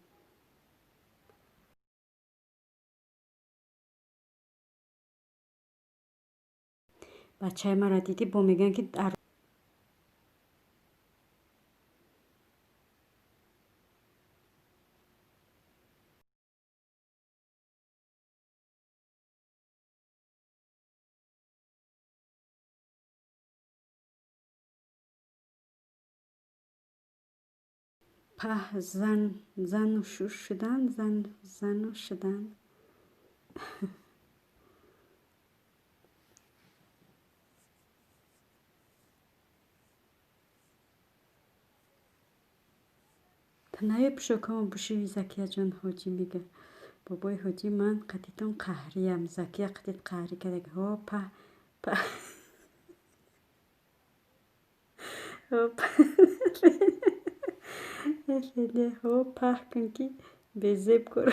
Бачаи маро дидӣ, бо мегӯянд ки паҳ зану шуш шудан, зану шудан. Наё пӯшокамо бушиви Закияҷон, ҳоҷӣ мега. Бобои ҳоҷӣ ман қатитон қаҳриям. Закия қатит қаҳрӣ карда. Ҳо паҳ паҳ. Ҳо паҳ кун ки безеб кор.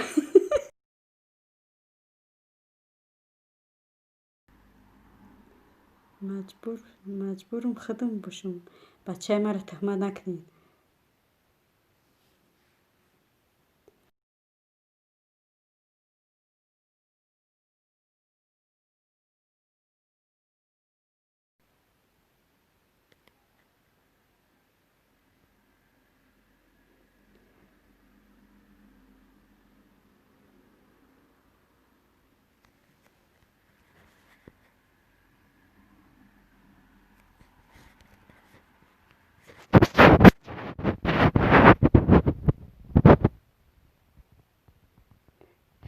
Маҷбурум худам бошам. Бачаи маро туҳмат накунед.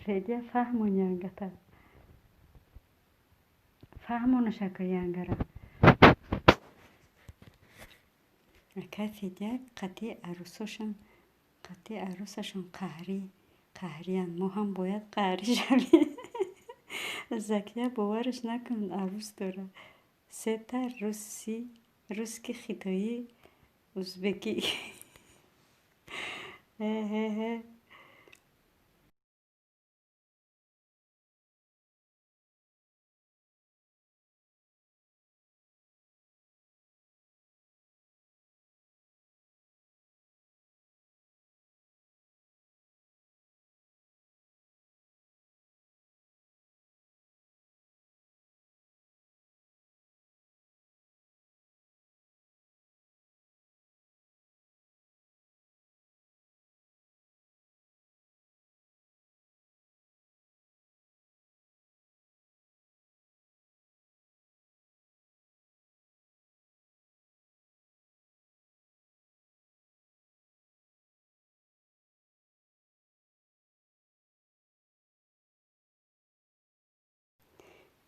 Федя фаҳмон янгата. Фаҳмону шакр янгара. Ака Федя қатъи арӯсашон қаҳриянд. Мо ҳам бояд қаҳрӣ шавем. Закия бовараш накун, арӯс дорад. Сета русски, хитоӣ, узбекӣ. Ҳе-ҳе-ҳе.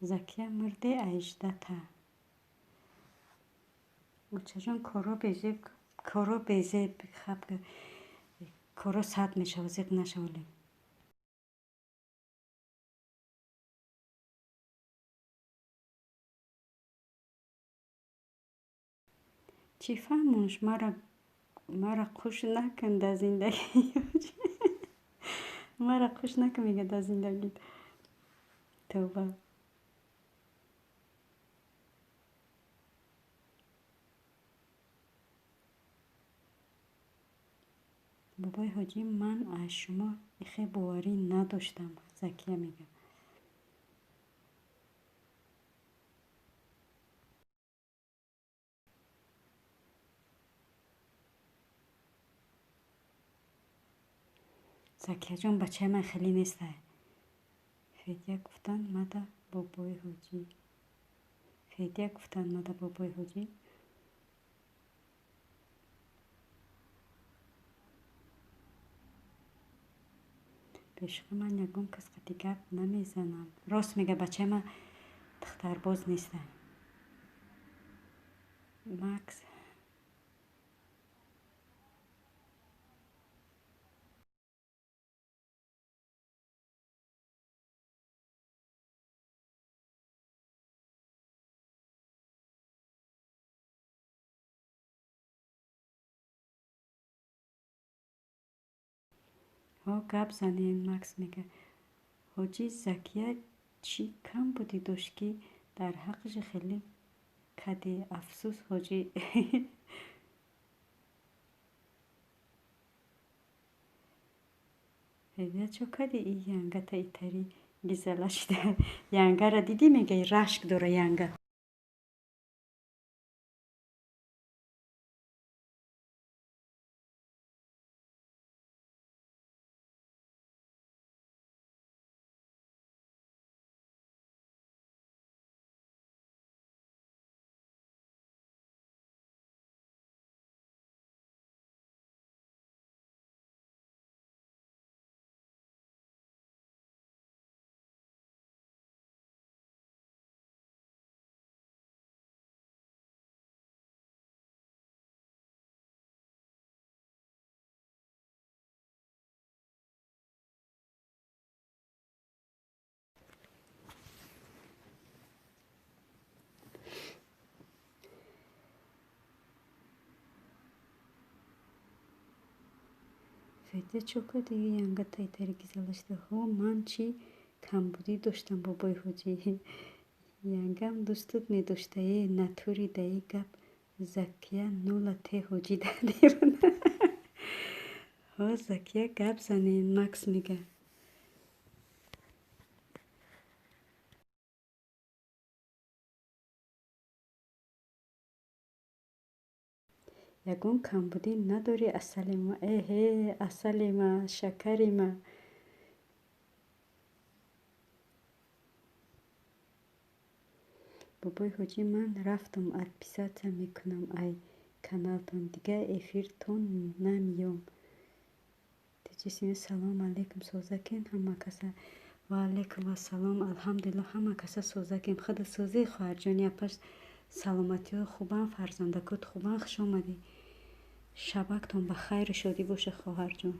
Закия мурде аждата. Очаҷон, коро безеб, коро безеб, хаб коро сад мешава, зиқ нашавале. Чӣ фаҳмонш, мара қуш накун дар зиндагӣ. Мара қуш накун, мега, дар зиндагит. Тавба. Бобои ҳоҷӣ, ман аз шумо ихе боварӣ надоштам, Закия мега. Закияҷон, бачаи ман хеле нестай. Федя гуфтанд мада бобои ҳоҷӣ. Федя гуфтанд мада бобои ҳоҷӣ. Бешухӣ, ман ягон кас қати гап намезанам. Рост мега, бачаи ман духтарбоз нестай. Макс ҳо гап занен, Макс мега. Ҳоҷӣ, Закия чӣ кам будӣ дошт, ки дар ҳаққаш хеле кадӣ? Афсӯс, ҳоҷӣ. Федя, чо кадӣ и янгата итари гизала шида? Янгара дидӣ, мега, рашк дора янга. Федя, чо кадӣ янгата итари гизала шида? Ҳо, ман чӣ камбудӣ доштам, бобои ҳоҷӣ? Янгам дӯстут медоштае, натури даи гап Закия нула те ҳоҷӣ дадевона. Ҳо, Закия, гап занен, Макс мега. Ягон камбудӣ надорӣ, асали ма. Эҳе, асали ма, шакари ма. Бобои ҳоҷӣ, ман рафтам, отписаться мекунам ай каналтон, дигар эфиртон намеём. Тиҷисина, салом алейкум, созакен ҳама каса. Ва алейкум ассалом, алҳамдулилло, ҳама каса созакем. Худа созӣ, хоҳарҷони апаш, саломатиҳо хубанд, фарзандакот хубанд, хуш омадӣ. Шабактон ба хайру шодӣ боша, хоҳарҷон.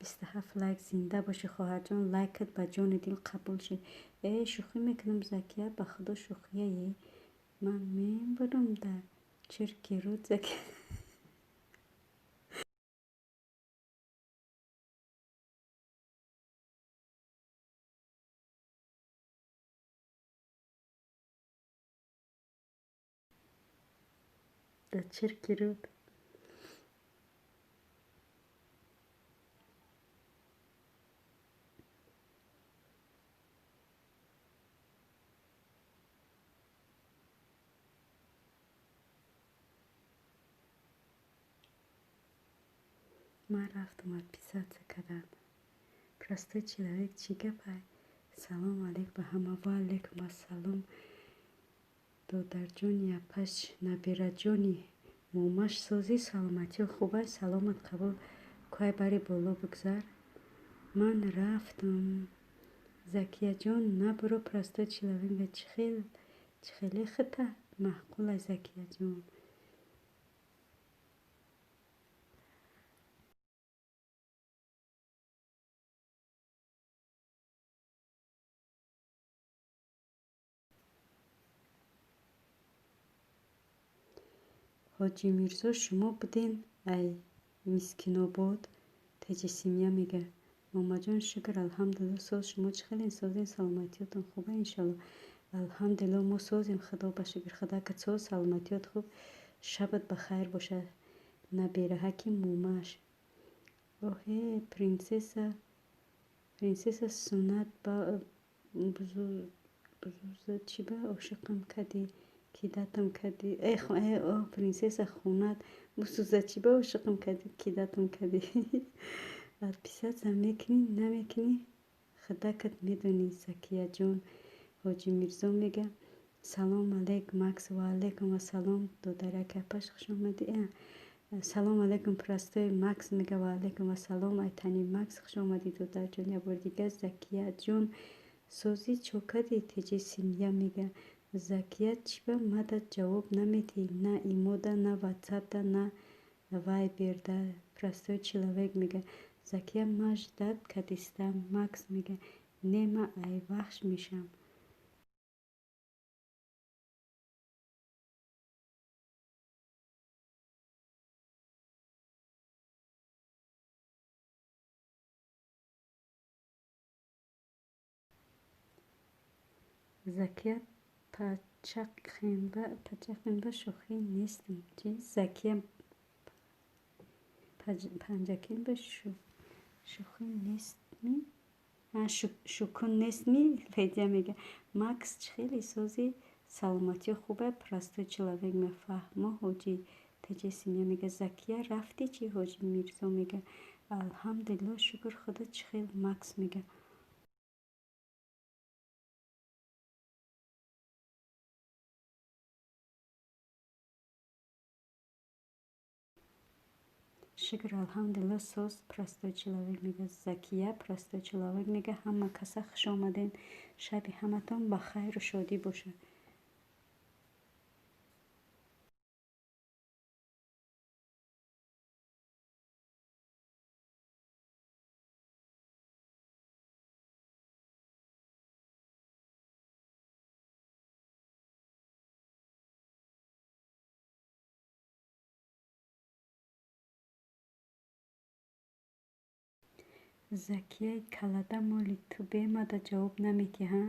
27 лайк, зинда бошӣ, хоҳарҷон, лайкат ба ҷони дил қабул шуд. Э, шӯхӣ мекунам, Закия, ба худо шӯхияе. Ман мебурам дар чирки руд, Закия. Дар чирки руд. Ман рафтам отписаться кардан. Простой человек, чӣ гапай? Салом алейк ба ҳама. Ва алейкум ассалом, додарҷони апаш, набираҷони Момаш созӣ, саломатиё хубай, саломат қабул. Кӯай бари боло бигзар. Ман рафтам. Закияҷон, набуро, простой человек мега. Чӣ хеле хита маъқулай, Закияҷон. Ҳоҷи Мирзо, шумо буден ай Мискинобод? Теҷи семья мега. Момаҷон, шукр, алҳамдулилло, соз. Шумо чӣ хелен, созен, саломатиётон хуба, иншалло. Алҳамдулилло, мо созем, худо ба шукр. Худакат соз, саломатиёт хуб. Шабат ба хайр бошад. Набераҳаки момаш. Оҳе, принсесса, принсесса суннат ба бузуза чӣ ба ошиқам кадӣ? Кидатам кадӣ? Э, о, принсесса хунат бусуза чӣ ба ошиқам кадӣ? Кидатам кадӣ? Подписаться мекунӣ, намекунӣ? Худакат медонӣ, Закияҷон. Ҳоҷи Мирзо мега. Салом алейк, Макс. Ва алейкум ассалом, додараки апаш, хуш омадӣ. Салом алейкум, простой Макс мега. Ва алейкум ассалом, айтани Макс, хуш омадӣ, додарҷон. Як бори дигар, Закияҷон, созӣ, чо кадӣ? Теҷи семья мега. Закия, чӣ ба мада ҷавоб намедиҳӣ? На имода, на ватсапда, на вайберда. Простой человек мега. Закия, ма ждать кадистам. Макс мега. Не, ма айвахш мешам. Закия, пачақемба шӯхӣ нестам. Чи? Закия, панҷакемба шӯхӣ нестми? Шукун нестми? Ледия мега. Макс, чӣ хеле созӣ, саломатиё хубай? Простой человек мега. Фаҳмо, ҳоҷи. Теҷи семья мега. Закия, рафтӣ чӣ? Ҳоҷи Мирзо мега. Алҳамдулилло, шукр, худо чӣ хел? Макс мега. Шукр, алҳамдулилло, соз. Простой человек мега. Закия, простой человек мега. Ҳама каса хуш омаден. Шаби ҳаматон ба хайру шодӣ бошад. Закияи калада, моли ту бемада ҷавоб намедиҳӣ, ҳа?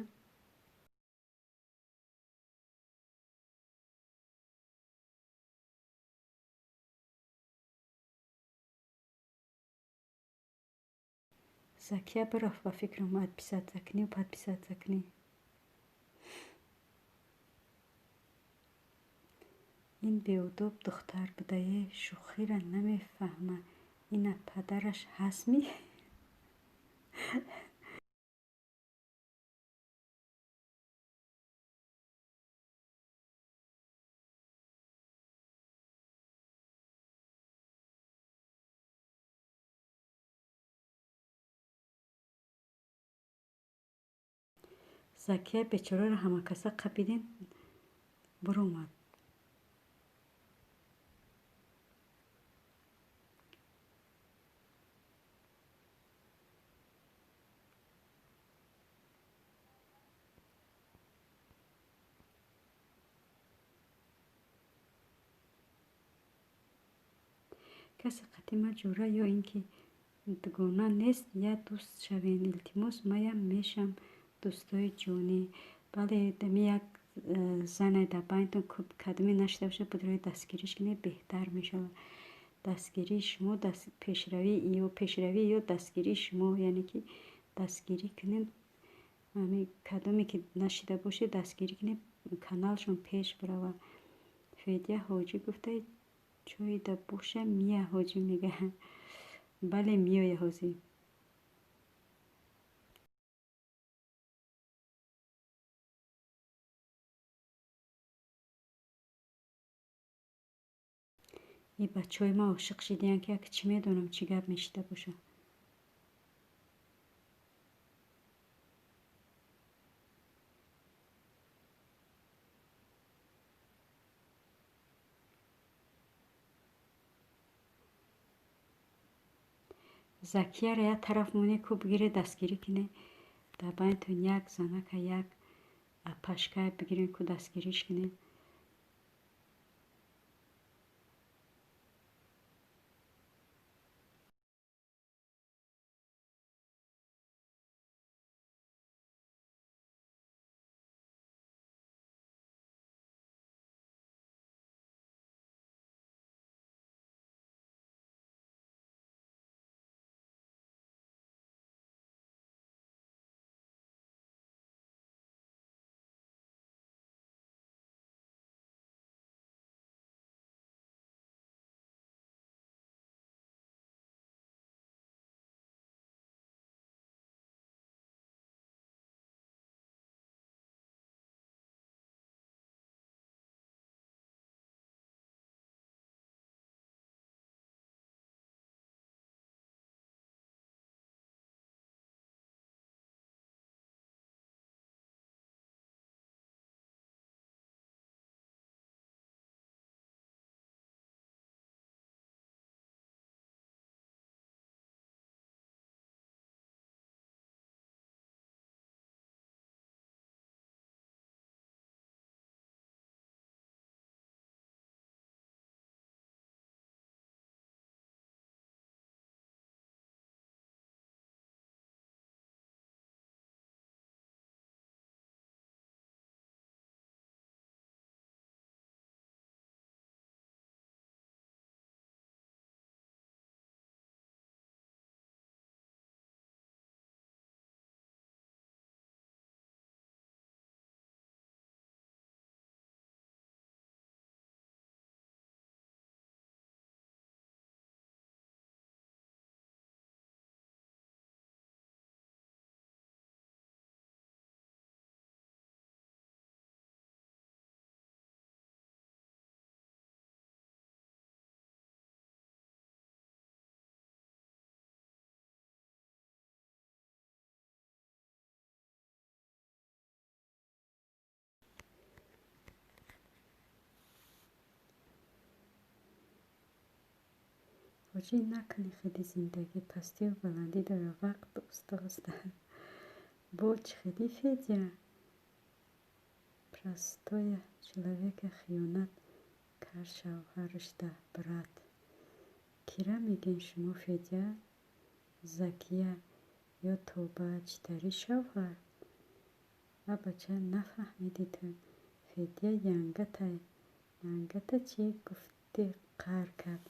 Закия бирафт, ба фикрам, отписаться кунӣ, подписаться кунӣ. Ин беудоб духтар будае, шӯхиро намефаҳма. Ина падараш ҳастми? Закия бечораро ҳамакаса қапидем, буромад. Касе қатима ҷура ё ин ки дугона нест, я дӯст шавем, илтимос, маям мешам, дӯстои ҷонӣ. Бале, дами як зане дар байнтон кадоме нашида бошад, будрои дастгириш кунед, беҳтар мешавад. Дастгирии шумо пешравии ё пешравии ё дастгирии шумо, яъне ки дастгирӣ кунед, ҳами кадоме ки нашида бошед, дастгирӣ кунед, каналшон пеш биравад. Федя ҳоҷӣ гуфта, чойда боша, мия ҳоҷӣ мега. Бале, миёя ҳозир. И бачаҳои ман ошиқ шидиянд, ки як чӣ медонам, чӣ гап мешида бошад. Закияро як тараф моне, ку бигире, дастгирӣ кине. Дар байнтон як занака, як пашкая бигирен, ку дастгириш кине. Ҳоҷӣ, накунӣ, хели зиндагӣ пастию баландӣ дорад, вақт уста-уста. Бо чӣ хели, Федя? Простоя человека хиёнат кард шавҳарашда, брат. Кира мегӯед шумо, Федя? Закия ё Тоба, читари шавҳар? А бача, нафаҳмидӣ ту. Федя янгатай. Янгата чӣ гуфтӣ, қаҳр кард.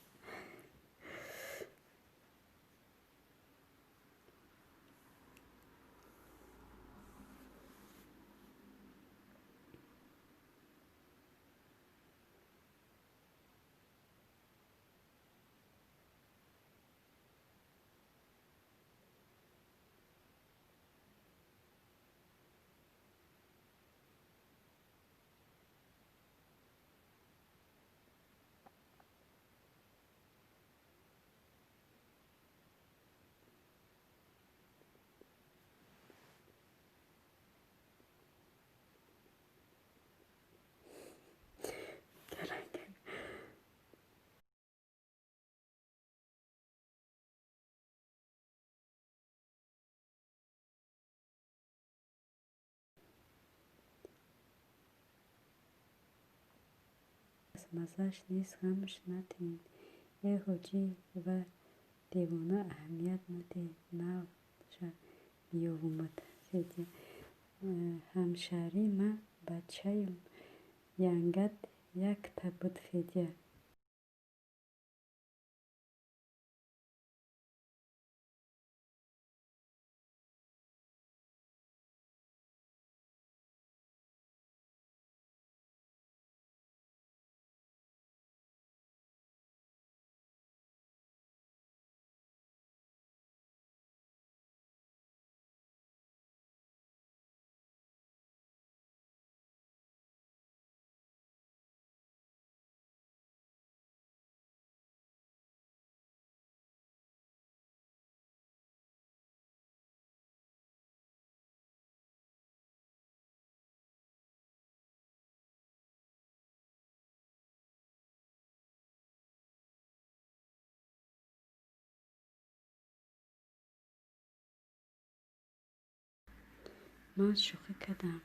Маззааш нест, ғамаш натиҳед. Э ҳоҷӣ ва девона, аҳамият надиҳед. Навша меёвумад. Федя. Ҳамшаҳрии ман бачаем янгат якта буд, Федя. Ман шӯхӣ кардам.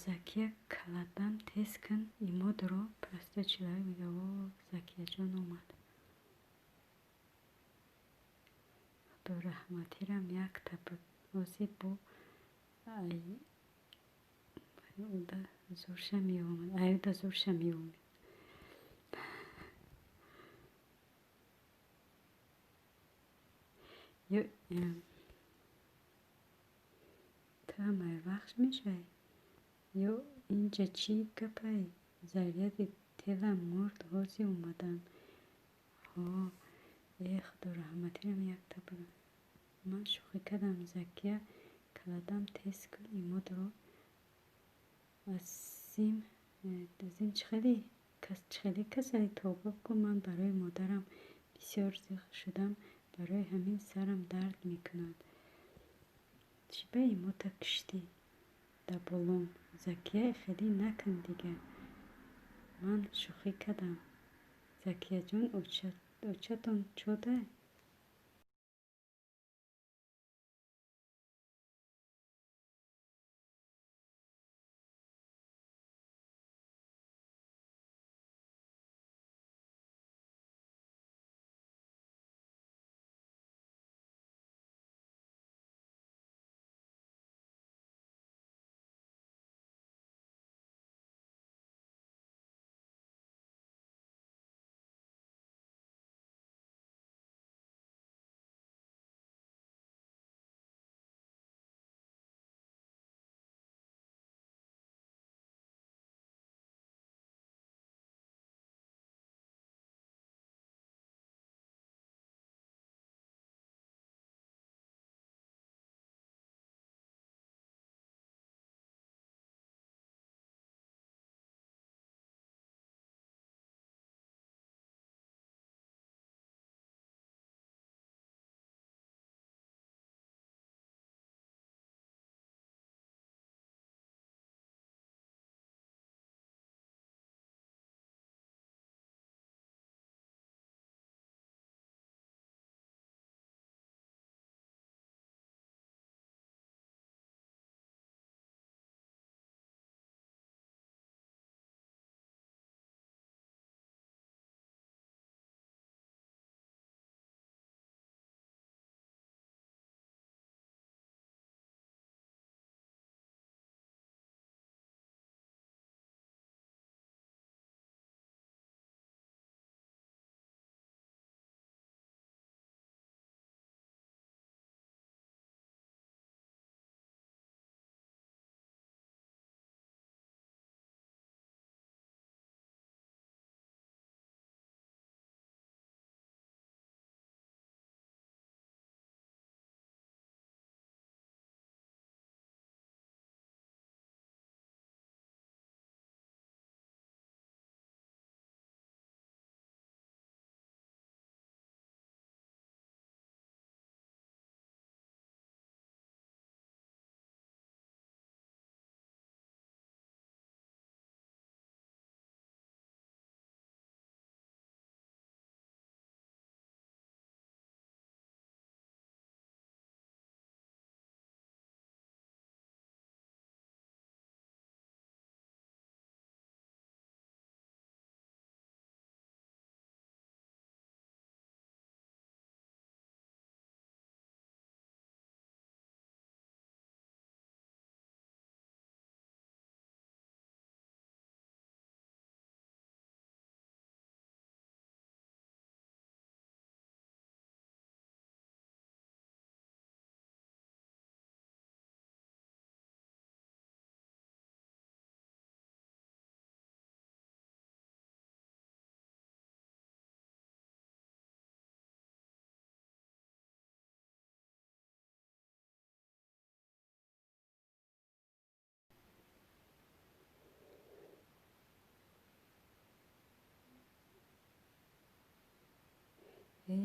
Закия, каладам тез кун, имодро. Простой человек мега: о, Закияҷон омад. Худо раҳматирам якта буд. Ҳозир бо аюда зурша меомад. Аюда зурша меомад. Ё ту ҳам айвахш мешавӣ? Ё инҷа чӣ гапай? Заряди телам мурд, ҳозир омадам. Ҳо, э, худо раҳматирам якта буд. Ман шӯхӣ кардам. Закия, каладам тез кун, имодро. Азим, азим, чӣ хеле касалӣ? Тавба кун. Ман барои модарам бисёр зиқ шудам, барои ҳамин сарам дард мекунад. Чӣ ба имота киштӣ? Дар болом. Закия, хеле накун дигар. Ман шӯхӣ кардам. Закияҷон, очатон чода?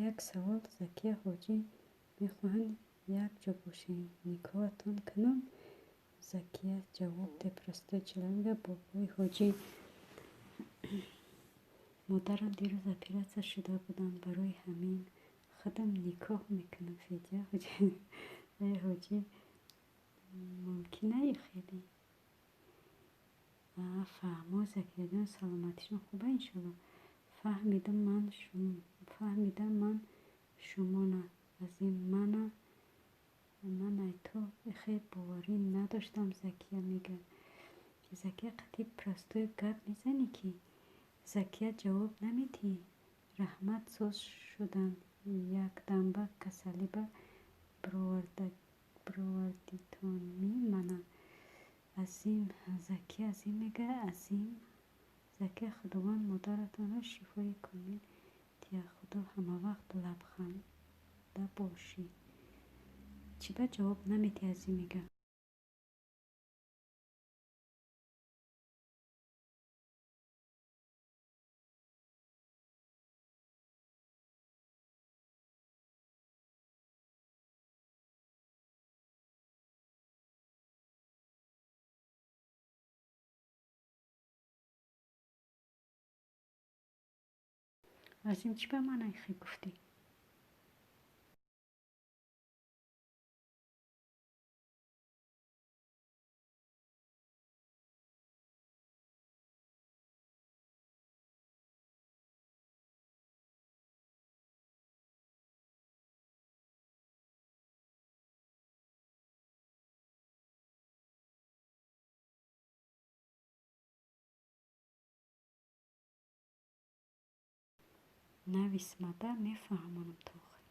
Як савол, Закия ҳоҷӣ, мехоҳанд якҷо бошем, никоҳатон кунам? Закия, ҷавоб де. Простой человек. Бобои ҳоҷӣ, модарам дирӯз оператсия шуда буданд, барои ҳамин худам никоҳ мекунам. Федя ҳоҷӣ, ҳоҷӣ. Мумкина хеле? Фаҳмо, Закияҷон, саломатишон хуба, иншолло. Фаҳмидам ман шумона, Азим. Мана ман ай ту хел боварӣ надоштам, Закия мега. Закия, қатъи простой гап мезанӣ ки? Закия, ҷавоб намедиҳӣ? Раҳмат, соз шудан. Якдамба касалиба бировардитонми мана? Азим, Закия, Азим мега. Азим, Закия, Худованд модаратонро шифои комил диҳад. Худо ҳамавақт лабханда бошӣ. Чӣ ба ҷавоб намедиҳӣ, Азим мега? Азим, чӣ ба ман айхел гуфтӣ? Нависмада, мефаҳмонам то охир.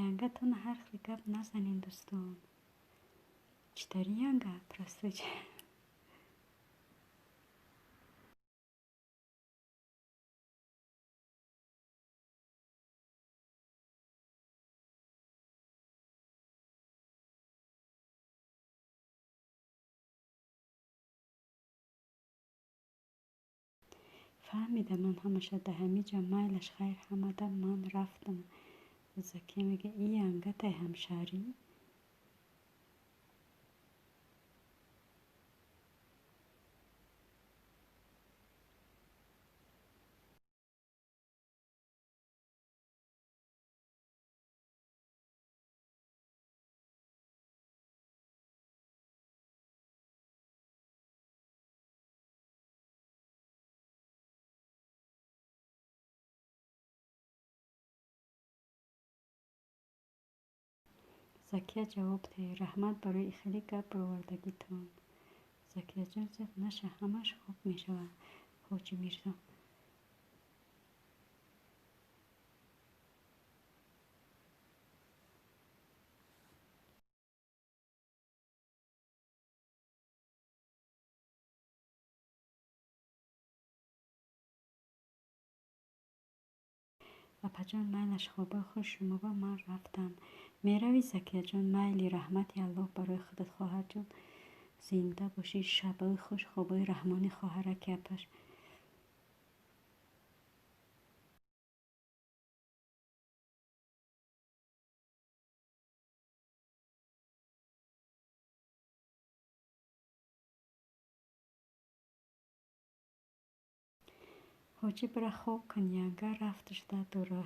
Янгатона ҳар хел гап назанен, дӯстон. Чӣ тари янга? Простой. Фаҳмидам ман ҳамаша да ҳамиҷа. Майлаш, хайр, ҳамада, ман рафтам. Закия мега, и янгатай ҳамшаҳрӣ? Закия, ҷавоб деҳ. Раҳмат барои хеле гап баровардагитон. Закияҷон, зиқ наша, ҳамаш хуб мешавад. Ҳоҷи Мирзо. Апаҷон, майлаш, хобои хуш шумоба, ман рафтам. Меравӣ, Закияҷон? Майли, раҳмати Аллоҳ барои худат, хоҳарҷон. Зинда бошӣ, шабои хуш, хобои раҳмонӣ, хоҳараки апаш. Ҳоҷӣ, бира хоб кун, янга рафташ дора.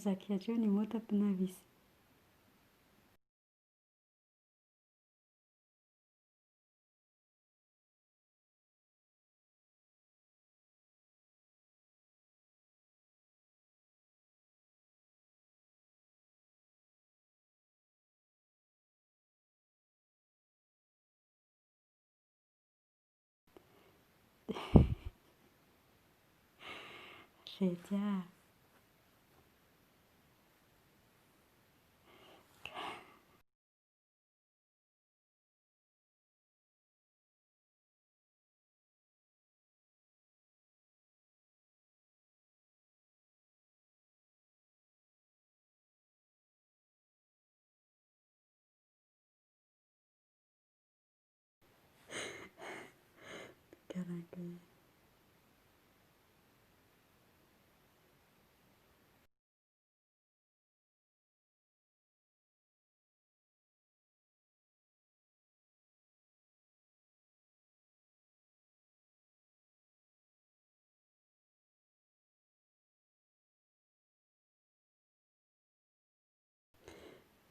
Закияҷони мода бинавис. Федя. Каракай.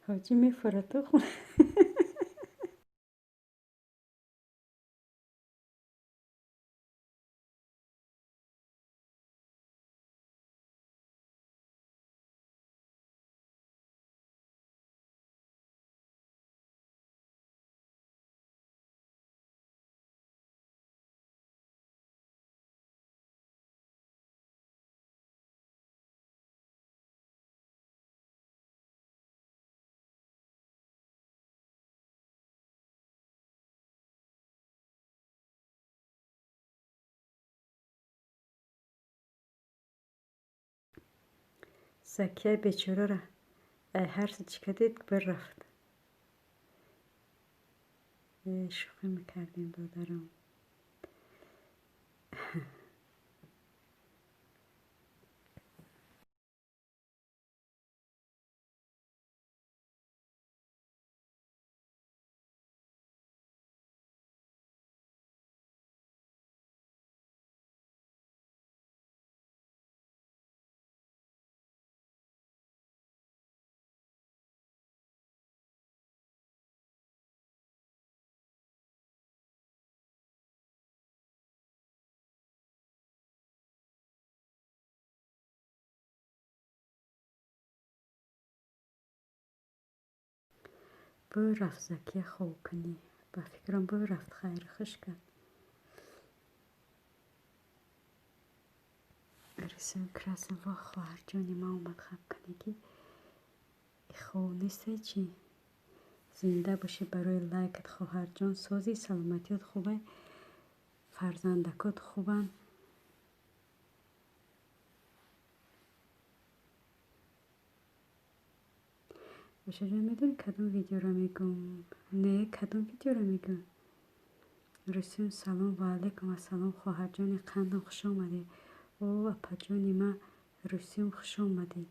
Ҳоҷӣ мефурад ту хона. Закияи бечораро ҳарсе чӣ кардед, бирафт. Шӯхӣ мекардем, додарам. Бирафт Закия хоб кунӣ. Ба фикрам, бирафт, хайру хуш кард. Рисуем красим. Во, хоҳарҷони ман омад, хаб кунӣ, ки хоб несте чӣ? Зинда бошӣ барои лайкат, хоҳарҷон. Созӣ, саломатиёт хубай, фарзандакот хубанд? Бошаҷон, медонӣ, кадом видеоро мегӯм? Не, кадом видеоро мегӯм? Русиён, салом. Ва алайкум ассалом, хоҳарҷони қандам, хуш омадед. О, апаҷони ман Русиён, хуш омадед.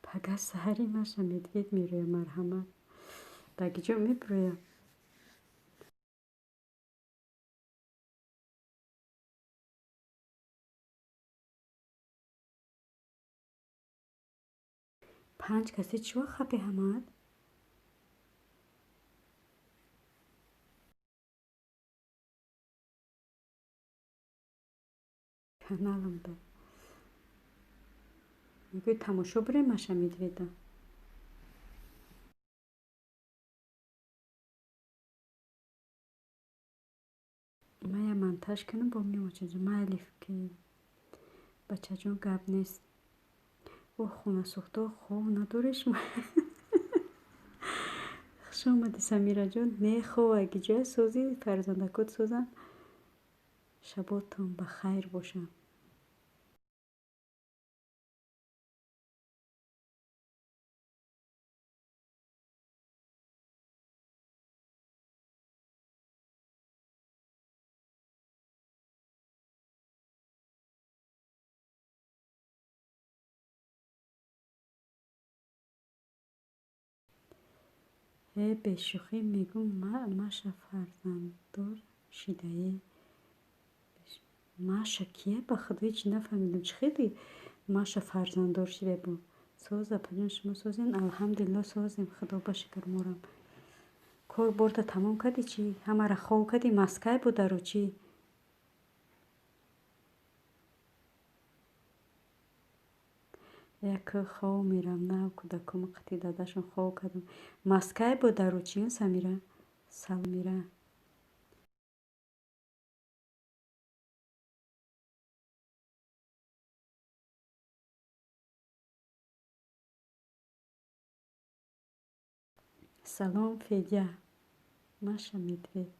Пага саҳари Маша Медведь мероя, марҳамат. Ба киҷо мебироя? Панҷ касе чӣ вақт хапи ҳамаат? Каналам да. Мегӯи, тамошо бирем Маша Медведа? Мая монтаж кунам, бо меочаҷон. Майли, ки бачаҷон, гап нест. О, хонасӯхто, хов надореш? Хуш омадӣ, Самираҷон. Не, хов агиҷоя созӣ, фарзандакот созанд. Шаботон ба хайр бошанд. Э, бешӯхӣ мегӯм, Маша фарзанддор шидае. Маша кия? Ба худо, ҳеҷ нафаҳмидам. Чӣ хеле Маша фарзанддор шида буд? Соз, апаҷон, шумо созен? Алҳамдулилло, созем, худо ба шукр, морам. Кор борта тамом кардӣ чӣ? Ҳамаро хов кардӣ? Маскай будару чӣ? Як хов мерам, нав кӯдакома қати дадашон хов кардам. Маскай бо дару чиюн, Самира? Салмира. Салом, Федя. Маша Медведь.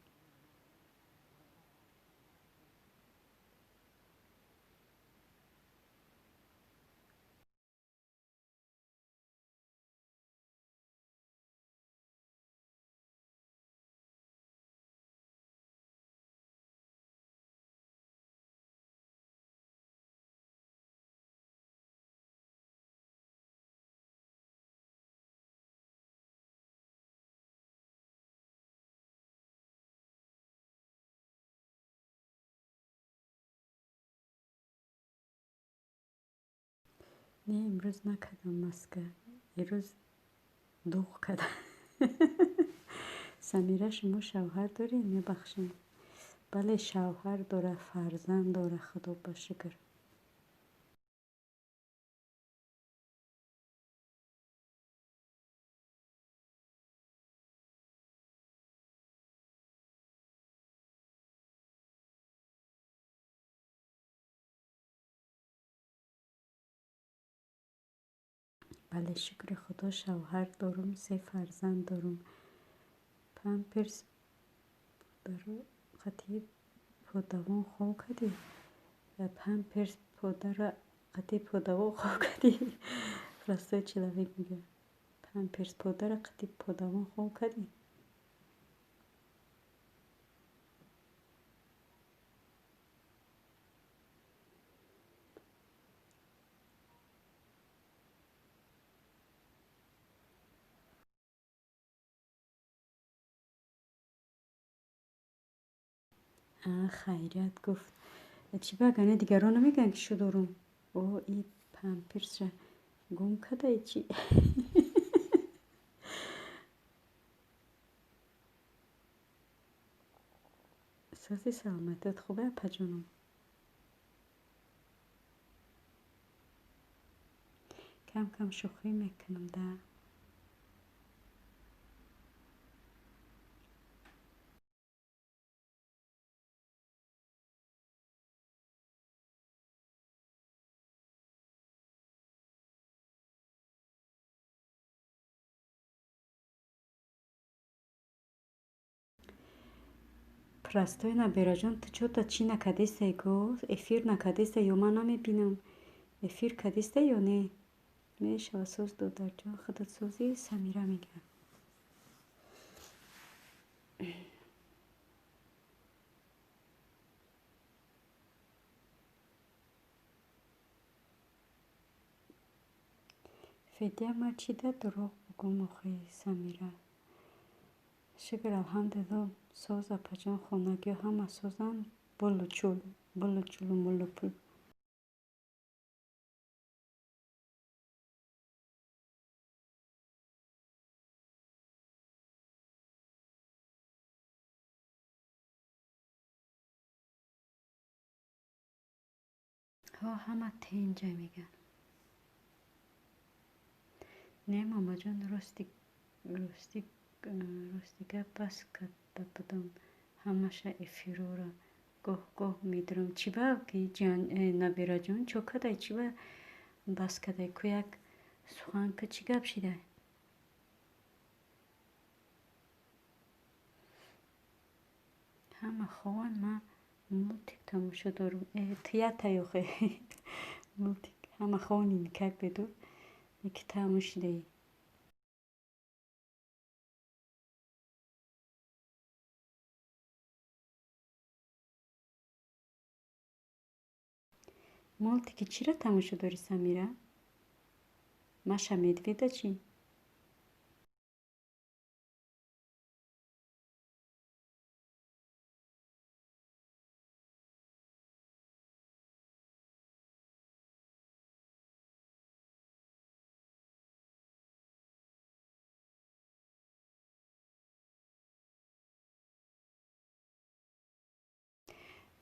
Не, имрӯз накардам маска. Ирӯз дуғ кардам. Самира, шумо шавҳар доред? Мебахшед. Бале, шавҳар дора, фарзанд дора, худо ба шукр. Бале, шукри худо, шавҳар дорум, се фарзанд дорум. Памперс подаро қати подавон хов кардӣ? Памперс подаро қати подавон хов кардӣ? Простой человек мегӯяд. Памперс подаро қати подавон хов кардӣ? Хайрият гуфт. Чӣ ба гане дигарон намегӯянд, ки шу дорум? О, и памперсра гум кардаи чӣ? Сози, саломатият хубе, апаҷоном? Кам кам шӯхӣ мекунам да. Простой набираҷон, ту чё-то чӣ накардистай го? Эфир накардистай ё ман намебинам? Эфир кардистай ё не? Мешава, соз, додарҷон, худат созӣ, Самира мегӯяд. Федя, ман чӣ да дурӯғ бугум охи, Самира? Шукр, алҳамдулилло, соз, апаҷон, хонагиҳо ҳама созанд, булу чул, булу чулу мулу пул. Ҳо, ҳама тинҷа мегӯянд. Не, мамаҷон, рости рости рости гап, бас карда будам ҳамаша эфирора. Гоҳ гоҳ медурам. Чӣ ба ки набираҷон, чо кадай, чӣ ба бас кадай? Ку як сухан ку, чӣ гап шидай? Ҳама хованд, ман мультик тамошо дорум. Ту ятай охе мультик. Ҳама ховни никак бедор, яки тамошидаӣ. Мультики чиро тамошо дорӣ, Самира? Маша Медведа чӣ?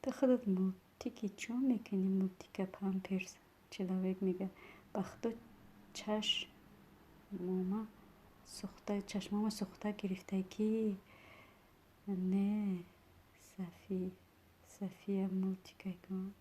Ту худат мультики чо мекунӣ? Мультика памперс человек мегӯяд. Ба худо, Чашмома сӯхта, чашмома сӯхта гирифтае ки не. Сафи Сафия мультикай кун.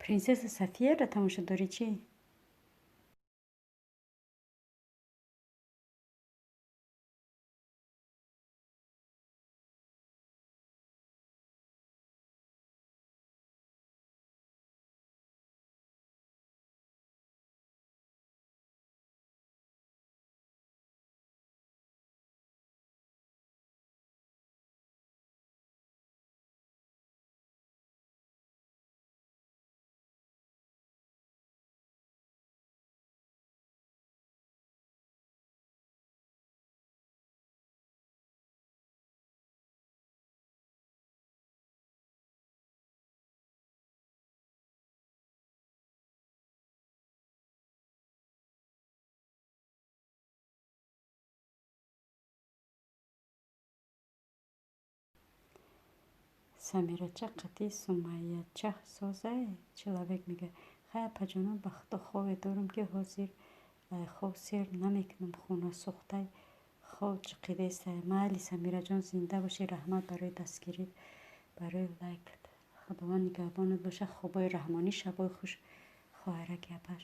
Принсесса Софияро тамошо дорӣ чӣ? Самирача қатъи Сумайяча созае? Человек мега. Хай, апаҷонон, ба худо хобе дорам, ки ҳозир хоб сер намекунам. Хона сӯхтай, хоб ҷиқидестай. Майли, Самираҷон, зинда бошӣ. Раҳмат барои дастгирӣ, барои лайкат. Худованд нигаҳбонат бошад. Хобои раҳмонӣ, шабои хуш, хоҳараки апаш.